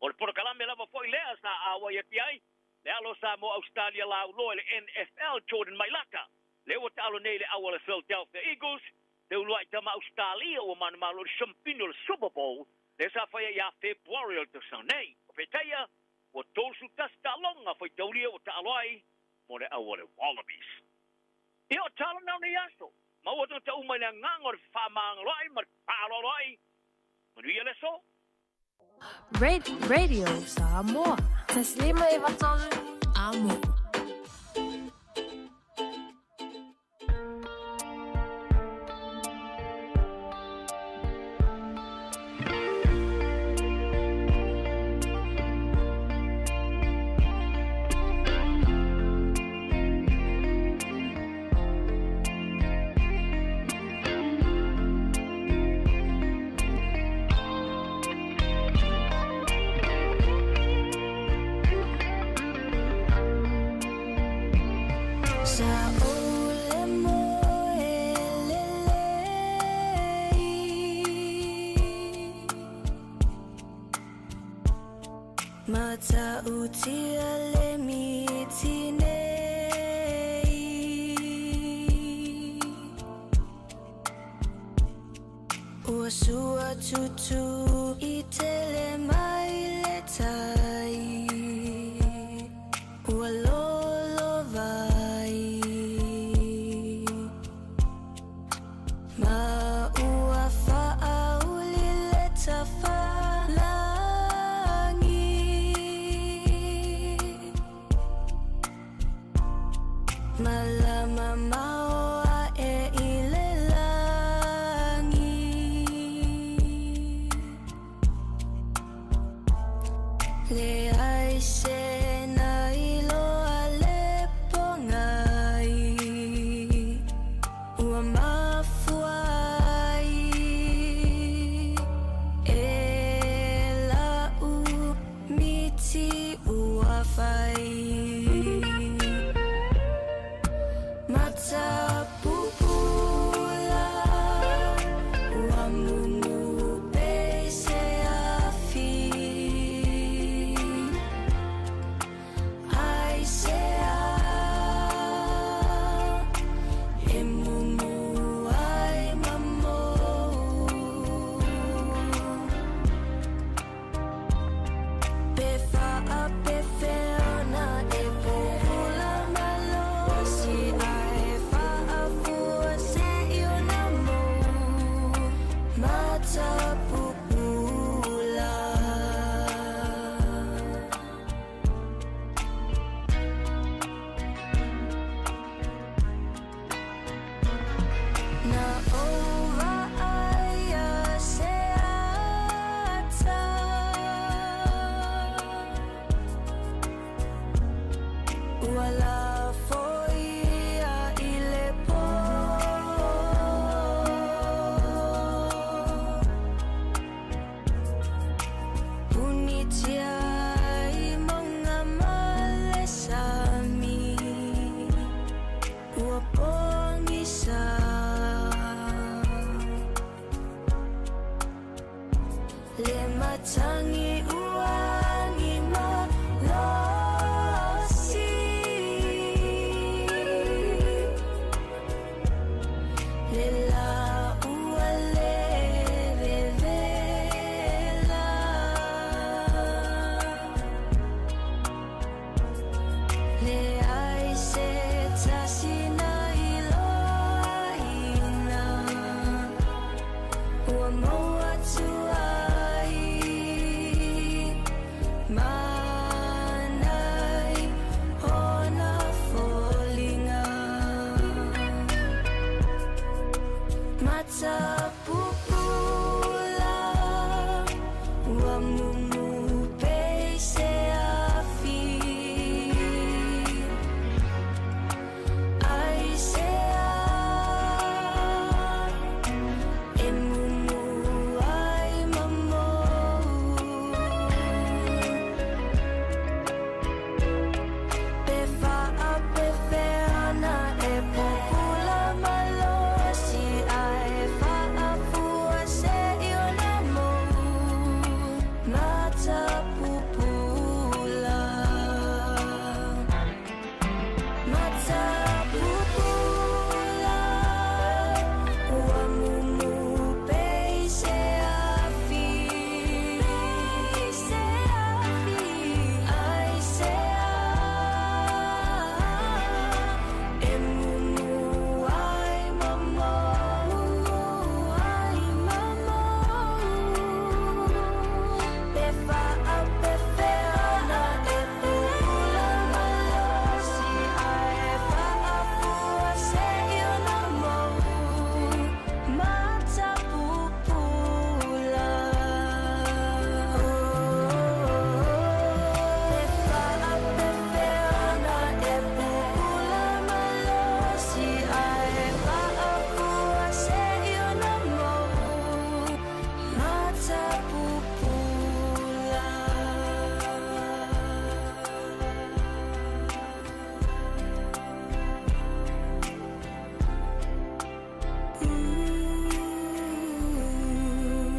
O le polokalame lava foi lea sa auai atu ai le alo o Samoa Ausetalia lauloa i le NFL Jordan Mailata, lea ua taalo nei i le au a le Philadelphia Eagles, le uluai tama Ausetalia ua manumalo i le siamupini o le Super Bowl lea sa faia ia Fepuari o le tausaga nei. O Petaia, ua 31 taaloga faitaulia ua taalo ai mo le au a le Wallabies. Ia o tala na o nei aso, maua tagata uma i le agaga o le fefaamagaloai ma le faaaloalo ai. Manuia le aso. Radio Samoa. 105.3 Amo. Matautia le miti nei. Ua sua tutu i tele mai le tai. Ua lolo vai. Ma ua faauli le tafalagi. Malama mao ae i le lagi. Leai se na iloa le pogai. Ua mafua ai e lau miti ua fai. Matapupula ua mumu pe se afi. Ai se a e mumu ai mamou. Pe faapefea e pupula malosi ae faafua se i ona mou. Matapupula. Na ova aia se ata. Ua lafoia i le pō. Punitia i mauga ma le sami. Ua pogisa. Le matagi ua agi malosi. Le la ua le vevela. Leai se tasi na iloaina. Ua maua atu ai.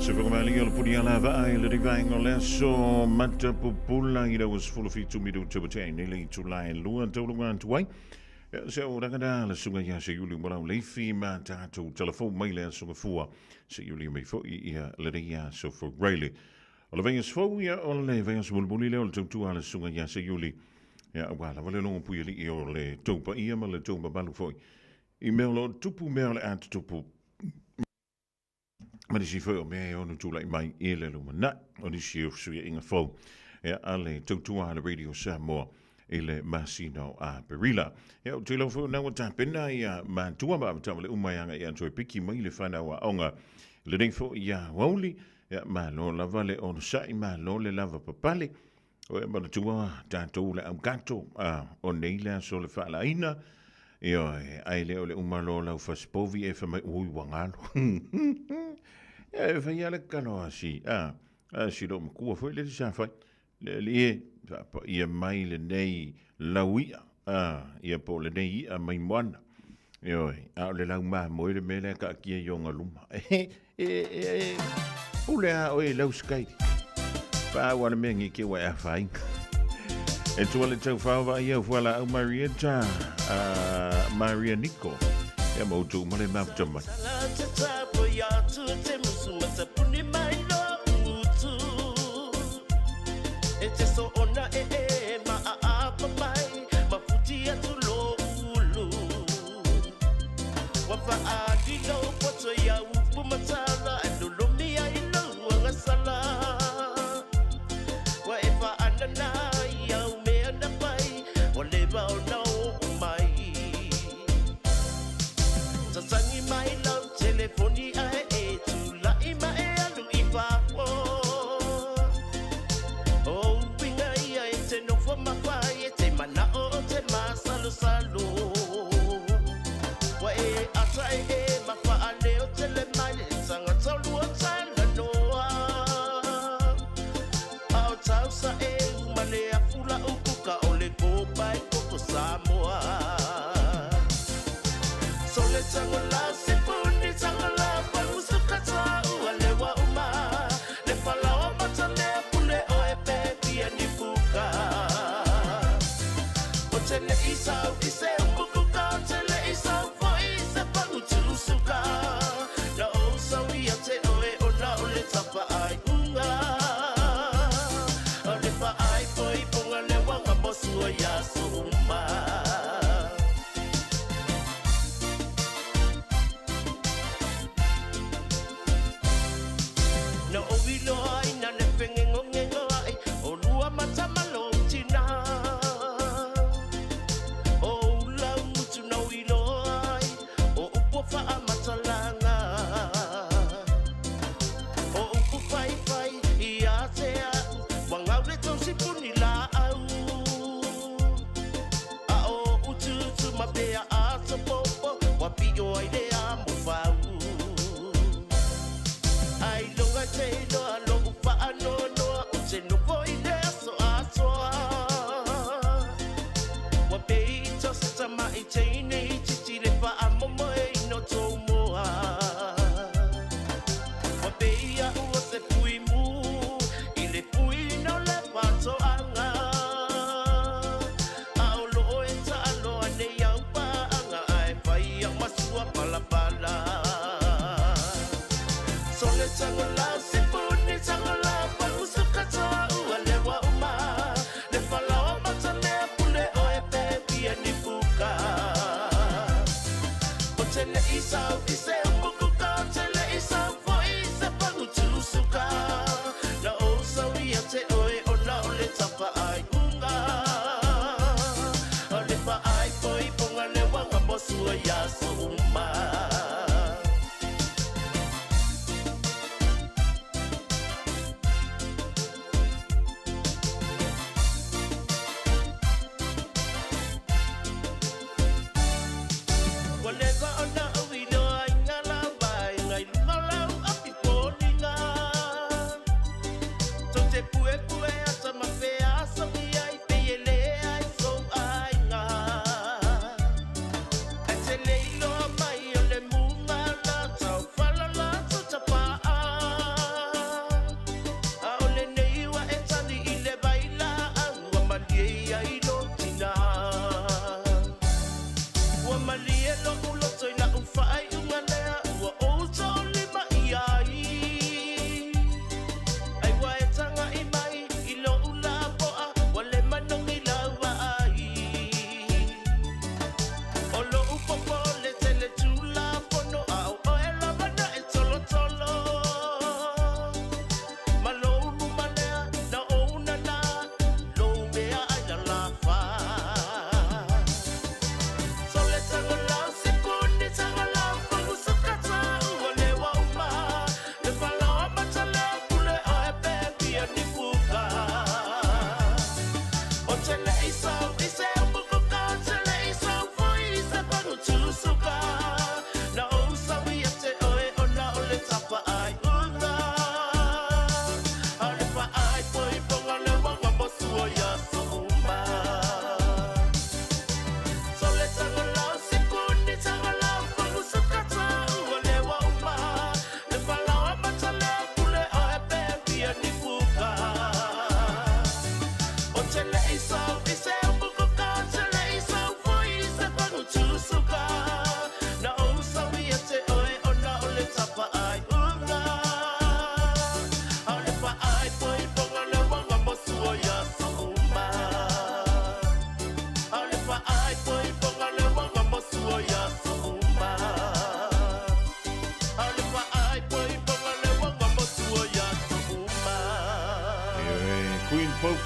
Se whakamali o le puni ala vaa i le rivaenga o le aso matapupula i le ua 17 minuta ua tea nei le itula e lua taulaga atu ai. Ia, se o rangana le suga ia se iuli walau leifi ma tātou telefon mai le aso gafua. Se iuli mai foi ia le rei aso Riley. O le vaiaso fou ia o le vaiaso mulimuli lea o le tautua a le Susuga ia Seiuli. Ia, aua lava le logo puialii o le tou paia ma le tou mamalu foi i mea o lo o tupu, mea o le a tutupu, ma nisi foi o mea e ono tulai mai i le lumanai, o nisi o fesuiaiga fou ia, a le tautua a le Radio Samoa i le masina o Aperila. Ia, ou te iloa foi o lena ua tapena ia matua ma avetaavale uma e agai atu e piki mai le fanau aoga i lenei foi aoauli. Ia, malo lava le onosai, malo le lava papale. O e manatua tatou le aukato, a, o nei le aso le faalaina, ioe, ai le o le uma loa o lau fasipovi e fai mai, ui ua galo. Ia, e fai lava le tatalo a si, a, a si loomatua foi le sa fai. Le alii e, faapaia mai lenei laui'a, a, ia po o lenei i'a mai moana. Ioe, a o le lau mamoe le mea lea taatia i ona luma. E, e, e, pule a oe i lau sikaili. Pau a le mea ni ke ua e afaina. E tua le tau whao vai au fuala au Marietta, Maria Nico. Ia ma utu ma le mafuta mai. E te so ona e e ma a apa mai Ma futi atu lo ulu Wa fa a di lo poto ia upu matala E lolomi ai lo angasala Wa e fa anana ia umea na pai Wa leva ona o mai Tatangi mai lau telefoni ae e Tula'i ma e alu i fafo O uiga ia e te nofo mawhai E te mana'o o te masalosalo Ua e ata e e ma whaaleo tele mai Le tangata o lua talanoa A o tausa e uma le afu la upu Ka o le kopa e koko Samoa Sole tangola se puni tangola Pamusuka ua lewa uma Le falaoa matamea pule o e pepi e ni puka O te le isau i se umukuka O te le isau foi i se pangutusuka Na o sau ia te oe o na o le tapa ai unga O le fa ai foi ponga le wanga mosu o ia so uma Na ou iloa ai na le fengengongengo ai o lua matama lou tina O ou lau mutu na ou iloa ai o upu o faamatalaga O upu faifai ia te a'u ua gau le tausi puni laau A o utuutu ma pea atopopo ua pio ai le amo fau Ai loga te iloa lo'u faanoanoa o te nofo i le aso atoa Ua pei i tau se tama'i teine itiiti le faamomoe i no tou moa Ua pei a'u o se pui mū i le puina o le faatoaga A o loo e taaloa nei au paaga ae fai au masua palapala Sole tangola se puni tangola pamusu katoa ua lewa uma Le falaoa matamea pule oe pepi e ni puka O te le isau i se umukuka O te le isau foi i se pangutusuka Na ou sau ia te oe ona o le tapa ai unga O le fa ai foi ponga le wanga mosua ia so uma Ua leva ona ou iloa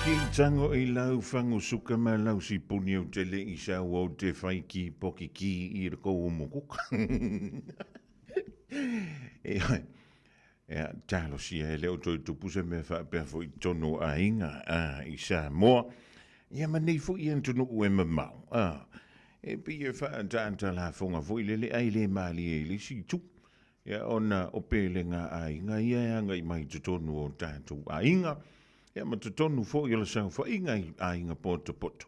Ki tango i lau fangu suka ma lau sipuni o te le i sau o te whai ki poki ki i re kou o mokuka. E ai, e talosia e leo toi tupu se mea whaapea fo i tono a inga a i Samoa. Ia ma nei fo i antunu'u e mamao. A, e pi e whaataata la fonga fo i lele ai le malie i le si tu. Ia ona o pele ngā aiga ia e agai mai i totonu o tātou aiga, ia ma totonu foi o le saofaiga i aiga potopoto.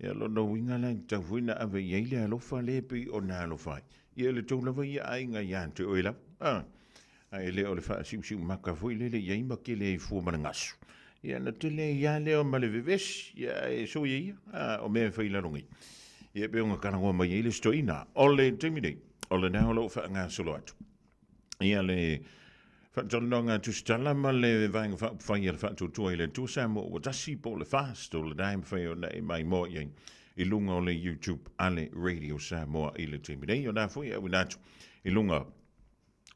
Ia lona uiga la e tatau foi ona ave i ai le alofa le pei ona alofa ai. Ia le tou lava ia aiga ia te oe lava. A, ae le o le faasiusiumaka foi lele i ai ma kele ai fua ma le gasu. Ia na tele ai lava lea ma le vevesi, ia e soia ia, a, o mea e fai i lalo nei. Ia e pei ona talanoa mai ai le stoina. O le taimi nei, o lena o lo o faagasolo atu. Ia le faatalanoaga tusitala ma le Vaega Faaupufai a le Faatuatua i le Atua Samoa ua tasi po o le FAST o lena e mafai ona e maimoa i ai i luga o le YouTube a le Radio Samoa i le taimi nei. O lena foi e auina atu i luga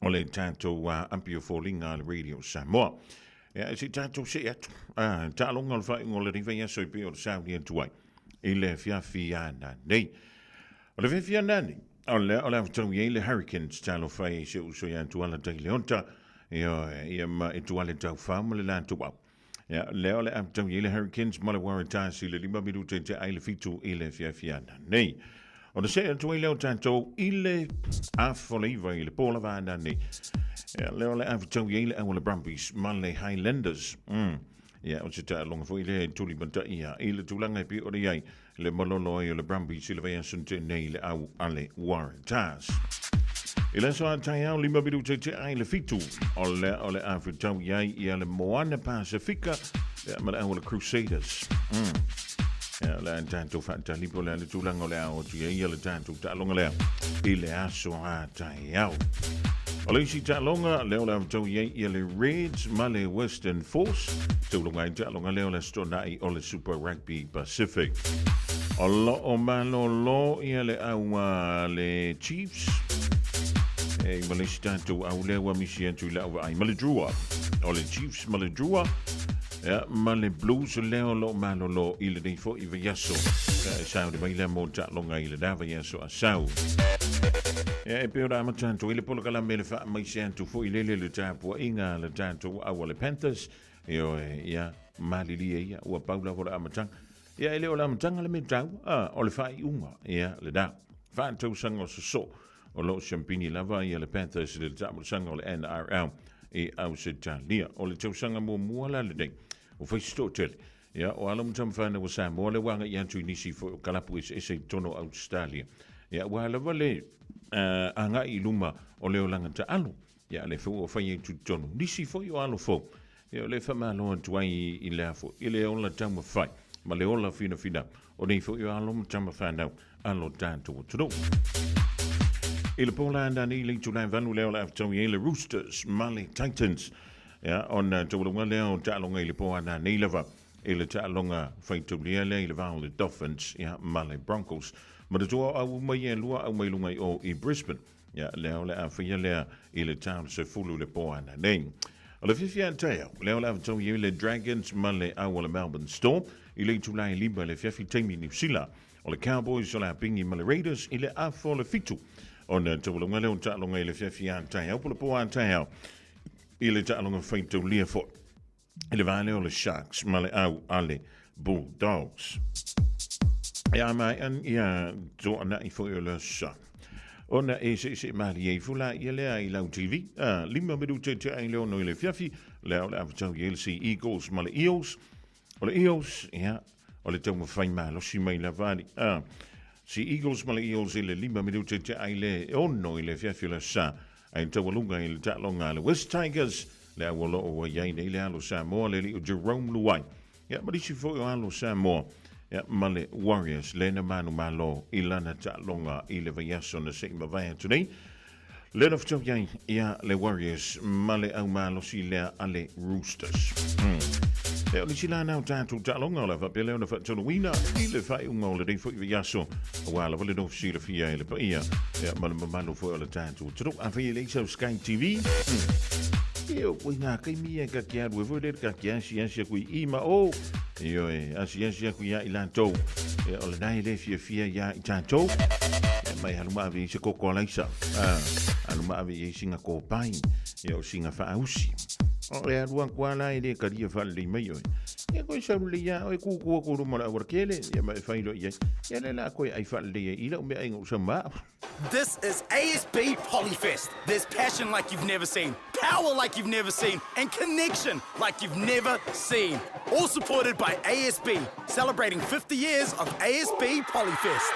o le tatou api o foliga a le Radio Samoa. Ia, e se i tatou see atu. Ah, taaloga o le faaiuga o le vaiaso i pei o le sauni atu ai i le afiafi ana nei. O le afiafi ana nei, o le, o le a fetaui ai le Hurricanes talofa e si ou uso ia Tuala Tagileota, ia, ia ma e Tuale Taufao ma le latou au. Ia, lea o le a fetaui ai le Hurricanes ma le Waratahs i le 5 minute te ai le 7 i le afiafi ana nei. Ona see atu ai lea o tatou i le afa o le 9 i le pō lava ana nei. Ia, lea o le a fetaui ai le au o le Brumbies ma le Highlanders. Ia, o se taaloga foi lea e tuli mataia i le tulaga e pei ona i ai le malolo ai o le Brumbies i le vaiaso na tea nei i le au a le Waratahs. I le aso a taeao 5 minute te ai le 7 o lea o le a fetau i ai ia le Moana Pasifika ia ma le au o le Crusaders. Ia, o le a tatou faatalipo le a le tulaga o le a o atu i ai ia le tatou taaloga lea i le aso a taeao. O le isi taaloga lea o le a fetau i ai ia le Reds ma le Western Force. Tauloga ai taaloga lea o le Aso Toonai o le Super Rugby Pacific. O lo o malolo ia le au a le Chiefs. E ma le isi tatou au lea ua misi atu i lau vaai ma le Drua. O le Chiefs ma le Drua. Ia, ma le Blues lea o lo o malolo i lenei foi vaiaso. Ia, e sauni mai lea mo taaloga i lena vaiaso a sau. Ia, e pei ona amata atu ai le polokalame le faamaise atu foi lele le tapuaiga a le tatou au a le Panthers. Ioe, ia, malilie ia, ua pau lava o le amataga. Ia, e le o le amataga le mea taua, a, o le faaiuga, ia, lena. Faatausaga o sosoo, o lo o siampini lava ia le Panthers i le taamolosaga o le NRL i Ausetalia. O le tausaga muamua la lenei, o fai se toatele. Ia, o alo ma tama whanau o Samoa le ua agai atu i nisi foi o kalapu eseese i totonu o Ausetalia. Ia, ua lava le agai i luma o le olaga taalo. Ia, le foi ua fai ai tutotonu. Nisi foi o alo fou. Ia, o le faamalo atu ai i le afo, i le ola taumafai, ma le ola finafinau. O nei foi o alo ma tama whanau, alo tatou atunuu. I le pō la nani i le itulā e 8 lea o le a fetaui ai le Roosters ma le Titans. Ia, ona taualauga lea o taaloga i le pō a nanei lava i le taaloga faitaulia lea i le va o le Dolphins ia, ma le Broncos. Manatua o au uma ia e lua au mai luga i o i Brisbane. Ia, lea o le a faia lea i le tau 10 le pō ana nei. O le afiafi a taeao, lea o le a fetaui ai le Dragons ma le au o le Melbourne Storm i le itulā e 5 le afiafi taimi Niu Sila. O le Cowboys o le a pingi ma le Raiders i le afa o le 7. Ona taualauga lea o taaloga i le afiafi a taeao po le pō a taeao i le taaloga faitaulia foi i le va lea o le Sharks ma le au a le Bulldogs. Ia mai an ia toana'i foi o le aso. Ona e seʻeseʻe malie ifo la ia lea i lau TV. A, 5 minute te ai le 6 i le afiafi, lea o le a fetau i ai le Sea Eagles ma le Eels. O le Eels, ia, o le taumafai malosi mai lava ali. A, Sea Eagles ma le Eels i le 5 minute te ai le 6 i le afiafi o le aso Sa. Ai taualuga i le taaloga a le West Tigers, le au o lo o ua i ai nei le alo Samoa, le alii o Jerome Luai. Ia, ma nisi foi o alo Samoa, ia, ma le Warriors, le na manumalo i lana taaloga i le vaiaso na se i mavae atu nei. Le na fetau i ai ia le Warriors ma le au malosi lea a le Roosters. E o nisi la nau tatou taaloga o le a faapea lea ona faataunuuina i le faaiuga o lenei foi vaiaso aua lava le nofo silafia e le paia ia, ma le mamalu foi o le tatou atunuu. Afai e leai sau Sky TV, ia, ua i ngā taimi ia e ka ke alu e foi le ka ke asiasi aku i i ma o. Ioe, asiasi aku iā i latou, ia o lena e le fiafia iā i tatou. Ia mai alu ma ave i se koko alaisa, alu ma ave i ai singa kōpai, ia o singa faausi. O e alu aku a la e le kalia whaalelei mai oe. Ia koe sau lelei ia oe kūkū aku luma o le aualakele, ia ma e whai loa i ai. Ia le la koe ai whaalelei ai i lau mea ai ngau sau ma. This is ASB Polyfest. There's passion like you've never seen, power like you've never seen, and connection like you've never seen. All supported by ASB, celebrating 50 years of ASB Polyfest.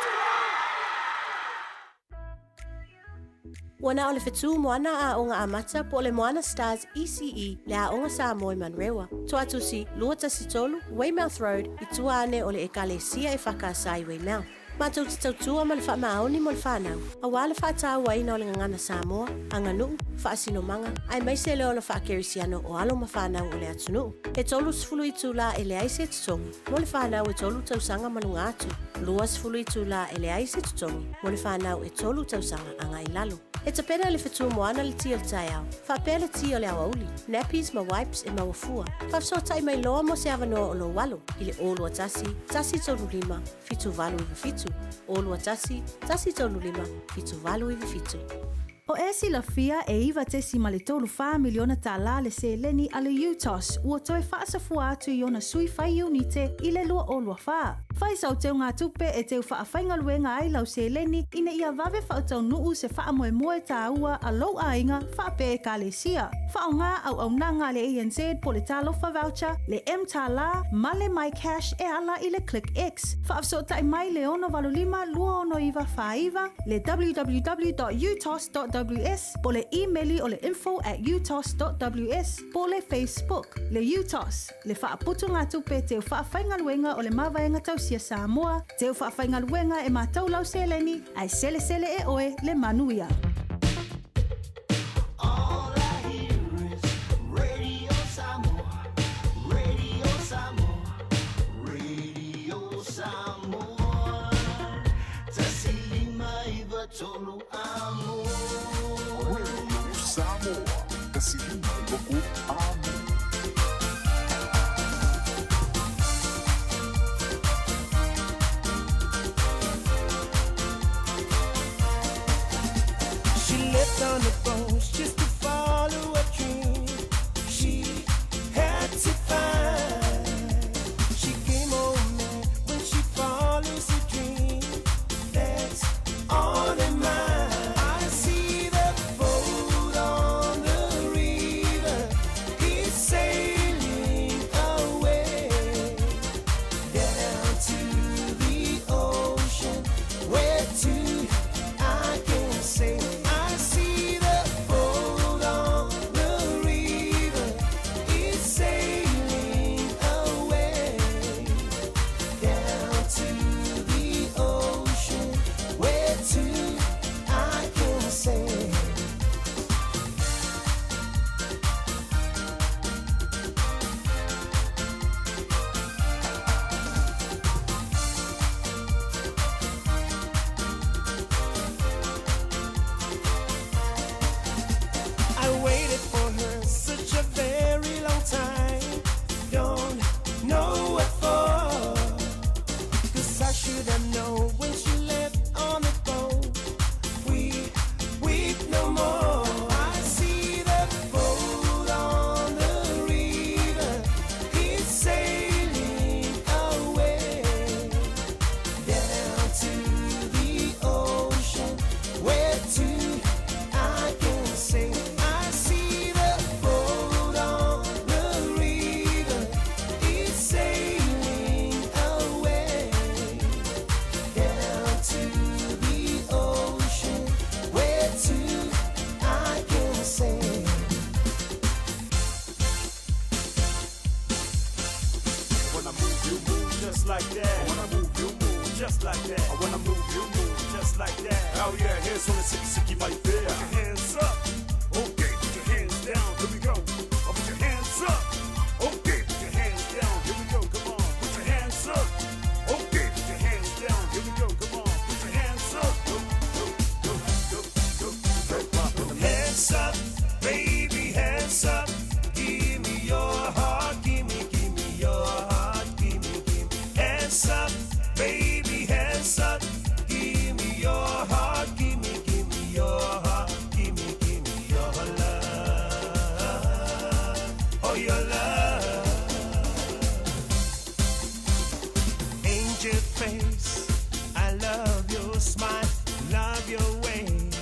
Ua na o le fetu moana aoga amata po o le Moana Stars ECE le Aoga Samoa i Manurewa. Toatusi, 213, Weymouth Road, i tua ane o le Ekalesia e Whakaasa i Weymouth. Matou te tautua ma le faamaoni mo le fanau, aua le faatauaina o le gagana Samoa, aganuu, faasinomaga, aemaise le ola faakerisiano o alo ma fanau o le atunuu. E 30 itulā e leai se totogi mo le fanau e tolu tausaga ma luga atu, 20 itulā e leai se totogi mo le fanau e tolu tausaga agai lalo. E tapena le fetu moana le ti o le taeao, faapea le ti o le aoauli, nappies ma wipes e maua fua. Faafesootai mai loa mo se avanoa o lou alo i le 021 135 7897, 021 135 7897. O e silafia e 9.34 miliona tālā le seleni a le UTOS ua toe faasafua atu i ona sui fai iunite i le 2024. Fai sau teugatupe e teu faafaigaluega ai lau seleni ina ia vave faataunuu se faamoemoe tāua a lou aiga faapea ekalesia. Faaaoga auaunaga a le ANZ po o le Talofa Voucher, le mTālā ma le MyCash e ala i le ClickX. Faafesootai mai le 685 269 49, le www.utos.ws po o le imeli o le info@utos.ws po o le Facebook. Le UTOS, le faaputugatupe teu faafaigaluega o le Mavaega Tausia Samoa, teu faafaigaluega e matou lau seleni ae selesele e oe le manuia. All I hear is Radio Samoa, Radio Samoa, Radio Samoa. Tasi lima iva tolu amo. Radio Samoa, tasi lima iva tolu amo. She left on the boat just to follow a dream she had to find. She came home man when she follows a dream that's on her mind. I see the boat on the river. It's sailing away down to the ocean where to I can say I see the boat on the river. It's sailing away down to the ocean where to I can say. I waited for her such a very long time. Don't know what for. Cause I should have known when she left on the boat. We weep no more. I see the boat on the river. It's sailing away down to the ocean where to I can say I see the boat on the river. It's sailing away down to the ocean where to I can say. When I move, you move just like that. When I move, you move just like that. When I move, you move just like that. Oh yeah, hands on the sicky sicky my fair. Put your hands up. Okay, put your hands down. Here we go. Oh, put your hands up. Okay, put your hands down. Here we go. Come on. Put your hands up. Okay, put your hands down. Here we go. Come on. Put your hands up. Go, go, go, go, go, go. Hands up, baby, hands up. Give me your heart, give me, give me your heart, give your love. Angel face, I love your smile, love your ways.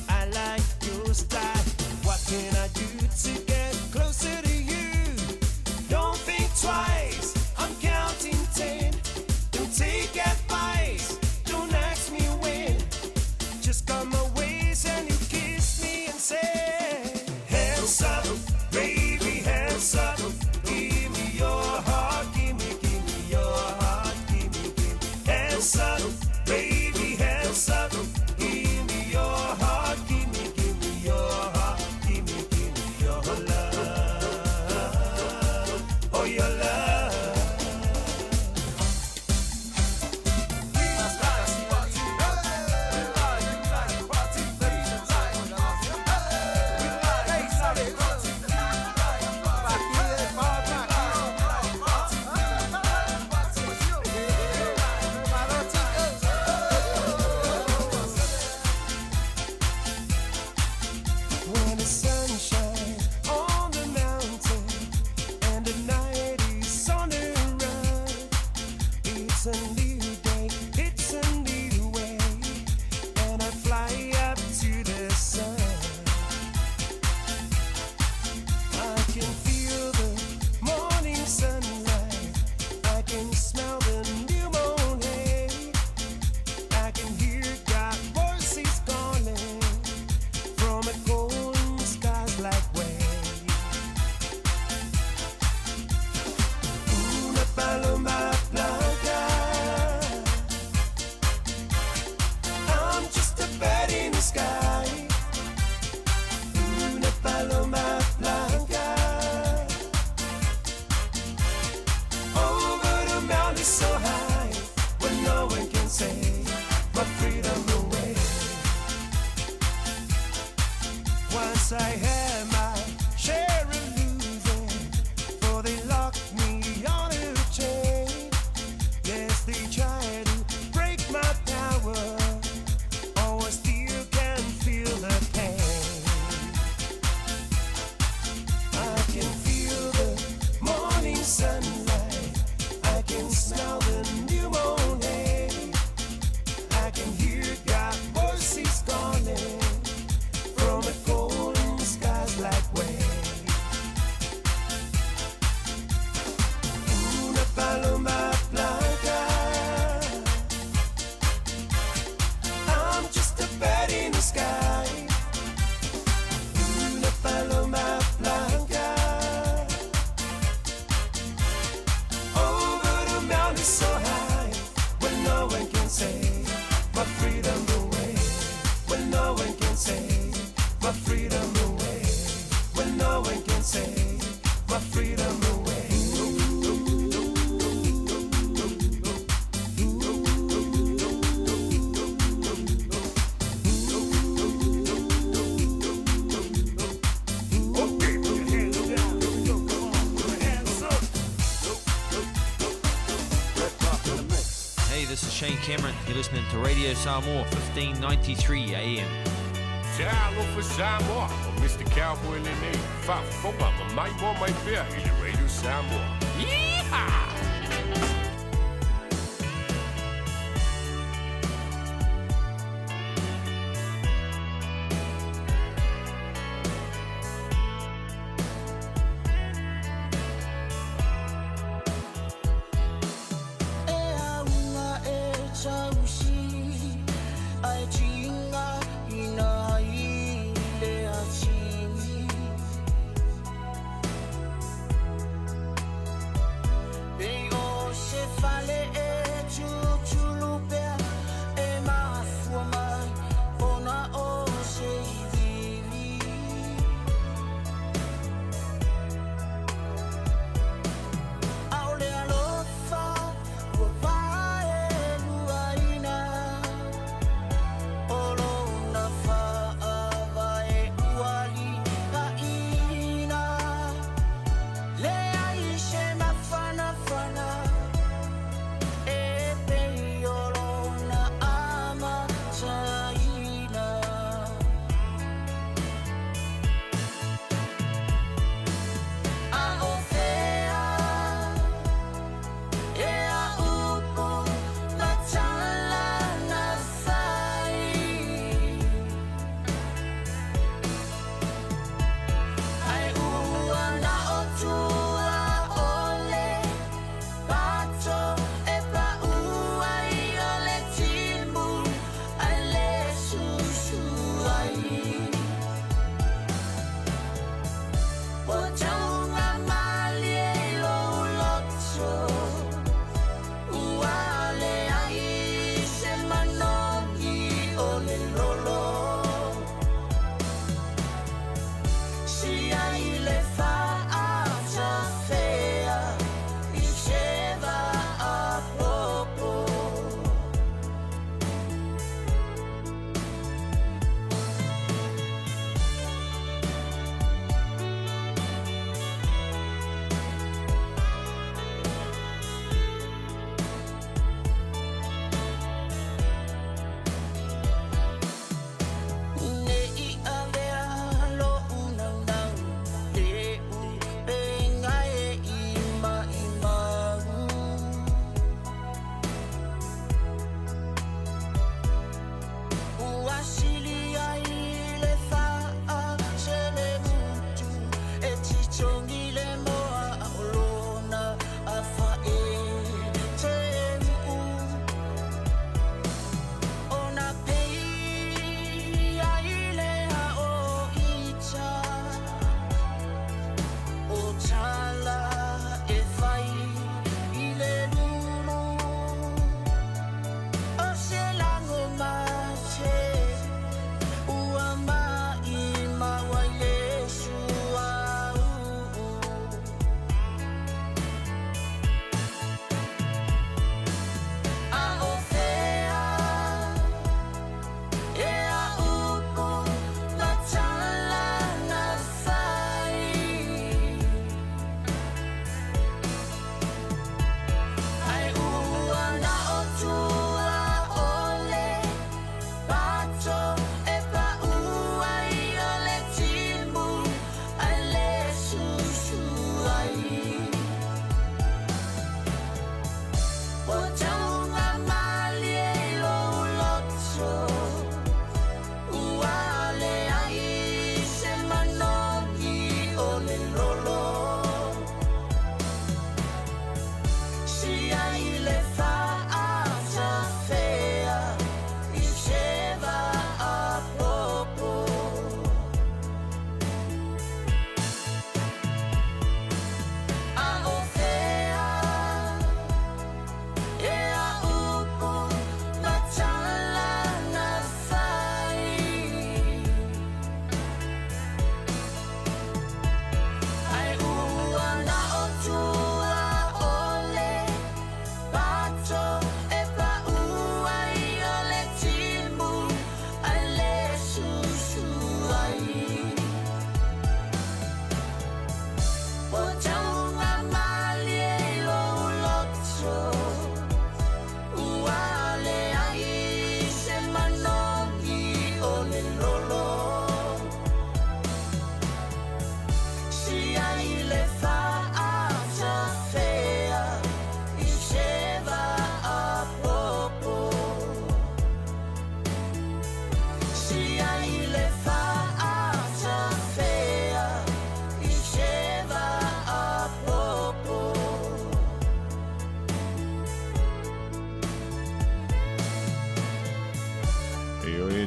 I like your style. What can I do to get closer to you? Don't think twice, I'm counting ten. Don't take advice, don't ask me when. Just come my ways and you kiss me and say, Hands up, baby, hands up. Give me your heart, give me your heart, give me. Hands up, baby, hands up. Give me your heart, give me your heart, give me your love. Oh, your love. When the sun shines on the mountain and the night is on the run, it's a new day, it's a new way, and I fly up to the sun. I can feel the morning sunlight, I can smell the new moon hay, I can hear God's voices calling from a golden skies like way. Una paloma blanca. I'm just a bird in the sky. Una paloma blanca. Over the mountain so high, where no one can say my freedom away. Once I had my share of losing, for they locked me on a chain. Yes, they tried to break my power. Oh, I still can feel the pain. I can feel the morning sunlight. I can smell the new moon hay. I can hear God's voices calling from a golden skies like way. Una paloma blanca. I'm just a bird in the sky. Una paloma blanca. Over the mountain so high, where no one can say my freedom away. Where no one can say my freedom away. Where no one can say my freedom away. Okay, put your hands down. Here we go. Come on, put your hands up. Hey, this is Shane Cameron. You're listening to Radio Samoa 1593 AM. Talofa Samoa, o Mr. Cowboy lenei, faafofoga ma mai mo mai pea i le Radio Samoa. Yeehaw! E aunga e tausi Ai tinga ina ai le atini Pe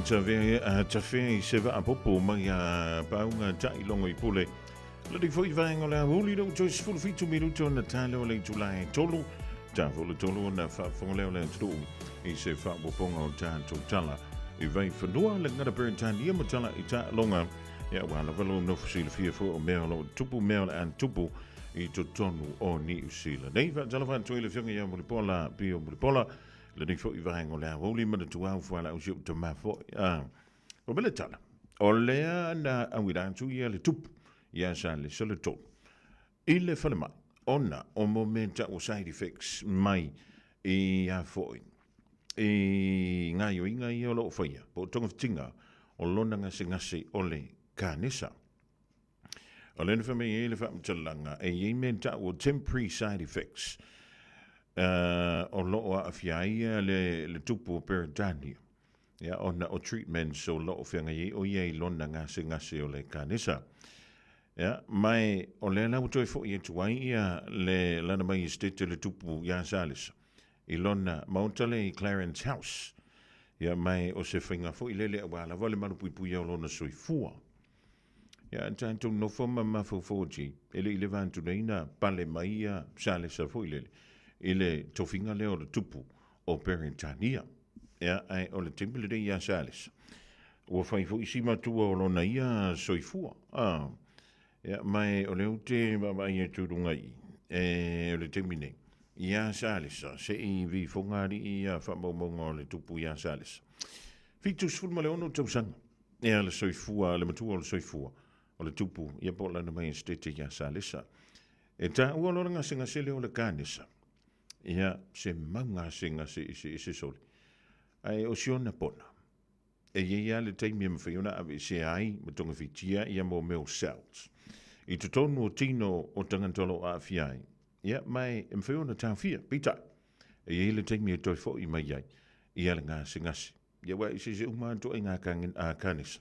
tafea i se vaapopo mai a pauga taʻilogo i pule. Lani foi vaega o le aoauli lea ua toe 17 minute ona tala o le itula e tolu. Tafolo tolu ona faafofoga lea o le atunuu i se faaopoopoga o tatou tala i Vaifanua, le gagana Peretania ma tala i taaloga. Ia, ua lava lou nofo silafia foi o mea o lo o tupu, mea o le a tupu i totonu o Niu Sila nei. Faatalofa atu ai le Afioga ia Mulipola, Pio Mulipola, lenei foi vaega o le aoauli manatua au fualaau si ou tama foi. Ah, o mele tala, o lea na auila atu ia le tupu ia sa le sala tolu i le falemai ona o mo mea tau o side effects mai i a foi i gaoioiga ia o lo o faia po o togafitiga o lona gasegase o le kanesa. O lea na fai mai ai le faamatalaga e i ai mea tau o temporary side effects o lo o aafia ai le tupu o Peretania ia, ona o treatments o lo o feagai ai o ia i lona gasegase o le kanesa. Ia, ma e o lea la ua toe foi atu ai ia le lana mai estate le tupu iā Salesa i lona maota lea i Clarence House. Ia, ma e o se faiga foi lele aua lava le malupuipuia o lona soifua. Ia, a tatou nofo ma mafaufau atu i ai, e le i leva atu nei na pale mai ia Salesa foi lele i le tofiga lea o le tupu o Peretania. Ia, ae o le taimi lenei iā Salesa, ua fai foi si matua o lona ia soifua. Ah, ia, ma e o lea ou te vaavaai atu i luga i i, e, o le taimi nei, iā Salesa, se i vifoga alii ia faamaumauga o le tupu iā Salesa. 76 tausaga, ia le soifua, le matua o le soifua, o le tupu, ia po o lana maiestete iā Salesa. E taua loa le gasegase lea o le kanesa, ia, se mau gasegase eseese sole. Ae o si ona pona, e i ai lava le taimi e mafai ona aveesea ai ma togafitia ia mo mea o cells i totonu o tino o tagata o lo o aafia ai, ia, ma e mafai ona taofia. Peitai, e i ai le taimi e toe foi mai ai ia le gasegase. Ia aua e eseese uma lava ituaiga kanesa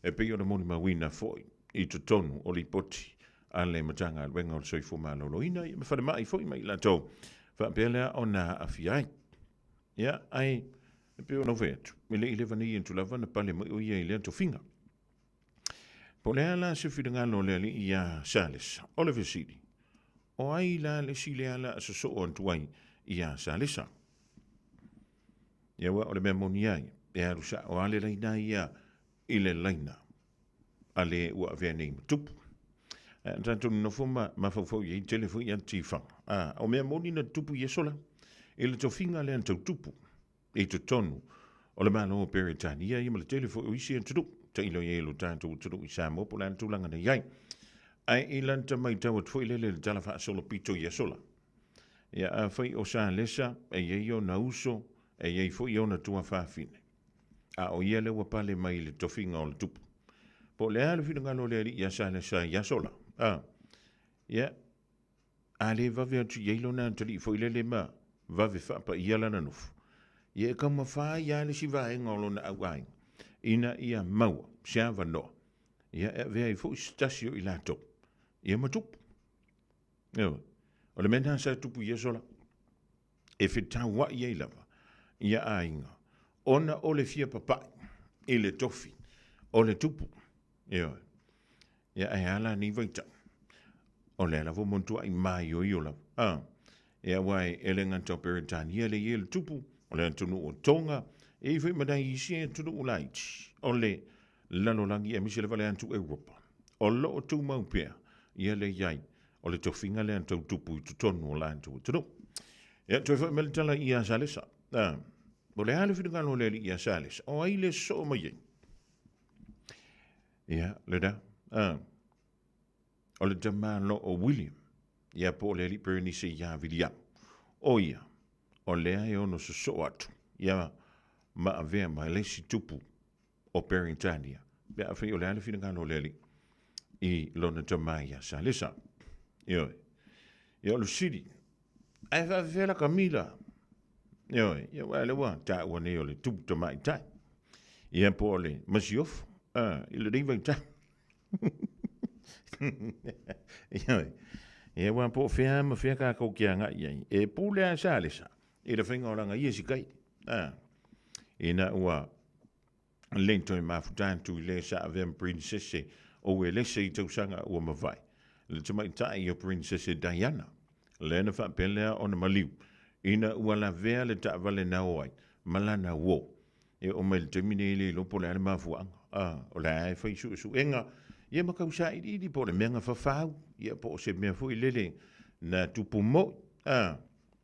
e pei ona molimauina foi i totonu o lipoti a le Matagaluega o le Soifua Maloloina ia ma falemai foi ma i latou faapea lea ona aafia ai. Ia, ae e pei ona ou fai atu, e le i leva nei atu lava na pale mai o ia i lea tofiga. Po o le a la se finagalo o le alii iā Salesa? O le fesili, o ai la le isi lea la a sosoo atu ai iā Salesa? Ia aua o le mea moni ai, e alu sa'o lava le laina ia i le laina a le ua avea nei ma tupu. Ae a tatou nonofo ma mafaufau i ai, tele foi ia tifaga. A, o mea moni na tutupu i aso la, i le tofiga lea na tau tupu i totonu o le Malo o Peretania ia ma le tele foi o isi atunuu, tailo i ai lo tatou atunuu i Samoa po o le a le tulaga na i ai. Ae i lana matau atu foi lele i le tala faasolopito i aso la, Ia, afai o Salesa, e i ai ona uso, e i ai foi ona tuafafine. A o ia lea ua pale mai i le tofiga o le tupu. Po o le a le finagalo o le alii ia Salesa i aso la? A, ia, a le vave atu i ai lona atalii foi lele ma vave faapaia lana nofo, ia e taumafa ai lava le isi vaega o lona auaiga, ina ia maua se avanoa, ia e avea ai foi se tasi o i latou, ia ma tupu. Ioe. O le mea lena sa tupu i aso la, e fetauai ai lava ia aiga, ona o le fia papai i le tofi o le tupu. Ioe. Ia ae a la nei vaitau? O lea lava ua matuai maioio lava. A, ia aua e le gata o Peretania lea e i ai le tupu, o le atunuu o Tonga, e i ai foi ma nai isi atunuu laiti o le lalolagi aemaise lava le atu Europa. O lo o tumau pea ia le i ai o le tofiga lea tau tupu i totonu o latou atunuu. Ia, toe foi mai le tala ia Salesa. Ah, o le a le finagalo o le alii ia Salesa? O ai le soo mai ai? Ia, le da. Ah, o le tamalo o William, ia po o le alii Berenice ia Viliamu. O ia, o lea e ono sosoo atu, ia ma avea ma le isi tupu o Peretania, pe afai o le a le finagalo o le Alii i lona tama ia Salesa. Ioe. Ia o le sili, ae faafefea la kamila. Ioe, ia aua lea ua taua nei o le tupu tamaitai. Ia po o le masiofo, i lenei vaitau. Ioe. Ia aua po o fea ma fea kākou ke agai i ai. E pule a Salesa i le faiga o lana ia sikaili. Ina ua Le toe mafuta atu i le sa avea ma Prinsese o Uelese i tausaga ua mavae, le tamaitai o Prinsese Diana, lea na faapea lea ona maliu ina ua lavea le taavale na o ai ma lana uo. E oo mai le taimi nei e le iloa po o le a le mafuaaga, a, o la e fai suesuega, ia ma tausailiili po o le mea na fafau, ia po o se mea foi lele na tupu moi, a,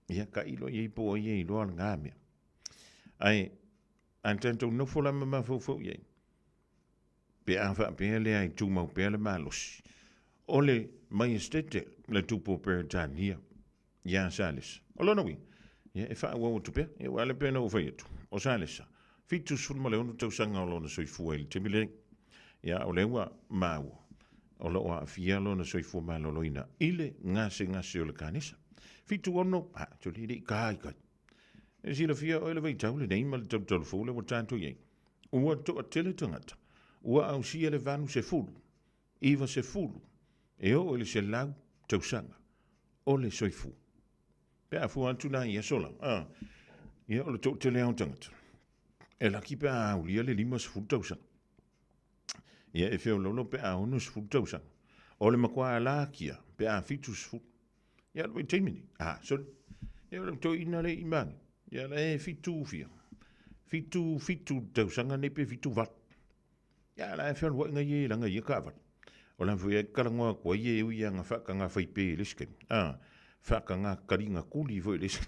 ia tailo i ai po o ai e iloa lena mea. Ae A tatou nofo la ma mafaufau i ai, pe a faapea lea e tumau pea le malosi o le Maiestete le Tupu o Peretania iā Salesa. O lona uiga, ia e faaauau atu pea, ia ua ala pea ona ou fai atu, o Salesa, 76 tausaga o lona soifua i le taimi lenei. Ia, o lea ua maua, o lo o aafia lona soifua maloloina i le gasegase o le kanesa. 76, a, tuli le i ka i kai. E silafia oe le vaitau lenei ma le talutalu fou lea ua tatou i ai. Ua toatele tagata, ua ausia le 80, 90, e oo i le 100 tausaga o le soifua. Pe a fua atu la i aso la, a, ia o le toatele lava o tagata, e laki pe a aulia le 50 tausaga. Ia e feoloolo pe a 60 tausaga. O le matua lakia pe a 70. Ia le vaitaimi nei, a, sorry. Ia o le toeaina le i mani. Ia la e fitu fia. Fitu, fitu tausaga nei pe fitu valu. Ia la e fealuai ia i langa ia kaavale. O la foi e kalangoa atu ai e ui anga whaakanga whai pē le isi taimi. A, whaakanga karinga kuli foi le isi.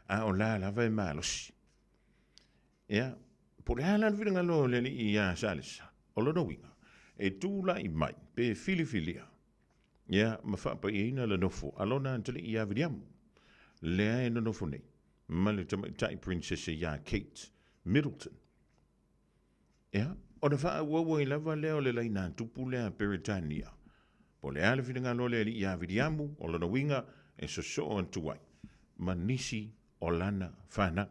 A o la lava e malosi. Ia, po o le a la le finagalo o le alii iā Salesa, o lona uiga, e tulai mai pe filifilia, ia, ma faapaiaina le nofo a lona atalii iā Viliamu, lea e nonofo nei ma le tamaitai prinsese iā Kate Middleton. Ia, ona faaauau ai lava lea o le laina tupu lea a Peretania. Po o le a le finagalo o le alii iā Viliamu, o lona uiga, e sosoo atu ai ma nisi o lana fanau.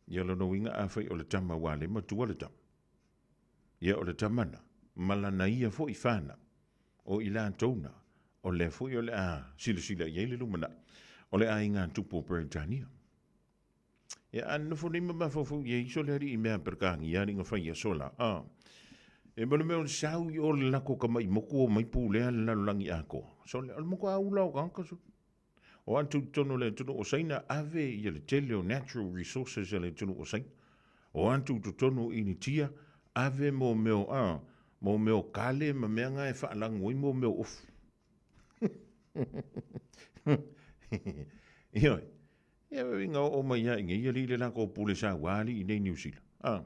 Ia lona uiga afai o le tama ua le matua le tama, ia o le tamana ma lana ia foi fanau, o i latou na, o lea foi o le a silasila i ai le lumanai, o le aiga tupu o Peretania. Ia a nofo nei ma mafaufau i ai iso le alii mea Peretania alii na fai aso la, a. E mo le mea o le sau i o le lako ka mai moku o mai pulea le lalolagi atoa. So le, o le matua ula o tagata so. O atu i totonu o le atunuu o Saina, ave ia le tele o natural resources a le atunuu o Saina. O atu i totonu o Initia, ave mo mea o, a, mo mea o kale ma mea na e faalagu ai mo mea o ofu. Ioe. Ia ina oo mai ia i nei alii le latou pule saua alii i nei Niu Sila. A.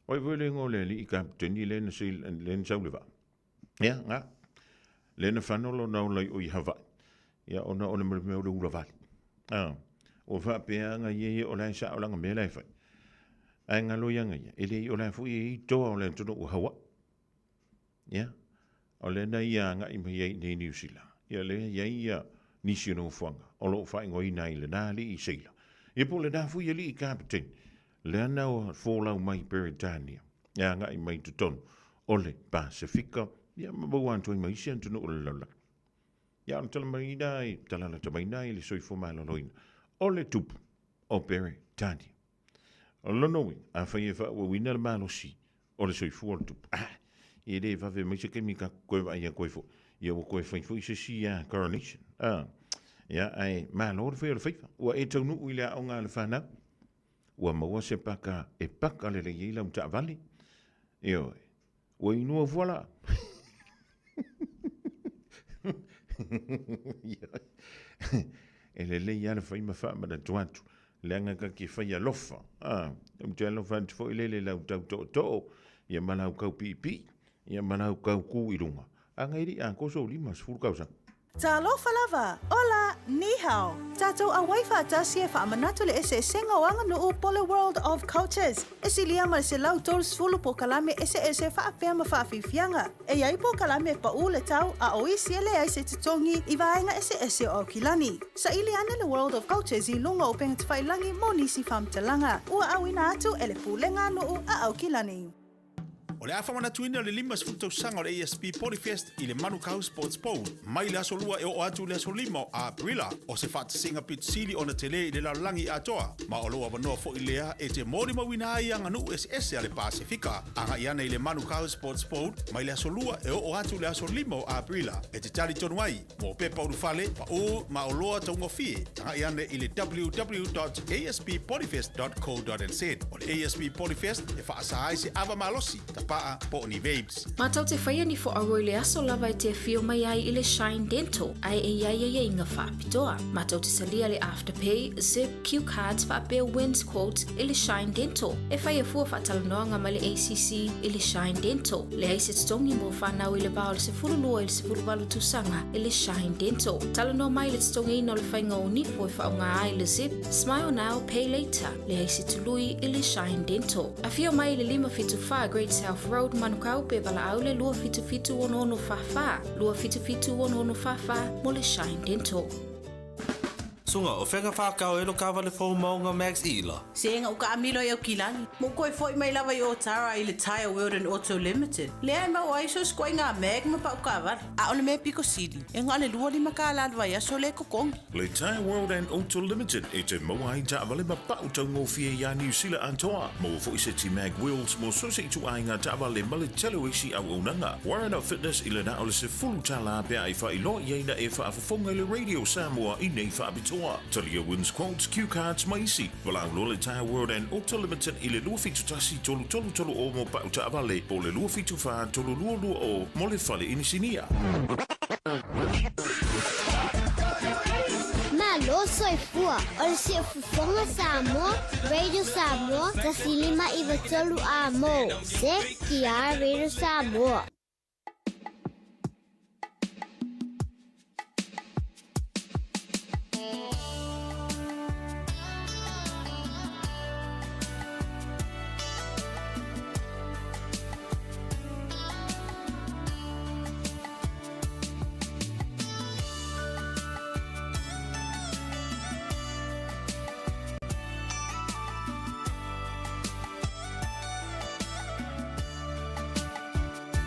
O ai foi le igoa o le alii kapeteni lea na lea na sau le vaa. Ia, nga. Lea na fano lona ola i o i Hawaii. Ia, ona o le mea o le ula vale. A, ua faapea nga ia ia o la e sao langa mea la e fai. Ae ngalo ia nga ia, e le i o la foi e i toa o le atunuu o Hawaii. Ia, o lea na ia agai mai ai i nei Niu Sila. Ia, lea i ai ia nisi o nofoaga o lo o faaigoaina ai lena alii i seila. Ia po o lena foi alii kapeteni, lea na folau mai i Peretania, e agai mai i totonu o le Pasefika, ia ma maua atu ai ma isi atunuu o le lalolagi. Ia ona tala mai ina i, tala lata mai ina i le soifua maloloina o le tupu o Peretania. O lona uiga, afai e faaauauina le malosi o le soifua o le tupu, ah, e le vave mai se taimi ka toe vaai atu ai foi, ia ua toe fai foi se isi coronation. Ah, ia, ae malo le fai o le faiva. Ua e taunuu i le aoga a le fanau, ua maua se paka e paka lelei ai lau taavale. Ioe, ua inua fuala. E lelei lava le fai ma faamanatu atu, leaga ta te fai alofa. A, ou te alofa atu foi lele i lau tau tootoo, ia ma lau tau piipii, ia ma lau tau kū i luga. A na e le i atoa sou 50 tausaga. Talofa lava! Ola! Ni hao! Tatou auai faatasi e faamanatu le eseesega o aganuu po le World of Cultures. E silia ma le 130 polokalame eseese faapea ma faafiafiaga. E i ai polokalame e paʻu le tau a o isi e leai se totogi i vaega eseese o Aukilani. Saili ane le World of Cultures i luga o upegatafailagi mo nisi faamatalaga. Ua auina atu e le Pulega a Nuu a Aukilani. O le a faamanatuina le 50 tausaga o le ASB Polyfest i le Manukau Sports Bowl mai le aso 2 e oo atu i le aso 5 o Aperila. O se faatasiga pito sili ona tele i le lalolagi atoa, ma o lou avanoa foi lea e te molimauina ai aganuu eseese a le Pasefika. Agai ane i le Manukau Sports Bowl mai le aso 2 e oo atu i le aso 5 o Aperila e te talitonu ai mo pepa ulufale, paū ma oloa taugofie. Tagai ane i le www.asppolyfest.co.nz. O le ASB Polyfest e faasa ai se ava malosi, tapaa po o ni vapes. Matou te faia ni foaua i le aso lava e te afio mai ai i le Shine Dental, ae e i ai aiaiga faapitoa. Matou te salia le Afterpay, Zip, Cue Cards faapea Wins Quotes i le Shine Dental. E faia fua faatalanoaga ma le ACC i le Shine Dental. Leai se totogi mo fanau i le va o le 12 i le 18 tausaga i le Shine Dental. Talanoa mai i le totogiina o le faiga o nifo e faaaoga ai le Zip, Smile Now, Pay Later. Leai se tului i le Shine Dental. Afio mai i le 574 Great South Road, Manukau pe valaau le 277 6644, 277 6644 mo le Shine Dental. Suga, o fea na whākau e lo kāwale fō maunga Max Ila? Se ua kaamilo i Aukilani. Mo koe foi mai lava i Otara i le Tyre World and Auto Limited. Lea e mau ai so skoinga mag ma pau kawale. A o le mea piko sili. E ngā le 25 kālā le vaiaso le kokongi. Le Tyre World and Auto Limited e te maua ai taavale ma pau taugofie iā Niu Sila atoa. Maua foi se ti Mag Wheels mo so se itu ai ngā taavale ma le tele o isi auaunaga. Warren Fitness i le na o le 10 tālā pe ai whailoa i aina e whaafofonga i le Radio Samoa i nei whaapitoa. Talia Wins Quotes, Cue Cards ma isi. Valaau loa le Tyre World and Auto Limited i le 271 3330 o mo pau taavale po le 274 322 o mo le fale inisinia. Malo soifua, o le siufofoga Samoa, Radio Samoa, 159 a mo. CTR Radio Samoa.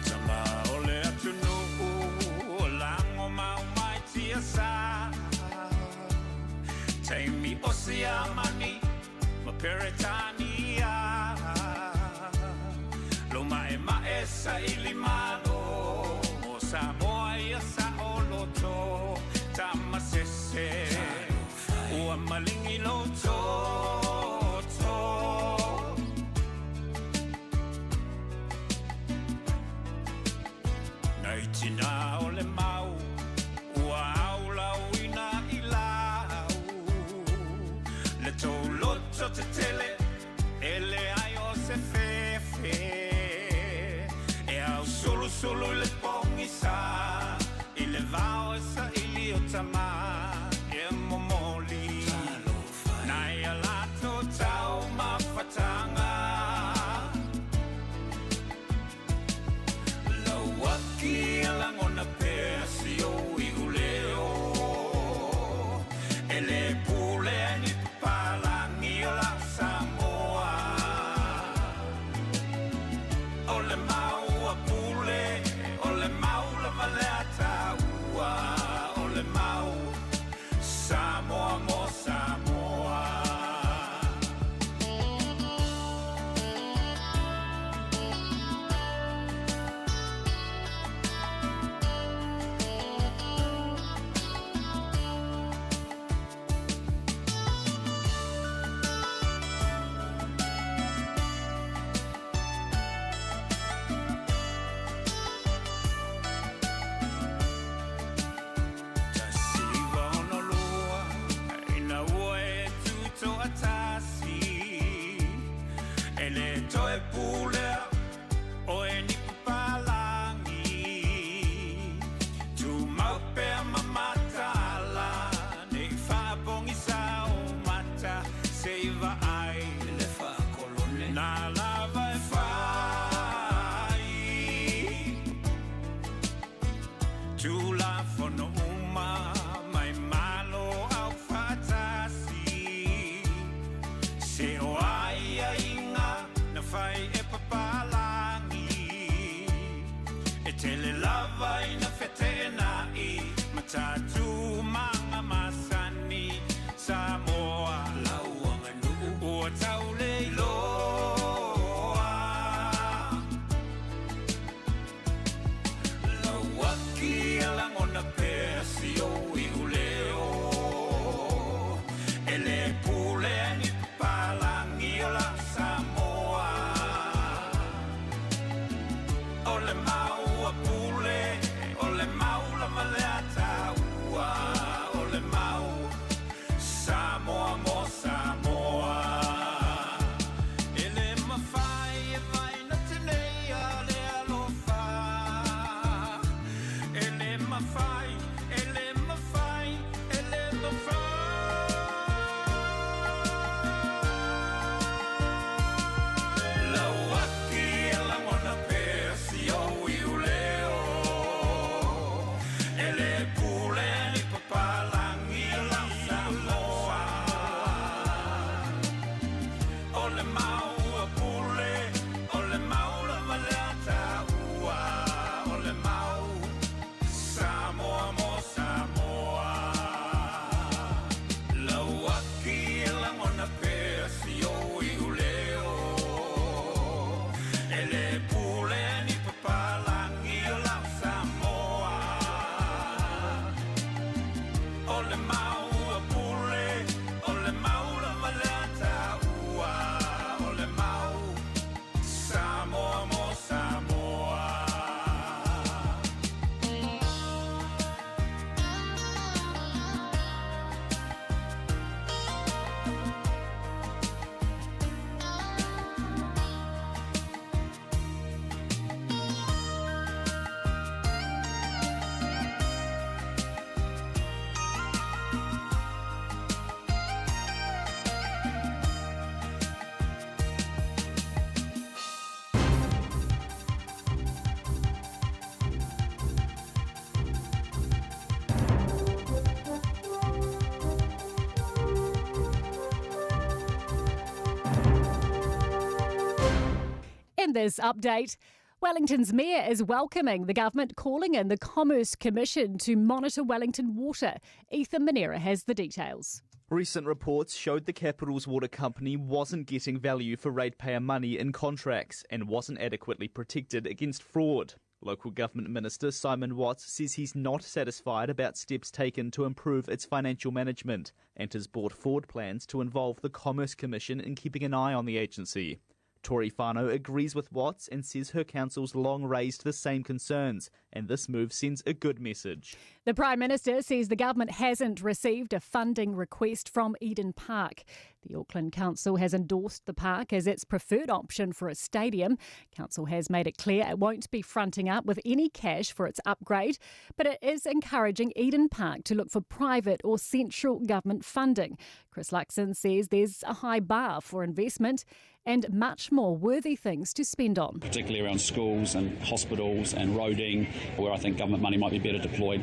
Tama o le atunuu o lago mau mai tiasa. Taimi o Siamani ma Peretania. Lo mae mae sa ili malo mo Samoa ia sa o Tamasese ua malingi lo toto. Nei tina o le mau ua au lauina i lau. Le tou loto tetele e leai o se fefe. E au sulusulu i le pogisa i le vao e saili o tama e momoli. Nai a latou taumafataga. Lauaki e lagona pea si ou iuleo. E lē pulea e ni papalagi o lau Samoa. O le mau a Pule, o le mau lava lea taua. O le mau Samoa mo Samoa. 1962 ina ua e tutoatasi. E lē toe pulea oe ni papalagi. Tumau pea ma mataala nei faapogisa o mata seʻi vaai le faakolone na lava e fai. Tulafono uma mai Malo aufaatasi. Se o aiaiga na fai e papalagi. E tele lava ina feteenai ma tatou maga masani Samoa lau aganuu ua tau le iloa. Lau aki e lagona pea si ou iuleo E le pule ni papalagi o lau Samoa O le mau a Pule, o le mau lava lea a taua O le mau Samoa mo Samoa E le mafai e vaina tenei a le alofa E le mafai, e le mafai, e le mafai Lau aki e lagona pea si ou iuleo E le pule ni papalagi o lau Samoa O le mau a Pule, o le mau lava lea a taua O le mau Samoa mo Samoa Lau aki e lagona pea si ou iuleo E le pule ni papalagi o lau Samoa O le mau a Pule, o le mau lava lea a taua O le mau Samoa mo Samoa. In this update, Wellington's mayor is welcoming the government calling in the Commerce Commission to monitor Wellington water. Ethan Manera has the details. Recent reports showed the capital's water company wasn't getting value for ratepayer money in contracts and wasn't adequately protected against fraud. Local government minister Simon Watts says he's not satisfied about steps taken to improve its financial management and has brought forward plans to involve the Commerce Commission in keeping an eye on the agency. Tory Fano agrees with Watts and says her council's long raised the same concerns, and this move sends a good message. The Prime Minister says the government hasn't received a funding request from Eden Park. The Auckland Council has endorsed the park as its preferred option for a stadium. Council has made it clear it won't be fronting up with any cash for its upgrade, but it is encouraging Eden Park to look for private or central government funding. Chris Luxon says there's a high bar for investment and much more worthy things to spend on. Particularly around schools and hospitals and roading, where I think government money might be better deployed.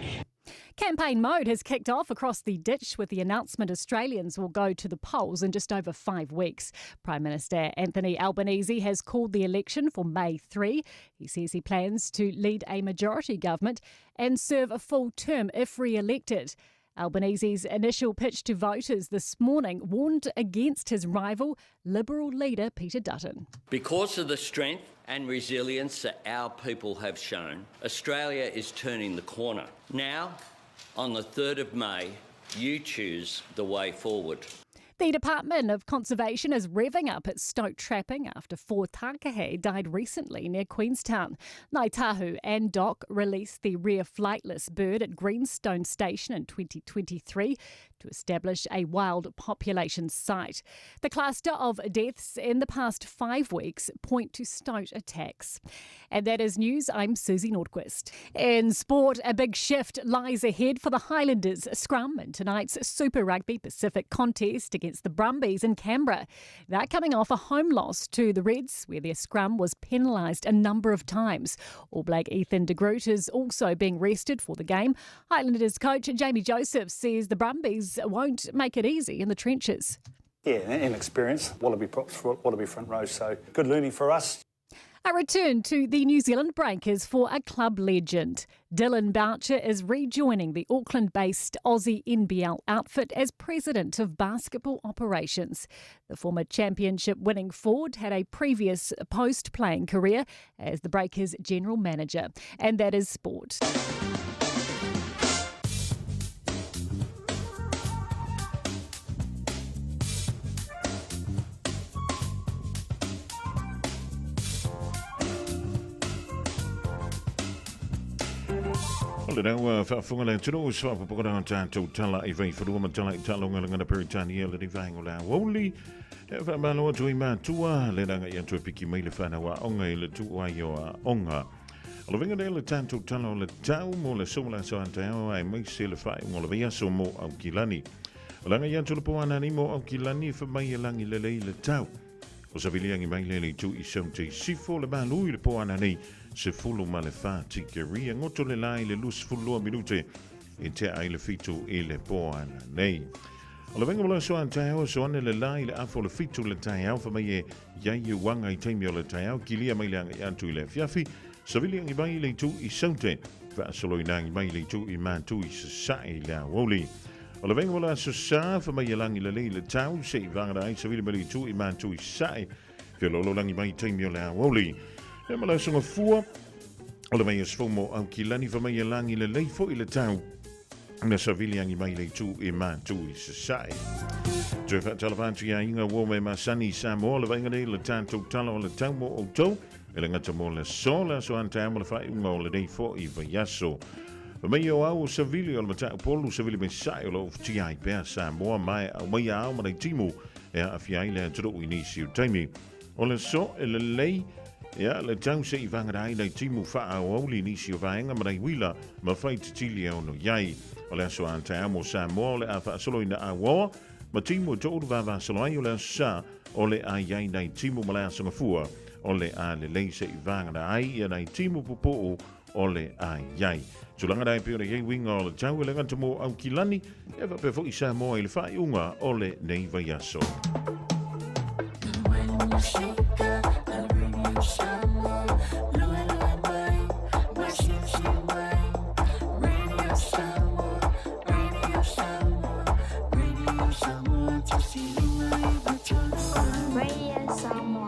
Campaign mode has kicked off across the ditch with the announcement Australians will go to the polls in just over 5 weeks. Prime Minister Anthony Albanese has called the election for May 3. He says he plans to lead a majority government and serve a full term if re-elected. Albanese's initial pitch to voters this morning warned against his rival, Liberal leader Peter Dutton. Because of the strength and resilience that our people have shown, Australia is turning the corner. Now, on the 3rd of May, you choose the way forward. The Department of Conservation is revving up its stoat trapping after 4 takahe died recently near Queenstown. Ngāi Tahu and DOC released the rare flightless bird at Greenstone Station in 2023 to establish a wild population site. The cluster of deaths in the past 5 weeks point to stoat attacks. And that is news. I'm Susie Nordquist. In sport, a big shift lies ahead for the Highlanders scrum in tonight's Super Rugby Pacific contest against the Brumbies in Canberra. They're coming off a home loss to the Reds, where their scrum was penalised a number of times. All Black Ethan de Groot is also being rested for the game. Highlanders coach Jamie Joseph says the Brumbies won't make it easy in the trenches. Yeah, and experience. Wallaby props, Wallaby front row, so good learning for us. A return to the New Zealand Breakers for a club legend. Dillon Boucher is rejoining the Auckland based Aussie NBL outfit as president of basketball operations. The former championship winning forward had a previous post playing career as the Breakers general manager. And that is sport. O le nau faafofoga le atunuu se faaopoopoga na o tatou tala i Vaifanua ma tala i Taaloga Peretania le vaega o le aoauli. E faamalo atu i matua le laga i atu e piki mai le whanau aoga i le tuuai o aoga. O le vaiga lea le tatou tala o le tau mo le aso ma le aso a taeao aemaise le faaiuga o le vaiaso mo Aukilani. O le agai atu le po ananei mo Aukilani fai mai e lagi lelei le tau. O saviliagi mai lea i le itu i Saute i Sifo le malu i le po ananei 14 tikeri e goto le la i le 22 minute e tea ai le 7 i le po ananei. O le vaega mo le aso a taeao, aso ane le la i le afa o le 7 le taeao fai mai e iai e uaga i taimi o le taeao kilia mai le agai atu i le afiafi savili agi mai i le itu i Saute faasoloina agi mai i le itu i Matu i Sasae i le aoauli. O le vaega mo le aso Sa fai mai e lagi lelei le tau se'i vagana ai savili mai le itu i Matu i Sasae feoloolo lagi mai i taimi o le aoauli. E ma le aso Gafua o le vaiaso fou mo Aukilani fai mai e lagi lelei foi le tau na savili agi mai le itu i Matu i Sasae. Toe faatalofa atu i aiga ua me masani i Samoa le vaega nei le tatou tala o le tau mo outou e le gata mo le aso le aso a taeao ma le faaiuga o lenei fo'i vaiaso. Fai mai o au o savili o le Mataupolu savili mai Sasae o lo o futia ai pea Samoa ma e aumaia ao ma nai timu e aafia ai le atunuu i nisi o taimi. O le aso e lelei ia le tau se'i vagana ai nai timu faaauauli i nisi o vaega ma nai uila ma fai titili e ono i ai. O le aso a taeao mo Samoa o le a faasoloina auaoa ma timu e toʻolu vavasolo ai o le aso Sa o le a i ai nai timu ma le aso Gafua o le a lelei se'i vagana ai ia nai timu pupuu o le a i ai. Tulaga na e pei ona i ai uiga o le tau e le gata mo Aukilani, e faapea foi Samoa i le faaiuga o lenei vaiaso. Radio Samoa.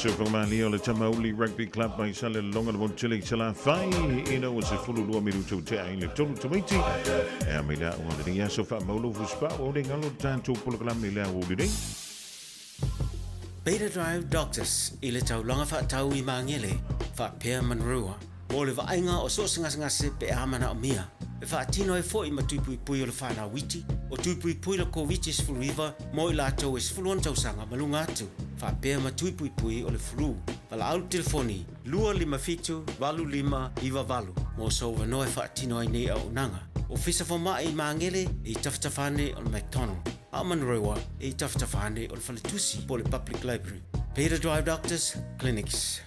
Sufamali o le Tamauli Rugby Club mai sa le longa le montele i Salafai ina ua se fulu lua minutu te ai le tolu tamaiti e a mai la ua le nei aso whaamaulo fuspa o le ngalo tātou polokalame le au nei. Beta Drive Doctors i le taulaga faatau i Magele, faapea Manurewa, mo le vaaiga o so o se gasegase pe a manaomia. E faatino ai foi ma tuipuipui o le fanau iti, o tuipuipui le Koviti-19 mo i latou e 16 tausaga ma luga atu, faapea ma tuipuipui o le flu. Valaau le telefoni 257 8598 mo sou avanoa e faatino ai nei auaunaga. Ofisa Fomai i Magele e i tafatafa ane o le McDonald, a o Manurewa e i tafatafa ane o le Faletusi po o le Public Library. Beta Drive Doctors Clinics.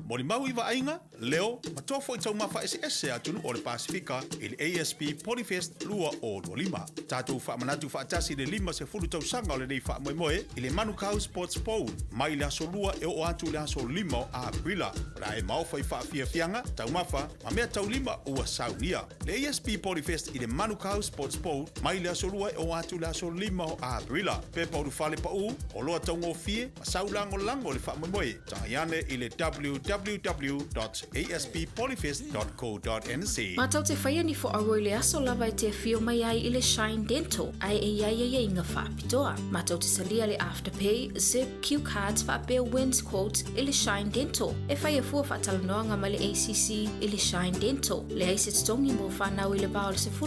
Molimau i vaaiga, leo, ma toa foi taumafa eseese a atunuu o le Pasefika i le ASB Polyfest 2025. Tatou faamanatu faatasi le 50 tausaga o lenei faamoemoe i le Manukau Sports Bowl mai le aso 2 e oo atu i le aso 5 o Aperila. O le a e maofa i faafiafiaga, taumafa, ma mea taulima ua saunia. Le ASB Polyfest i le Manukau Sports Bowl mai le aso 2 e oo atu i le aso 5 o Aperila. Pepa ulufale paū, oloa taugofie ma saulagolago i le faamoemoe. Tagai ane i le www.asbpolyfest.co.nz. Matou te faia ni fo'auo i le aso lava e te afio mai ai i le Shine Dental ae e i ai aiaiga faapitoa. Matou te talia le Afterpay, Zip, Q Cards faapea Wins Quotes i le Shine Dental. E faia fua faatalanoaga ma le ACC i le Shine Dental. Leai se totogi mo fanau i le va o le 12 i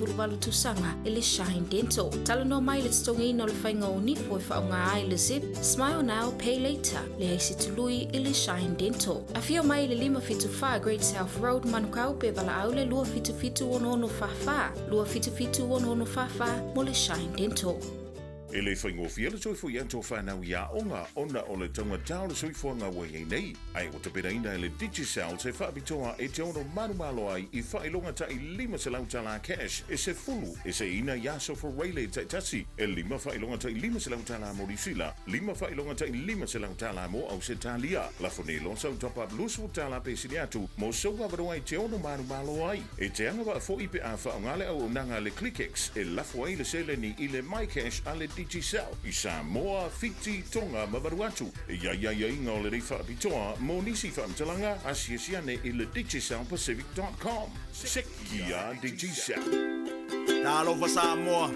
le 18 tausaga i le Shine Dental. Talanoa mai i le totogiina o le faiga o nifo e faaaoga ai le Zip, Smile Now, Pay Later. Leai se tului i le Shine Dental. Afio mai i le 574 Great South Road, Manukau pe valaau le 277 6644, 277 6644 mo le Shine Dental. E le faigofie le toe foi atu o whanau i aoga ona o le taugata o le soifuaga ua i ai nei. Ae ua tapenaina e le Digicel se faapitoa e te ono malomalo ai i faailoga ta'i $500 cash e 10 e seiina i aso Fureile taitasi, e lima faailoga ta'i $500 mo Niu Sila, lima faailoga ta'i $500 mo Ausetalia. Lafo nei loa sau top up $20 pe sili atu mo sou avanoa e te ono malomalo ai. E te agavaa foi pe a faaaoga le auaunaga a le ClickX e lafo ai le seleni i le MyCash a le Digicel i Samoa, Fiti, Tonga ma Vanuatu. E i ai aiaiga o lenei faapitoa mo nisi faamatalaga, asiasi ane i le digicelpacific.com. Sekia Digicel. Talofa Samoa,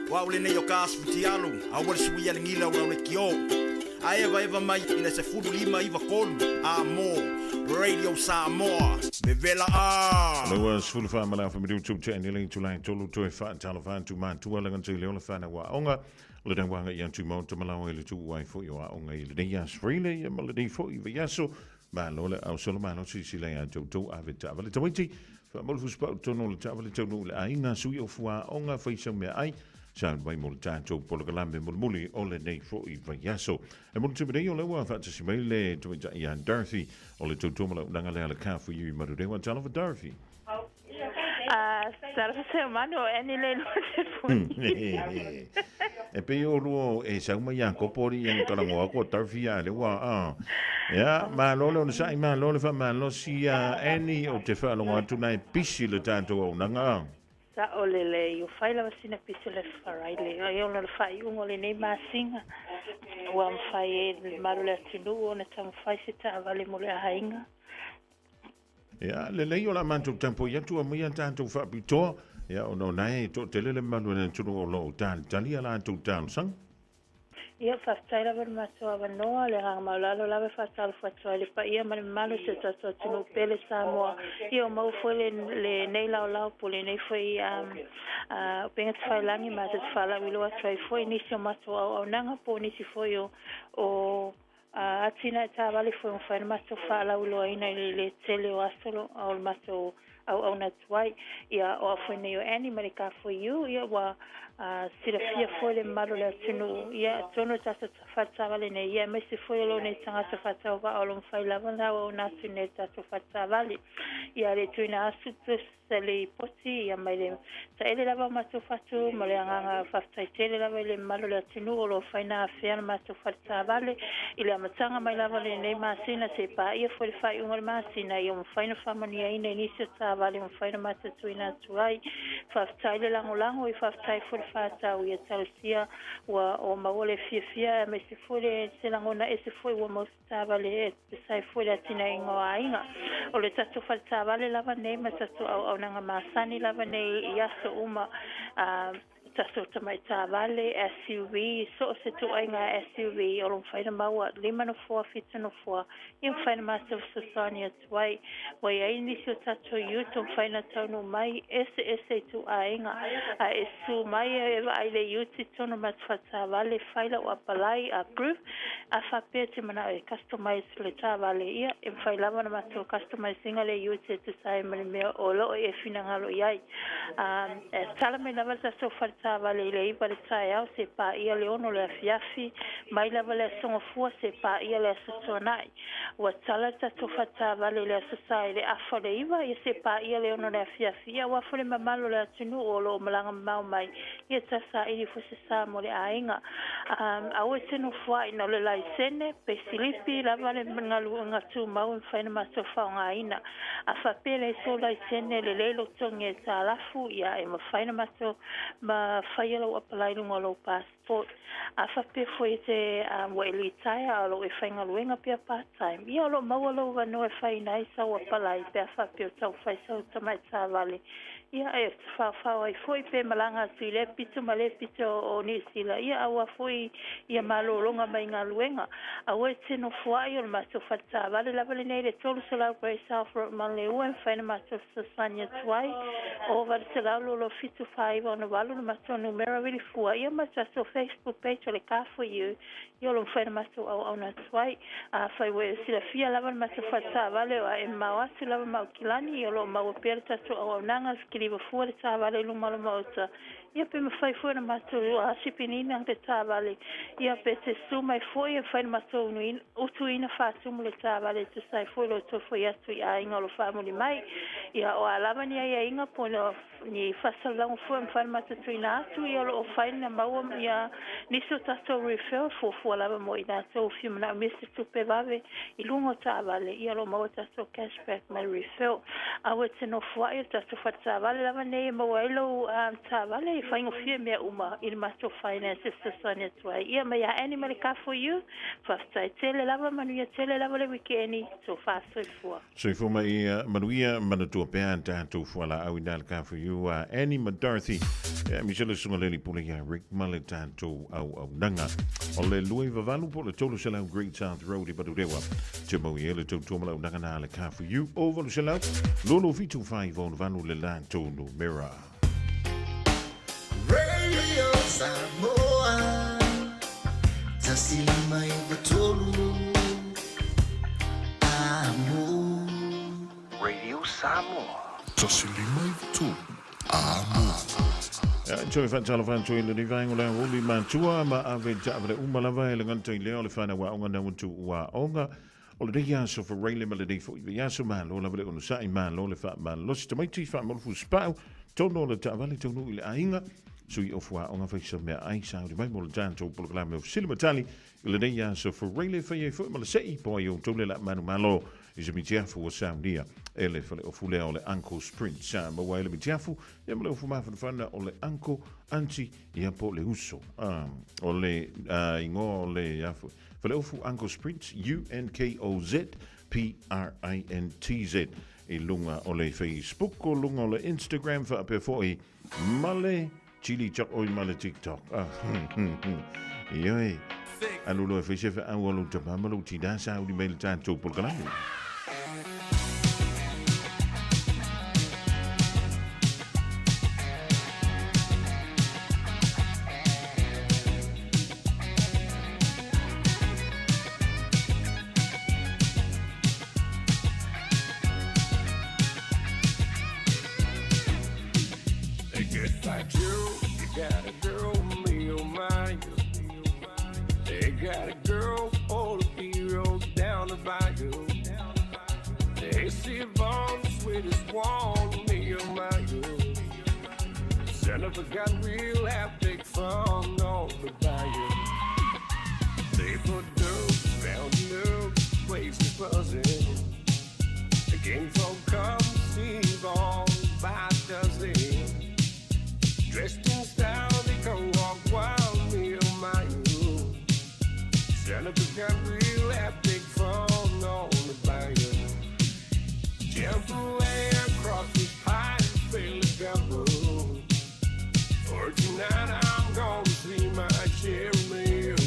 o au lenei o ka aso fitialu, aua le suia le gila o lau lekiō. A evaeva mai i le 15 93 a mo Radio Samoa. Vevela a! O le ua 14 ma le afa minutu te ane le itula e tolu toe faatalofa atu matua le gata i le ola whanau aoga. O le dauaga i atu maota malawa i le tuu ai foi o aoga i lenei aso Friday ia ma lenei foi vaiaso. Malo le au solo malo silasila ia te outou ave taavale tamaiti. Faamalu fusupau tonu o le taavale taunuu i le aiga sui o fuaoga faisau meaai. Sa mai mo le tātou polokalame mulimuli o lenei foi vaiaso. E mulu tumi nei o le ua faatasi mai le tamaitai ia Dorothy o le tautua malaunaga lea a le Kāwhiu i Manurewa. Talofa Dorothy. Talofa Seumanu o Annie le lua telefoni. E pei o lua e sau mai ia kopo ri e kalangoa ko Dorothy a le ua a. Ia, malo le onosai, malo le faamalosi ia Annie o te faalogo atu na e pisi le tātou auaunaga a. Sa o le le o fai lava sina pisi le Friday. Ai ona le faaiuga o lenei masina. Ua mafai e le mamalu o le atunuu ona taumafai se taavale mo le aiga. Ia, lelei o le a matou tapuai atu aumaia tatou faapitoa, ia, ona o na e toatele le mamalu o le atunuu o lo o talitali a latou talosaga. Ia, faafetai lava i le matou avanoa, le agaga maualalo lava e faatalofa atu ai i le paia ma le mamalu o si o tatou atunuu pele Samoa. Ia, ua maua foi lenei laolao po o lenei foi upega tafailagi matou te faalauiloa atu ai foi i nisi o matou auaunaga po o nisi foi o atinae taavale foi ua mafai ona matou faalauiloaina i le tele o aso o le matou auauna atu ai. Ia, o au foi nei o Annie mai le K4U, ia ua silafia foi le mamalu o le atunuu, ia atonu o le tatou fale taavale nei, ia aemaise foi o lou nei tagata faatauvaa o lo o mafai lava ona auauna atu nei i le tatou fale taavale. Ia, le tuuina atu se lipoti ia mai le taele lava o matou fatu ma le agaga faafetai tele lava i le mamalu o le atunuu o lo o fai na afea le matou fale taavale i le amataga mai lava o lenei masina seia paia foi le faaiuga o le masina ia ua mafai ona faamanuiaina i nisi o taavale. taavale e mafai ona matou tuuina atu ai. Faafetai le lagolago, ia faafetai foi le fa'atau, ia talosia ua o maua le fiafia aemaise foi le se lagona ese foi ua maua se taavale e tusa ai foi le atinaeina o aiga. O le tatou fale taavale lava nei ma tatou auaunaga masani lava nei i aso uma, a tatou tamai taavale SUV, so o se ituaiga SUV o lo o mafai ona maua, 5 nofoa, 7 nofoa, ia mafai ona matou fesoasoani atu ai. Ua i ai nisi o tatou ute o mafai ona taunuu mai, eseese ituaiga, a e susu mai e vaai i le ute i totonu o matou faletaavale, fai lau apalai, approve. A faapea e te manao e customize le taavale, ia e mafai lava ona matou customize ina le ute e tusa ai ma le mea o lo o e finagalo i ai. E tala mai lava le tatou faletaavale i le 9 i le taeao seia paia le 6 i le afiafi, mai lava le Aso Gafua seia paia le Aso Tuanai. Ua tala le tatou faletaavale i le Aso Sa i le afa o le 9 ia seia paia le 6 i le afiafi. Ia aua foi le mamalu o le atunuu o lo o malaga mamao mai, ia tau saili foi se sa mo le aiga. Aua e te nofoai na o le laisene, peisilipi lava le galuega tumau e mafai ona matou faaaogaina. A faapea e leai sou laisene, lelei lou totogi aitalafu, ia e mafai ona matou ma faia lou apalai i luga o lou passport. A faapea foi e te ua e litaea a o lo o e faigaluega pea part time, ia o lo o maua lou avanoa e faiina ai sau apalai pe a faapea o taumafai sau tamai taavale. Ia, e faofao ai foi pe malaga atu i lea pito ma lea pito o Niu Sila, ia aua foi ia malologa mai galuega. Aua e te nofoai, o le matou faletaavale lava lenei i le 300 Grey South Road, Manuleleua, e mafai ona matou fesoasoani atu ai. O 800 22 7 49 68 le matou numera vili fua, ia ma le tatou Facebook page o le Car For You. Ia o lo o mafai ona matou auauna atu ai. Afai ua e silafia lava le matou faletaavale o a e mamao atu lava ma Aukilani, ia o lo o maua pea le tatou auaunaga, kiliva fua le taavale i luma o le maota. Ia pe mafai foi ona matou sipiniina le taavale, ia pe te susu mai foi e mafai ona matou utuina faatumu le taavale e tusa ai foi lo outou foi atu i aiga o lo o faamuli mai. Ia o a lava ni aiaiga po o ni faasalalauga foi e mafai ona matou tuuina atu, ia o lo o fai ona maua ia nisi o tatou referral fuafua lava mo i latou fia manaomia se tupe vave i luga o taavale, ia o lo o maua tatou cashback mai referral. Aua e te nofoai, o le tatou faletaavale lava nei e maua ai lou taavale e faigofie mea uma i le matou finance e fesoasoani atu ai. Ia mai ia Annie ma le Car For You, faafetai tele lava, manuia tele lava le wikeeni, tofa soifua. Soifua ma ia manuia manatua pea tatou fualaau i nā le Car For You a Annie ma Dorothy e aemaise le susuga le alii pule ia Rick ma le tatou auaunaga. O le 28 po o le 300 Great South Road i Manurewa. Te mau i ai le tautua ma le auaunaga nā le Car For You o 800 227 498 le latou numera. Radio Samoa 1593 Amo. Radio Samoa 1593 Amo. Ia, toe faatalofa atu i lenei vaega o le aoauli matua ma ave taavale uma lava e le gata i lea o le whanau aoga na utu ua aoga o lenei aso faraile ma lenei foi vaiaso. Malo lava le onosai, malo le faamalosi tamaiti, faamalofu spau tono o le taavale taunuu i le aiga sui ofu aoga faisa mea ai sauni mai mo le tatou polokalame o fesili ma tali i lenei aso faraile fai ai foi ma le se'i po ai outou le la manumalo i se mitiafu ua saunia e le fale ofu lea o le Uncle's Print. Sa maua ai le mitiafu ia ma le ofu mafanafana o le uncle, auntie ia po o le uso. O le ingoa o le afu fale ofu Uncle's Print, U N K O Z P R I N T Z i luga o le Facebook, o luga o le Instagram faapea foi ma le Chili Chok oi ma le TikTok. Ah, Ioe, alu loa e fai se feau a lou tama ma lou tinā sauni mai le tatou polokalame. Just like you, you got a girl, me oh my. They got a girl, all the heroes down the bayou. They see Vaughn, the sweetest one, me oh my. Son of a gun, we'll have big fun on the bayou. They put dirt round the place is buzzing. The king folk come see Vaughn. gun, we'll have big fun on the bayou. Jump away across the pine, feel the gumbo. For tonight I'm gonna see my share of meal.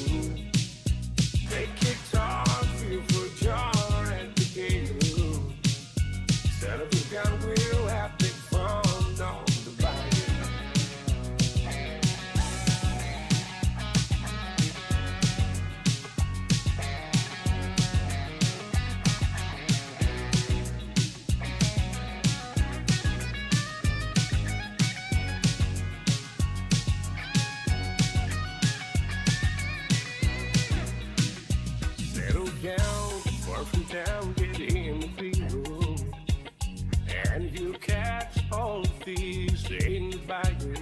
Take guitar, feel for jar at the gale. Set up a gun, we'll have big fun on the bayou. Settle down, far from town, get in the field. And you'll catch all the thieves in the bayou.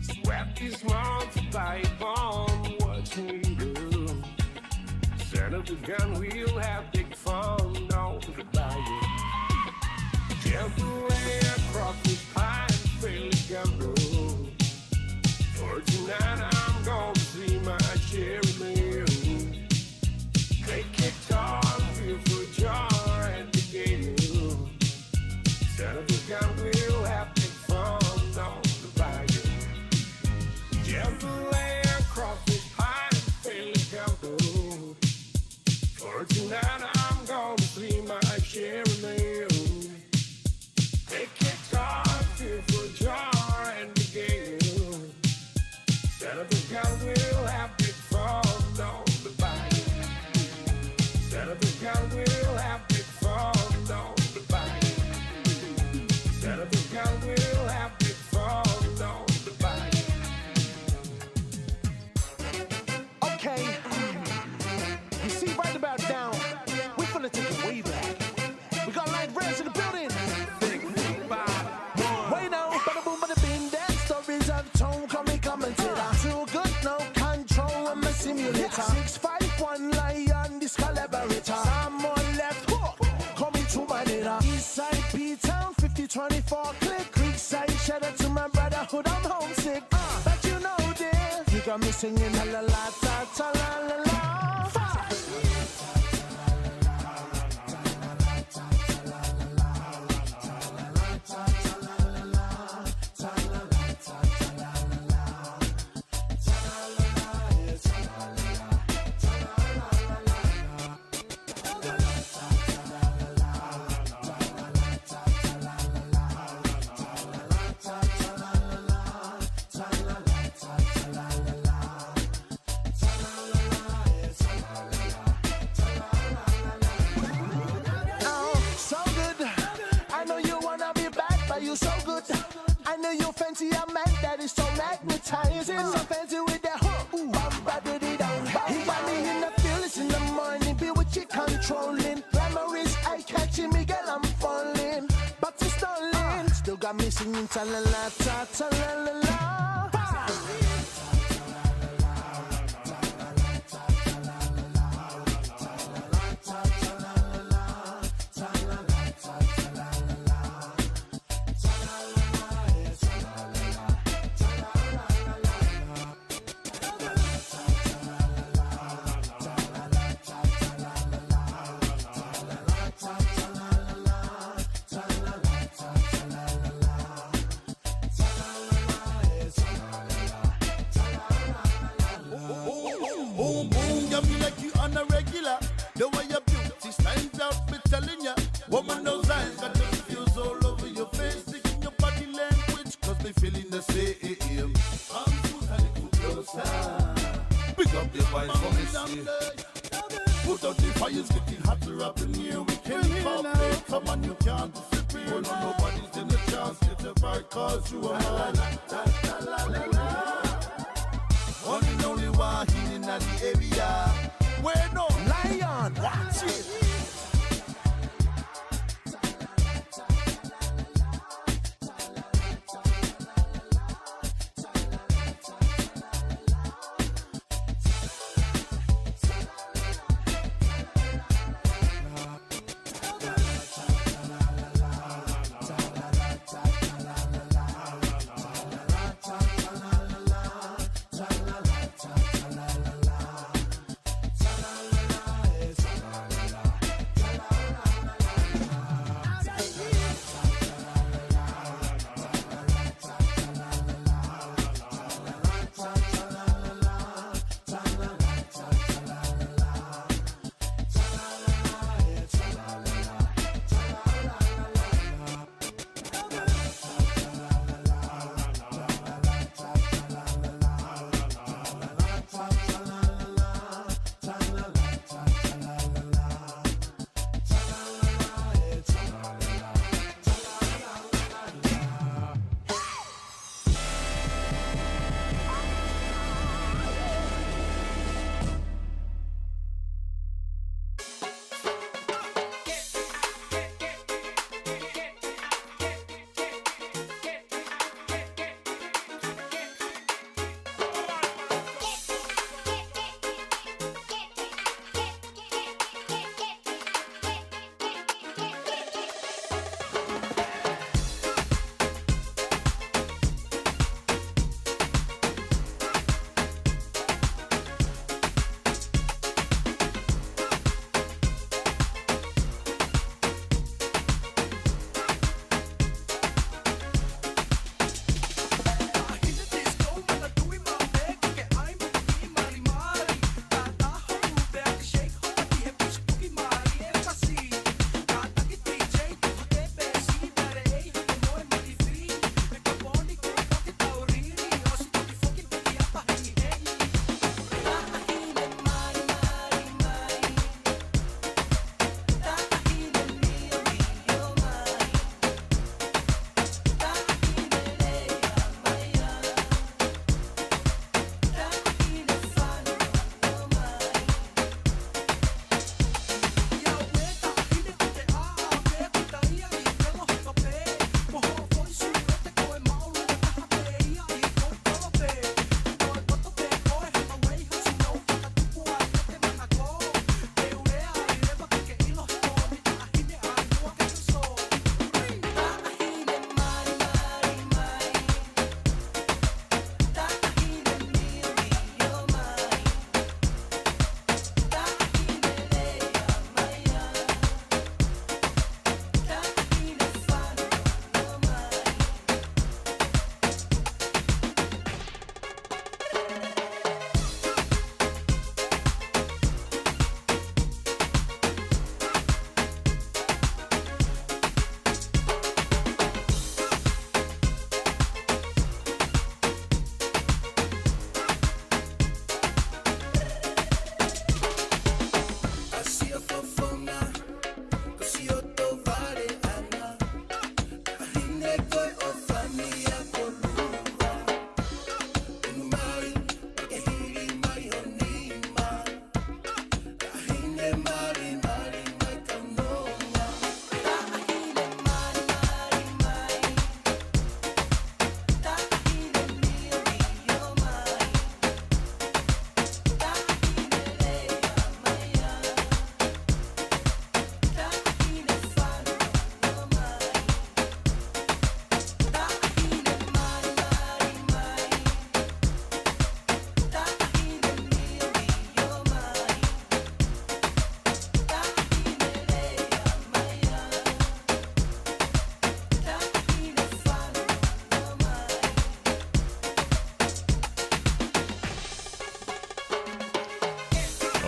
Sweat these months by bomb, watch me do. Son of a gun, we'll have big fun on the bayou. Jump away across the pine, feel the gumbo. For tonight I'm gonna see my share of meal. Take guitar, feel for jar at the gale. Son of a gun, we'll have big fun on the bayou. Jump away across this pine, feel the gumbo. For tonight I'm gonna see my share of meal. Take guitar, feel for jar at the gale. Son of a gun, we'll have big fun on the bayou. Son of a gun, we'll have big fun on the bayou. Son of a gun, we'll have big fun on the bayou. Okay. You see, right about now, we're finna take it way back. We got light rails in the building. Wait now, bada boom, bada bing, that stories I've told. Call me commentator. Too good, no control. I'm a simulator. 651 lion, this collaborator. I'm on left hook. Call me to my nigga. Eastside P Town, 5024 click. Creekside, shout out to my brotherhood. I'm homesick. But you know this. You got me singing la la la ta ta la la la. Five. Oh, so good. I know you wanna be bad, but you so good. I know you fancy a man that is so magnetizing. So fancy with that hook. Ooh, bum, ba, diddy, dum. He got me in the feelings in the morning. Be with you controlling. Glamour is eye catching me, girl, I'm falling. But it's stalling. Still got me singing ta la la ta ta la la la. Boom, boom, got me like you on a regular. The way your beauty stands out, me telling ya. Woman, those eyes got the feels all over your face. Taking your body language, cause they feeling the same. Come put a little closer. Pick up your voice for me, see. Put out the fires, getting hotter up in here. We can't pop it. Come on, you can't disappear. No, nobody's in the chance. Get a right, cause you are mine. La, la, la, la, la. One and only one in the area. Where no lion, watch it.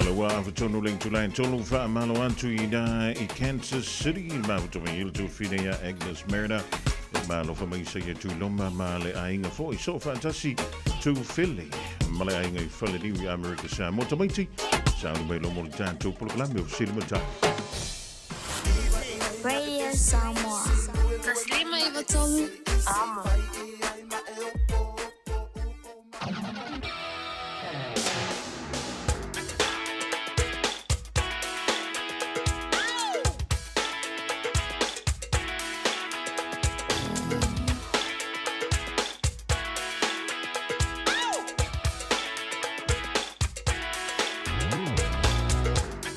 O le ua afatonu le itula e tolu faamalo atu i ina i Kansas City i le mafuta mai i le tuafine ia Agnes Mariner e malofa mai sa ia Tuiloma ma le aiga foi soo faatasi Tufele ma le aiga i Faleniu i Amerika Samoa tamaiti sauni mai loa mo le tatou polokalame o Fesili ma Tali. Radio Samoa. 153 Amo.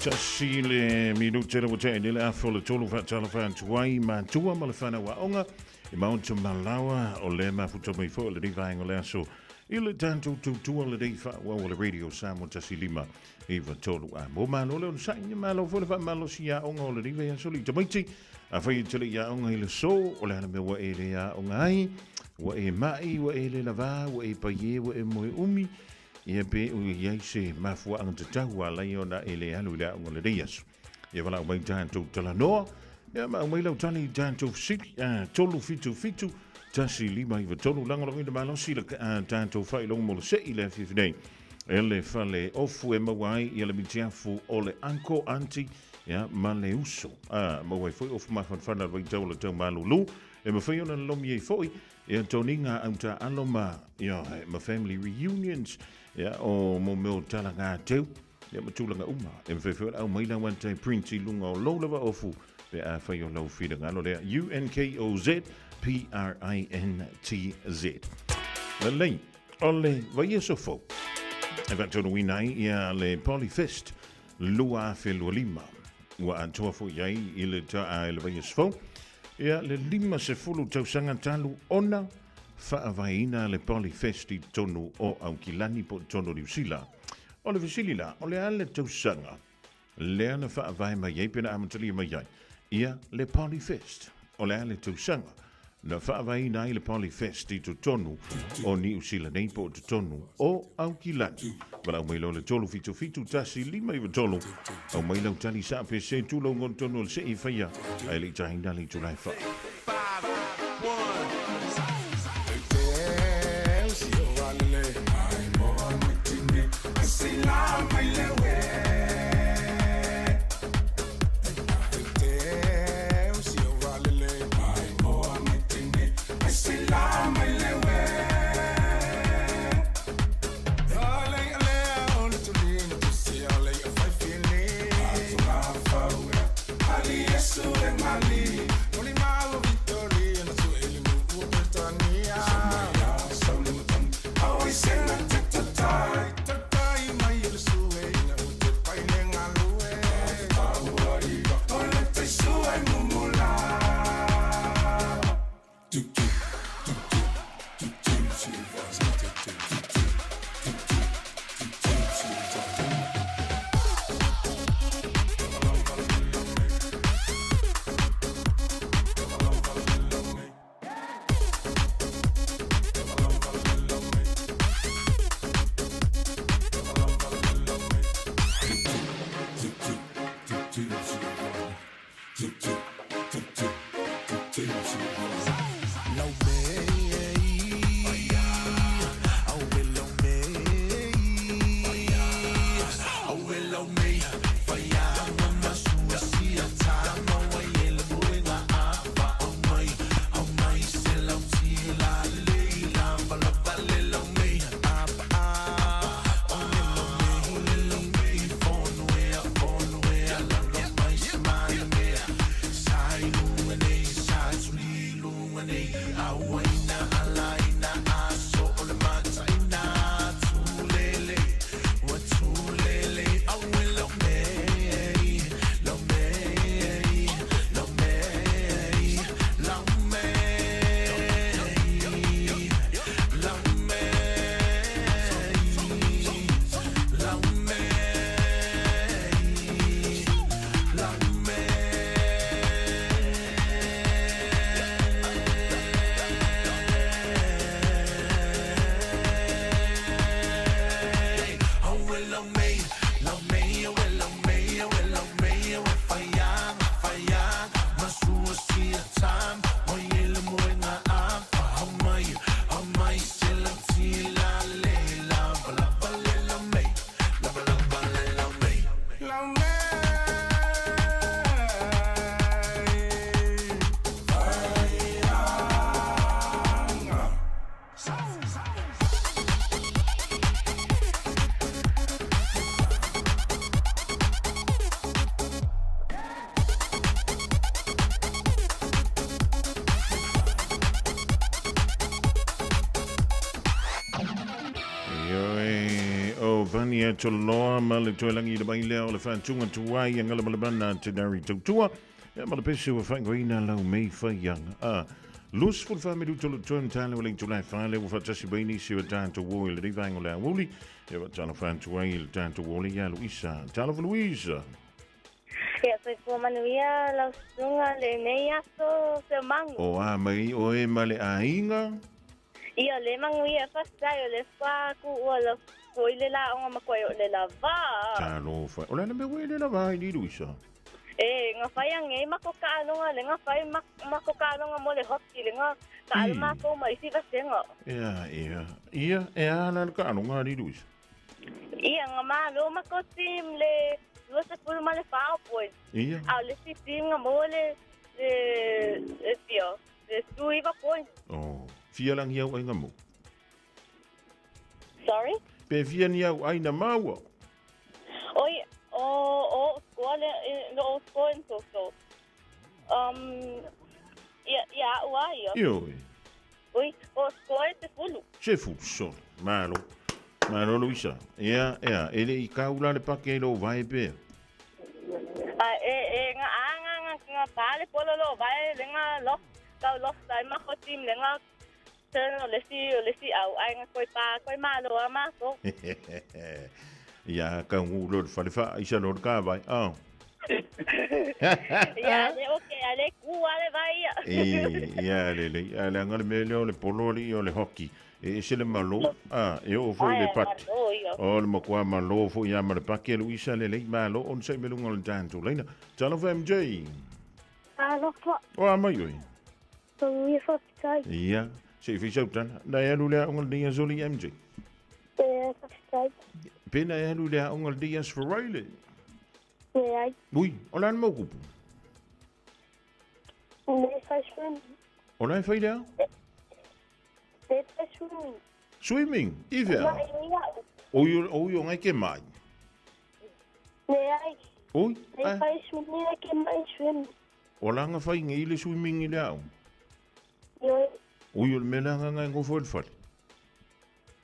Tasi le minute le ua tea i le afa o le tolu faatalofa atu ai matua ma le fanau aoga i Maota Malawa o lea mafuta mai foi o lenei vaega o le aso i le tatou tautua lenei faaauau o le Radio Samoa 1 5 9 3 a mo malo le onosai ia malo foi le faamalosi aoga o lenei vaiaso le tamaiti afai e te le i aoga i le so o le a le mea ua e le aoga ai ua e mai ua e le lavā ua e paie ua e moe umi ia pe ua i ai se mafuaaga tatau ua ala ai ona e le alu i le aoga o lenei aso. Ia valaau mai tatou talanoa, ia ma aumai lau tali i tatou fesili, 377 1593, lagolagoina malosi le tatou faailoga mo le sei i le afiafi nei. E le fale ofu e maua ai ia le mitiafu o le uncle, auntie, ia, ma le uso. Maua ai foi ofu mafanafana o le vaitau o le tau malūlū, e mafai ona lolomi ai foi ia toniga autaaalo ma, ia, ma family reunions, ia, o mo mea o talaga teu, ia ma tulaga uma. E mafai foi ona aumai lau anti-print i luga o lou lava ofu pe afai o lau finagalo lea. UNKOZ PRINTZ. Lelei, o le vaiaso fou e faataunuuina ai ia le Polyfest 2025. Ua atoa foi ai i le i le vaiaso fou ia le 50 tausaga talu ona faavaeina le Polyfest i totonu o Aukilani po o totonu o Niu Sila. O le fesili la, o le a le tausaga lea na faavae mai ai pe na amatalia mai ai ia le Polyfest? O le a le tausaga na faavaeina ai le Polyfest i totonu o Niu Sila nei po o totonu o Aukilani? Valaau mai loa le 377 1593, aumai lau tali sao pe sē tulou tonu o le sei e faia ae le i taina le itula e 4. fealofani e Toloa ma le toelagi i le mai lea o le faatuga tuai a Galamalabana te nari tautua. Ia ma le pese ua whaingoina lau mei whaianga. A, lus fulu wha miru tolo tuan tale o le itulai whale ua whatasi mai nisi o tātou o i le rivaingo le awuli. Ia wa talo whantua i le tātou o le ia Luisa. Talo Luisa. Ia soifua manuia lau susuga lenei aso se magu. O a mai o e ma le aiga. Ia le manuia faafetai o le fa kuua lau foi le laoga ma koe o le lavā. Talofa. O le a le mea ua e le lavā ai nei Luisa? E gafai agei mako taaloga le gafai mako taaloga mo le hockey le ga taalo makou ma isi vasega. Ea, ea. Ia, e a la le taaloga alii Luisa? Ia, ga malo mako team le 24 o points. Ia. A o le isi team ga maua le le le fia le 19 points. Oh, fia lagi au ai ga mo? Sorry? Pe fia ni au ai na maua? Oi, o o score le no o score in so. Ia ia ua ia. Ioe. Oi, o score te fulu. Se fulu sole. Malo. Malo Luisa. Ia, ia, e le i kaula le pake i lo vai pea. A e e nga a nga nga nga pa le polo lo vai le nga lo kau lo sai ma ko team le nga turn o le si o le si au ai nga koi pa koi malo a ma ko. Ia, ka ngu lo le fale fa isa lo le ka vai. Ah. Ia, le okay, ale ku ale vai ia. E, ia le le, a le anga le mea lea o le polo alii o le hockey. E ese le malo, a, e oo foi le pati. O le makuā malo foi ia ma le paki a Luisa le lei malo on sai me lunga o le tatou laina. Talofa MJ. Alofa. O a mai oe. Manuia faafetai. Ia, se i fai sau tala. Na e alu le aoga lenei aso alii MJ. E faafetai. Pe na e alu le aoga lenei aso Friday. Leai. Ui, o le a le mau kupu? Le fai swimming. O la e fai le a? Le fai swimming. Swimming? I fea? Mai i au. Oi, oi, o ngai ke mai. Leai. Oi, Le fai swimming a ke mai swimming. O la nga fai ngai le swimming i le ao? Ioe. Ui, o le mea la nga ngai ngofo i le fale?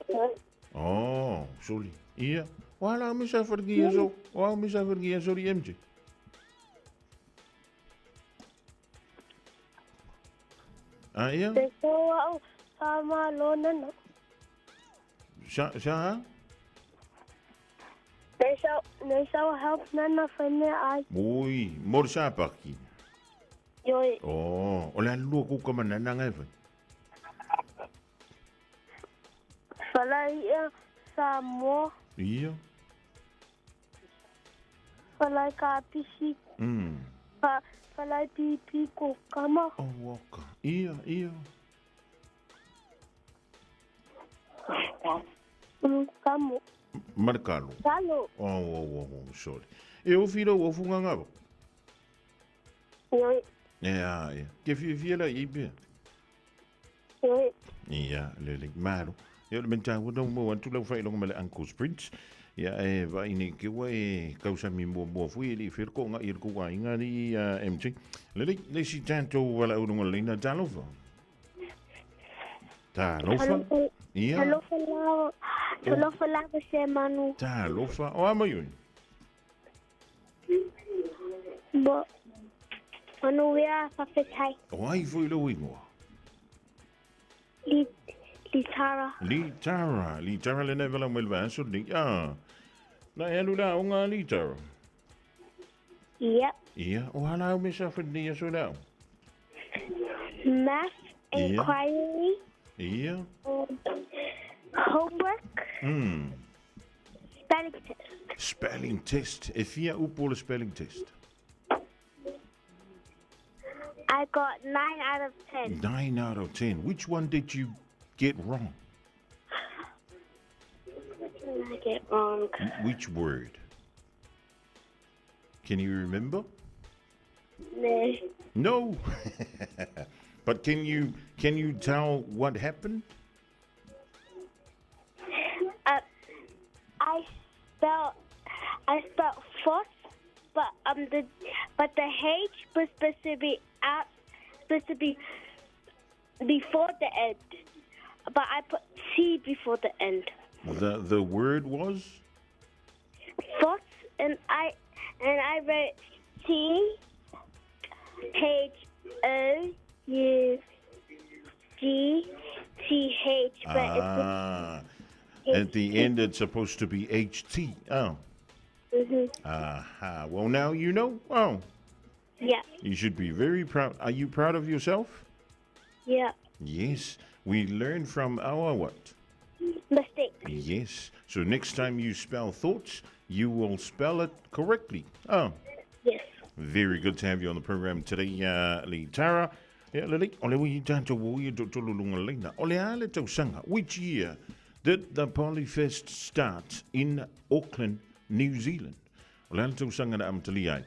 Ioe. Oh, soli. Ia. O ala me sa fale ki aso. O ala me sa fale ki aso li MJ. Ah, ia? Te kau au whamalo nana. Sa, sa ha? Nei sau, nei sau help nana whai mea ai. Ui, mo le sa paki. Ioi. Oh, o le alua kuka manana ngai whai. Whalai ia Samoa. Ia. Whalai ka pisi. Whalai pipi ko kama. Oh, waka. Ia, ia. Kamo. Markalo. Kalo. Oh, oh, oh, oh, sorry. E o whiro o funga ngaro? Ioi. Ia, ia. Ke whia la i pea? Ioi. Ia, lele, malo. Ia, le mea tāua nau mau atu lau whailonga ma le Uncle's Prince. Ia, e vai nei ke ua e kausami mua mua fui e li whirko ngā i le kua inga ni MJ. Lele, le si tātou wala urunga leina, talofa. Talofa. Ia. Talofa lava. Talofa lava se manu. Talofa. O a mai oi? Bo. Manu wea whawhetai. O ai fui lau ingoa? Litara. Litara. Litara le nevela mwel vaso ni. Ah. Na e alu la onga Litara. Yep. Ia. O hala au mesa whani aso lau. Math inquiry. Ia. Homework. Spelling test. Spelling test. E fia upu le spelling test? I got 9 out of 10. 9 out of 10. Which one did you get wrong? Which one did I get wrong? Which word? Can you remember? No. No. But can you tell what happened? I spelled fourth, but the H was supposed to be out, supposed to be before the end, but I put T before the end. The word was? And I and I wrote T H O U G T H, but Ah, at the end it's supposed to be HT. Oh. it's Aha. Well, now you know. Oh, Yeah, you should be very proud. Are you proud of yourself? yeah. Yes. We learn from our what? Mistake. Yes. So next time you spell thoughts, you will spell it correctly. Oh. Yes. Very good to have you on the program today, Litara. Yeah, Lily, ole ui tātou o ia tō tolu lunga leina. Ole ale tausaga. Which year did the Polyfest start in Auckland, New Zealand? Ole ale tausaga na amatalia ai.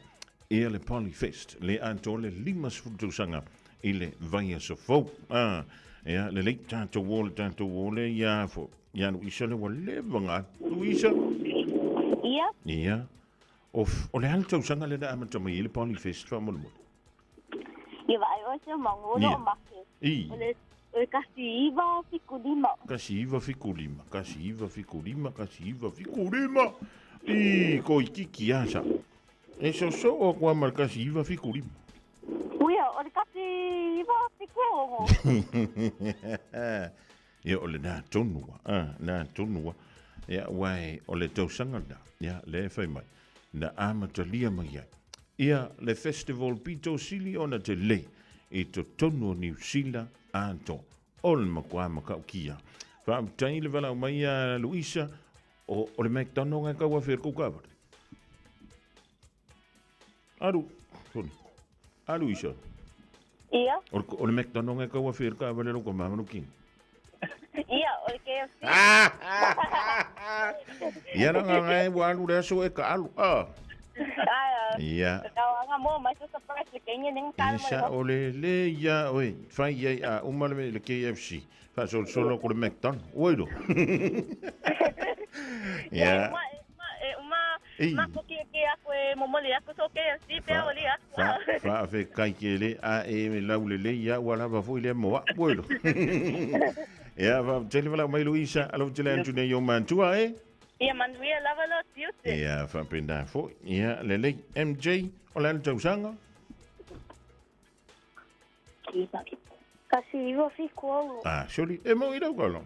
Ia le Polyfest, le ato le 50 tausaga i le vaiaso fou. Ah, ia, lelei, tātou o le tātou o le ia fo. Ia, Luisa le ua leva ngā. Luisa? Ia. Ia. O, o le ale tausaga le na amata mai i le Polyfest whamolemole. Ia vai o se mango Ia. no make. I. O le o le kasi iva fiku lima. Kasi iwa fiku lima, kasi iwa fiku lima, kasi iwa fiku lima. I ko i kiki asa. E so so o kua mar kasi iwa fiku lima. Uia, o le kasi iva fiku ongo. Ia o le nā tonua, ah, nā tonua. Ia wai o le tausanga nā, ia le whai mai. Na amatalia mai ai. Ia le festival pito sili ona te le i to tonu o New Zealand ato. O le makua makau kia. Whaamtai le walau mai a Luisa o, o le McDonald ngai kaua whir kukaware. Aru, sorry. A Luisa. Ia. O, o le McDonald ngai kaua whir kaware roko mamanu king. Ia, o le KFC. Ia ranga ngai wa alu le aso e ka alu. Ah. Ai, Ia. Kau anga mo mai so surprise le kenya ning kala mo. Sa o le le ia oe, whai ai a umale me le KFC. Wha sol solo ko le McDonald. Oi do. Ia. Ma e uma Ei. ma ko ki ki aku e momoli aku so KFC pe o li aku. Wha wha fe kai ke le a e me lau le le ia ua lava foi le moa. Oi do. Ia wha tele wala mai Luisa, alo tele antu nei o mantua e. Ia manuia lava lo tiute. Ia wha penda foi. Ia le le MJ o le tausanga. Kasi iwa fiku ongo. Ah, sori, e mo i lau kalo.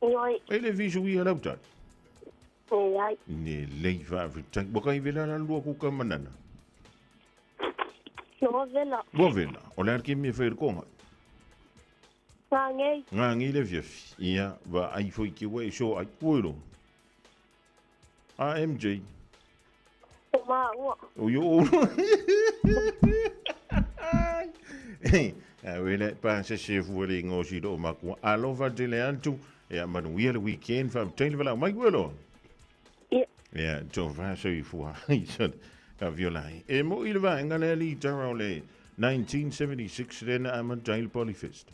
Ioi. E le visu i lau tai. Ioi. Ne lei wha tai. Waka i vela la lua kuka manana. No vela. Ua vela, o le arke mea whair konga. Ngā ngei. Ngā ngi le fiafi. Ia, wa ai foi ki wei so ai uero. A MJ. O maua. O yo o. A wele, pa se se fuere ngosi do makua. Alofa te le antu. Ia manuia le weekend wha teile wala mai uero. Ia. Ia, tō whaso i fua. Ka viola ai. E mo i le vaenga le ali tara o le 1976 rena ama Dale Polyfest.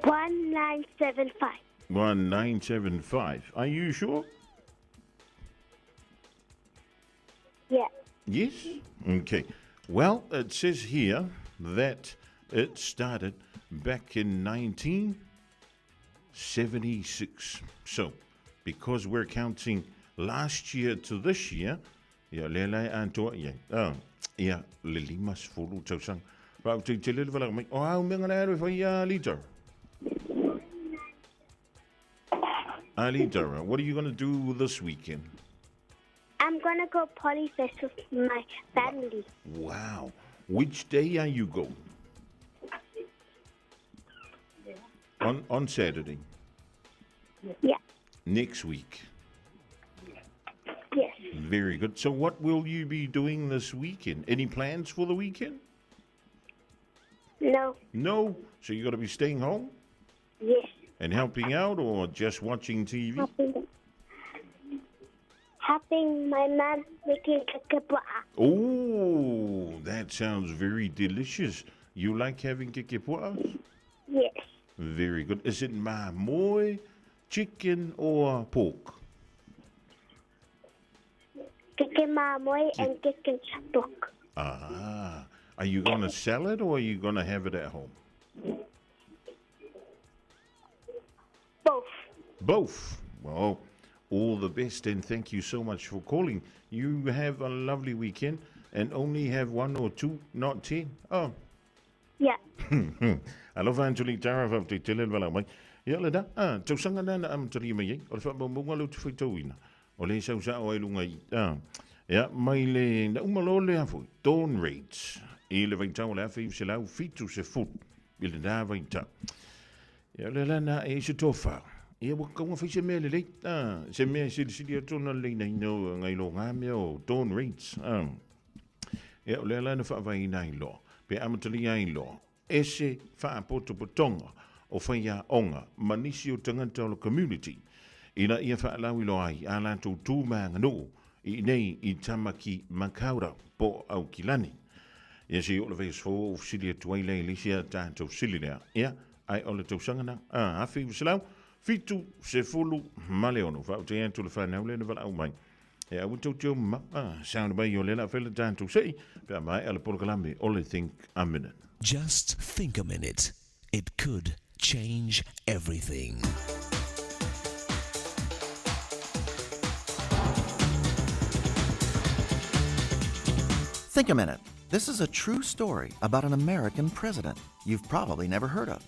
1975. 1975. Are you sure? Yeah. Yes? Okay. Well, it says here that it started back in 1976. So, because we're counting last year to this year, ia le lai antoa ia. Oh, ia le limas fulu tausanga. Rau te te lele wala mai. O au menga le aru whai a liter. Ali Dara, what are you going to do this weekend? I'm gonna go Polyfest with my family. Wow. Which day are you going? On Saturday. Yeah. Next week. Yes. Very good. So what will you be doing this weekend? Any plans for the weekend? No. No. So you got to be staying home Yes. and helping out or just watching TV? Helping, helping my mom making kakapua'a. Oh, that sounds very delicious. You like having kekepua'as? Yes. Very good. Is it mamoy, chicken or pork? Keke mamoy and keke pork. Ah, are you going to sell it or are you going to have it at home? Both. Both. Well, All the best and thank you so much for calling. You have a lovely weekend and only have one or two, not ten. Oh. Yeah. Alofa Anjali Tara faafetai tele le valaau mai. Ia le da, ah, tausaga na na amatalia mai ai, o le faamaumauga lea ou te faitauina. O le sau sao ai luga i, ah, ia, mai le, na uma loa lea foi, Dawn Raids, i le vaitau o le 1970, i lena vaitau. Ia, o le ala na e i se tofa. Ia, ua kaua fai se mea lelei, ah, se mea e silisili atu ona lelei nai no, ngai lo ngā mea o Dawn Raids. Ah. Ia, o le ala na faavaeina ai loa, pe amatalia ai loa, e se faapotopotoga o faiaoga ma nisi o tagata o le community ina ia faalauiloa ai a latou tu ma aganuu i inei i Tamaki Makaurau po o Aukilani. Ia se i oo le vaiaso fou ou fesili atu ai lea i le isi a tatou fesili lea. Ia, ae o le tausaga na, a, 1976. Faafetai atu le whanau lea na valaau mai. E aua tou te o ma, a, sound mai o le la whela tatou sei, pe a maea le polokalame o le Think a Minute. Just think a minute. It could change everything. Think a minute. This is a true story about an American president you've probably never heard of.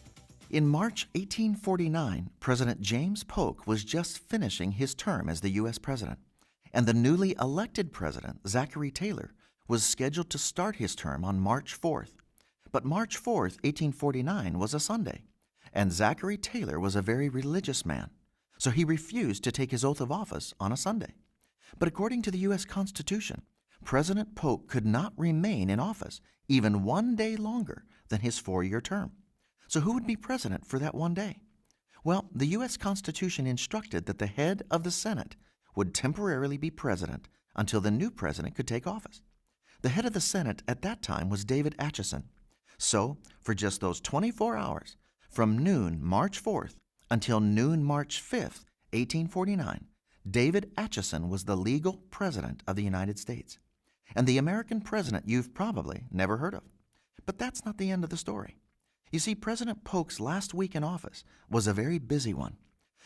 In March 1849, President James Polk was just finishing his term as the U.S. president, and the newly elected president, Zachary Taylor, was scheduled to start his term on March 4th. But March 4th, 1849, was a Sunday, and Zachary Taylor was a very religious man, so he refused to take his oath of office on a Sunday. But according to the U.S. Constitution, President Polk could not remain in office even one day longer than his four year term. So who would be president for that one day? Well, the U.S. Constitution instructed that the head of the Senate would temporarily be president until the new president could take office. The head of the Senate at that time was David Atchison. So, for just those 24 hours, from noon March 4th until noon March 5th, 1849, David Atchison was the legal president of the United States. And the American president you've probably never heard of. But that's not the end of the story. You see, President Polk's last week in office was a very busy one.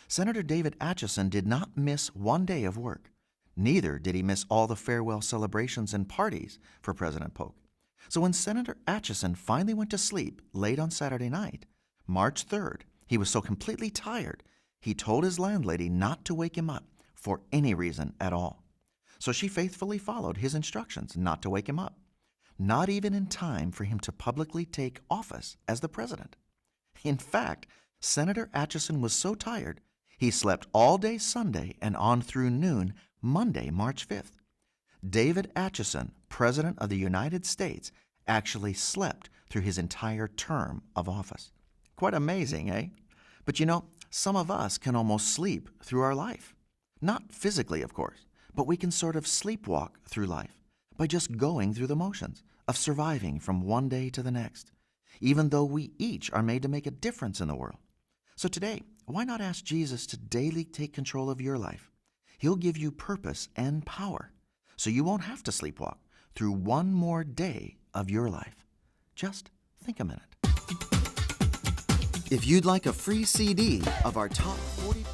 Senator David Atchison did not miss one day of work. Neither did he miss all the farewell celebrations and parties for President Polk. So when Senator Atchison finally went to sleep late on Saturday night, March 3rd, he was so completely tired, he told his landlady not to wake him up for any reason at all. So she faithfully followed his instructions not to wake him up, not even in time for him to publicly take office as the president. In fact, Senator Atchison was so tired, he slept all day Sunday and on through noon Monday, March 5th. David Atchison, President of the United States, actually slept through his entire term of office. Quite amazing, eh? But you know, some of us can almost sleep through our life. Not physically, of course, but we can sort of sleepwalk through life by just going through the motions of surviving from one day to the next, even though we each are made to make a difference in the world. So today, why not ask Jesus to daily take control of your life? He'll give you purpose and power so you won't have to sleepwalk through one more day of your life. Just think a minute. If you'd like a free CD of our top 40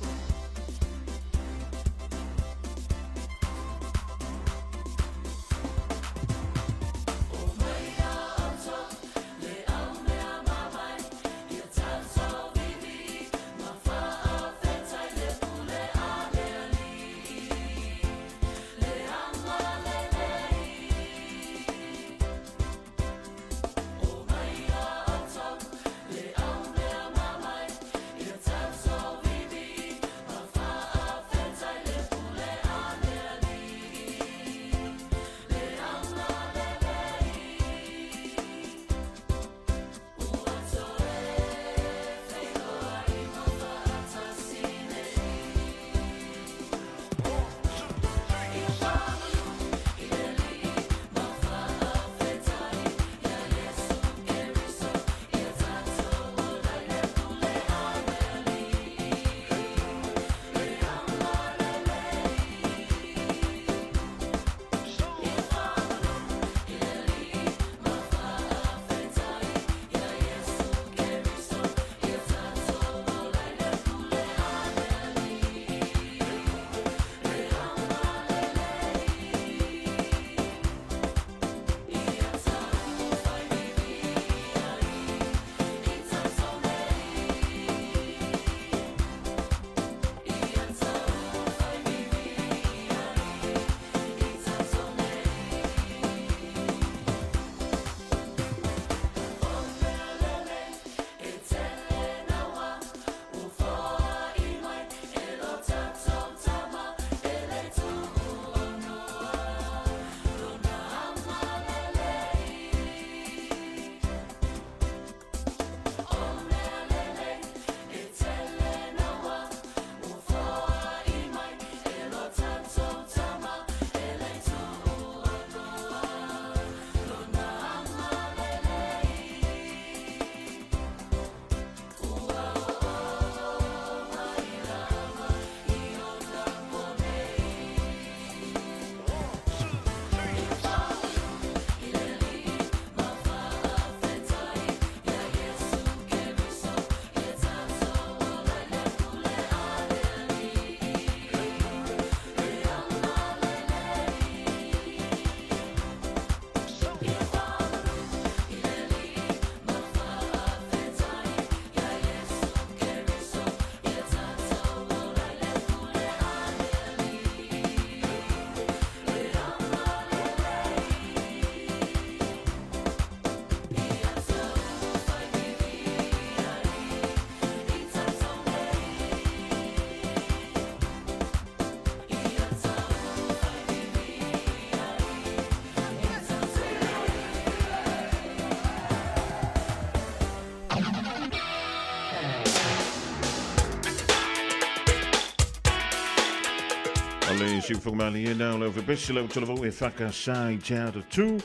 O le siufoga malie na o le aufepesi lau talavou e whakasā i te ata tū.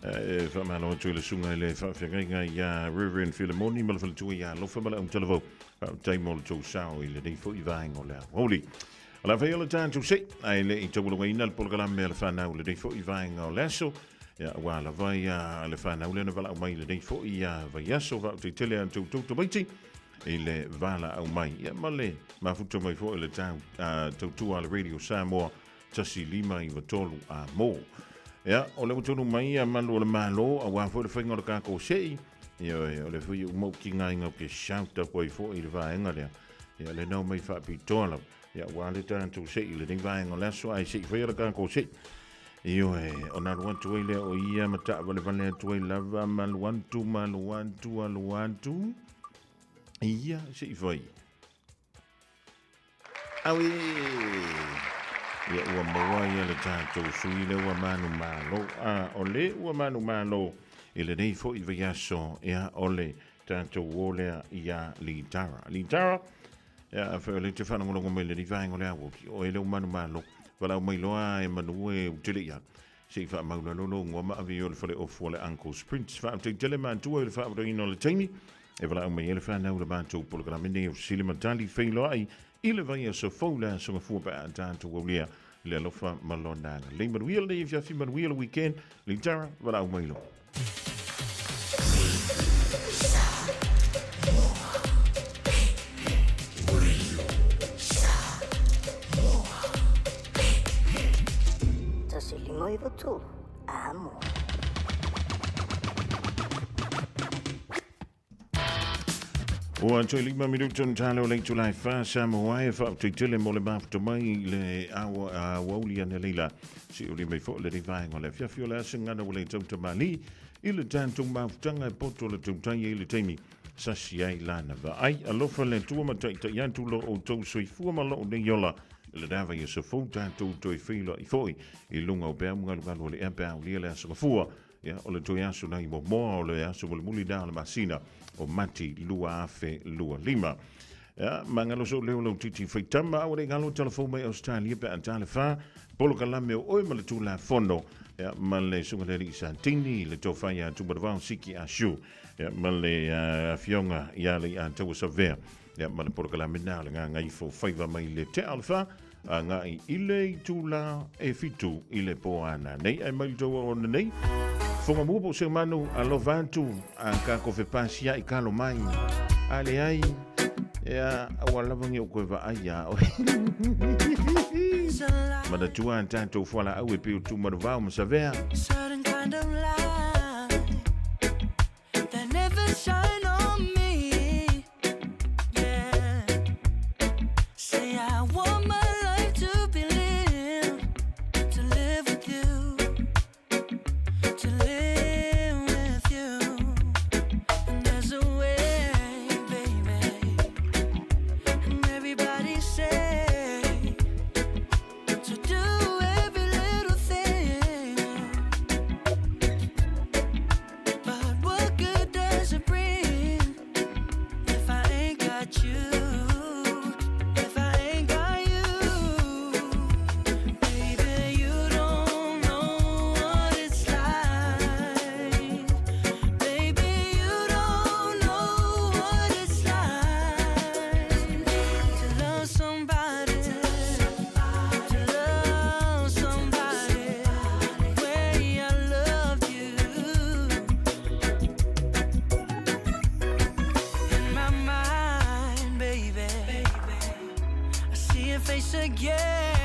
E whamalo atu i le sunga i le whaafeagaiga ia Reverend Filemoni ma le faletua ia Alofa ma le au talavou. Faafetai mo le tou sao i lenei foi vaega o le aoauli. O le a faia le tatou sei, ae le i taualogaina le polokalame a le whanau i lenei foi vaega o le aso. Ia, ua lava ia le whanau lea na valaau mai i lenei foi vaiaso. Faafetai tele a tou tou tamaiti i le valaau mai. Ia, ma le mafuta mai foi le tau, tautua a le Radio Samoa 1593 a mō. Ia, o le ua mai ia malu o le malo, auā foi le whainga o le kākou sei, ia, o le foi uma ki ngā inga ke shout up ai foi i le vaenga lea. Ia, le nau mai whaapitoa lau. Ia, ua le tātou sei le nei vaenga o le aso, ai sei whai o le kākou sei. Io e, o nā luantu ai lea o ia ma ta vale vale atu ai lava, ma luantu, ma luantu, a luantu. Ia, sei whai. Aue! Ia ua maua ia le tātou sui le ua manu malo. A, o le ua manu malo i lenei foi vaiaso, ia o le tātou o lea ia Litara. Litara, ia a whai o le te whanangolongo mai le vaenga o le awo ki o e le manu malo. Walau mai loa e manu e utele ia. Se i wha maula lolo ngua ma avi o le whale ofu o le Uncle's Prince. Wha te tele mātua i le wha o le taimi. E wala mai e le whanau le mātou polokalame nei o Sili Matali whailoa ai i le vai aso fou le aso ngafua pa a tātou aulia le alofa ma lona le manuia le fiafi manuia le weekend le tara wala mai lo. 1593 amo. Ua toe lima minuta na talo le itulā e 4 Samoa e faafetai mo le mafuta mai i le aoauli analeila se o le mai foi lenei vaega o le afiafi o le aso gana ua le tautamālī i le tatou mafutaga e poto le tautai ai le taimi sasi ai lana vaai alofa le Atua ma taʻitaʻi atu lo outou soifua ma loo nei ola i le dava ia sofou tatou toe feiloai foi i luga o peau galugalu o le ea pe aulia le aso gafua. Ia, o le toe aso nai momoa o le aso mulimuli na o le masina o Mati 2025. Ia, mangalo so leo lau titi whaitama au le ngalo telefon mai Australia pe antale wha polokalame o oe ma le tūla fono. Ia, ma le sunga le li santini le tō whai a tumaravao siki a shu. Ia, ma le afionga ia le a taua savea. Ia, ma le polokalame nā le ngā ngaifo whaiva mai le te alfa a ngai i le itula e fitu i le poana. Nei ai mai taua o nei. Fonga mua po se manu alofa atu a ka kofe pasia i kalo mai. A le ai, ia, ua lava ngi o koe vaai ia oe. Manatua a tātou fuala au e peo tu maru ma savea. Certain kind of light that never shine on me. Yeah. Say I want my life to be lived, to live with you, to live with you. And there's a way, baby. And everybody say to do every little thing. But what good does it bring if I ain't got you? If I ain't got you, baby, you don't know what it's like. Baby, you don't know what it's like to love somebody, to love somebody the way I loved you. In my mind, baby, I see your face again.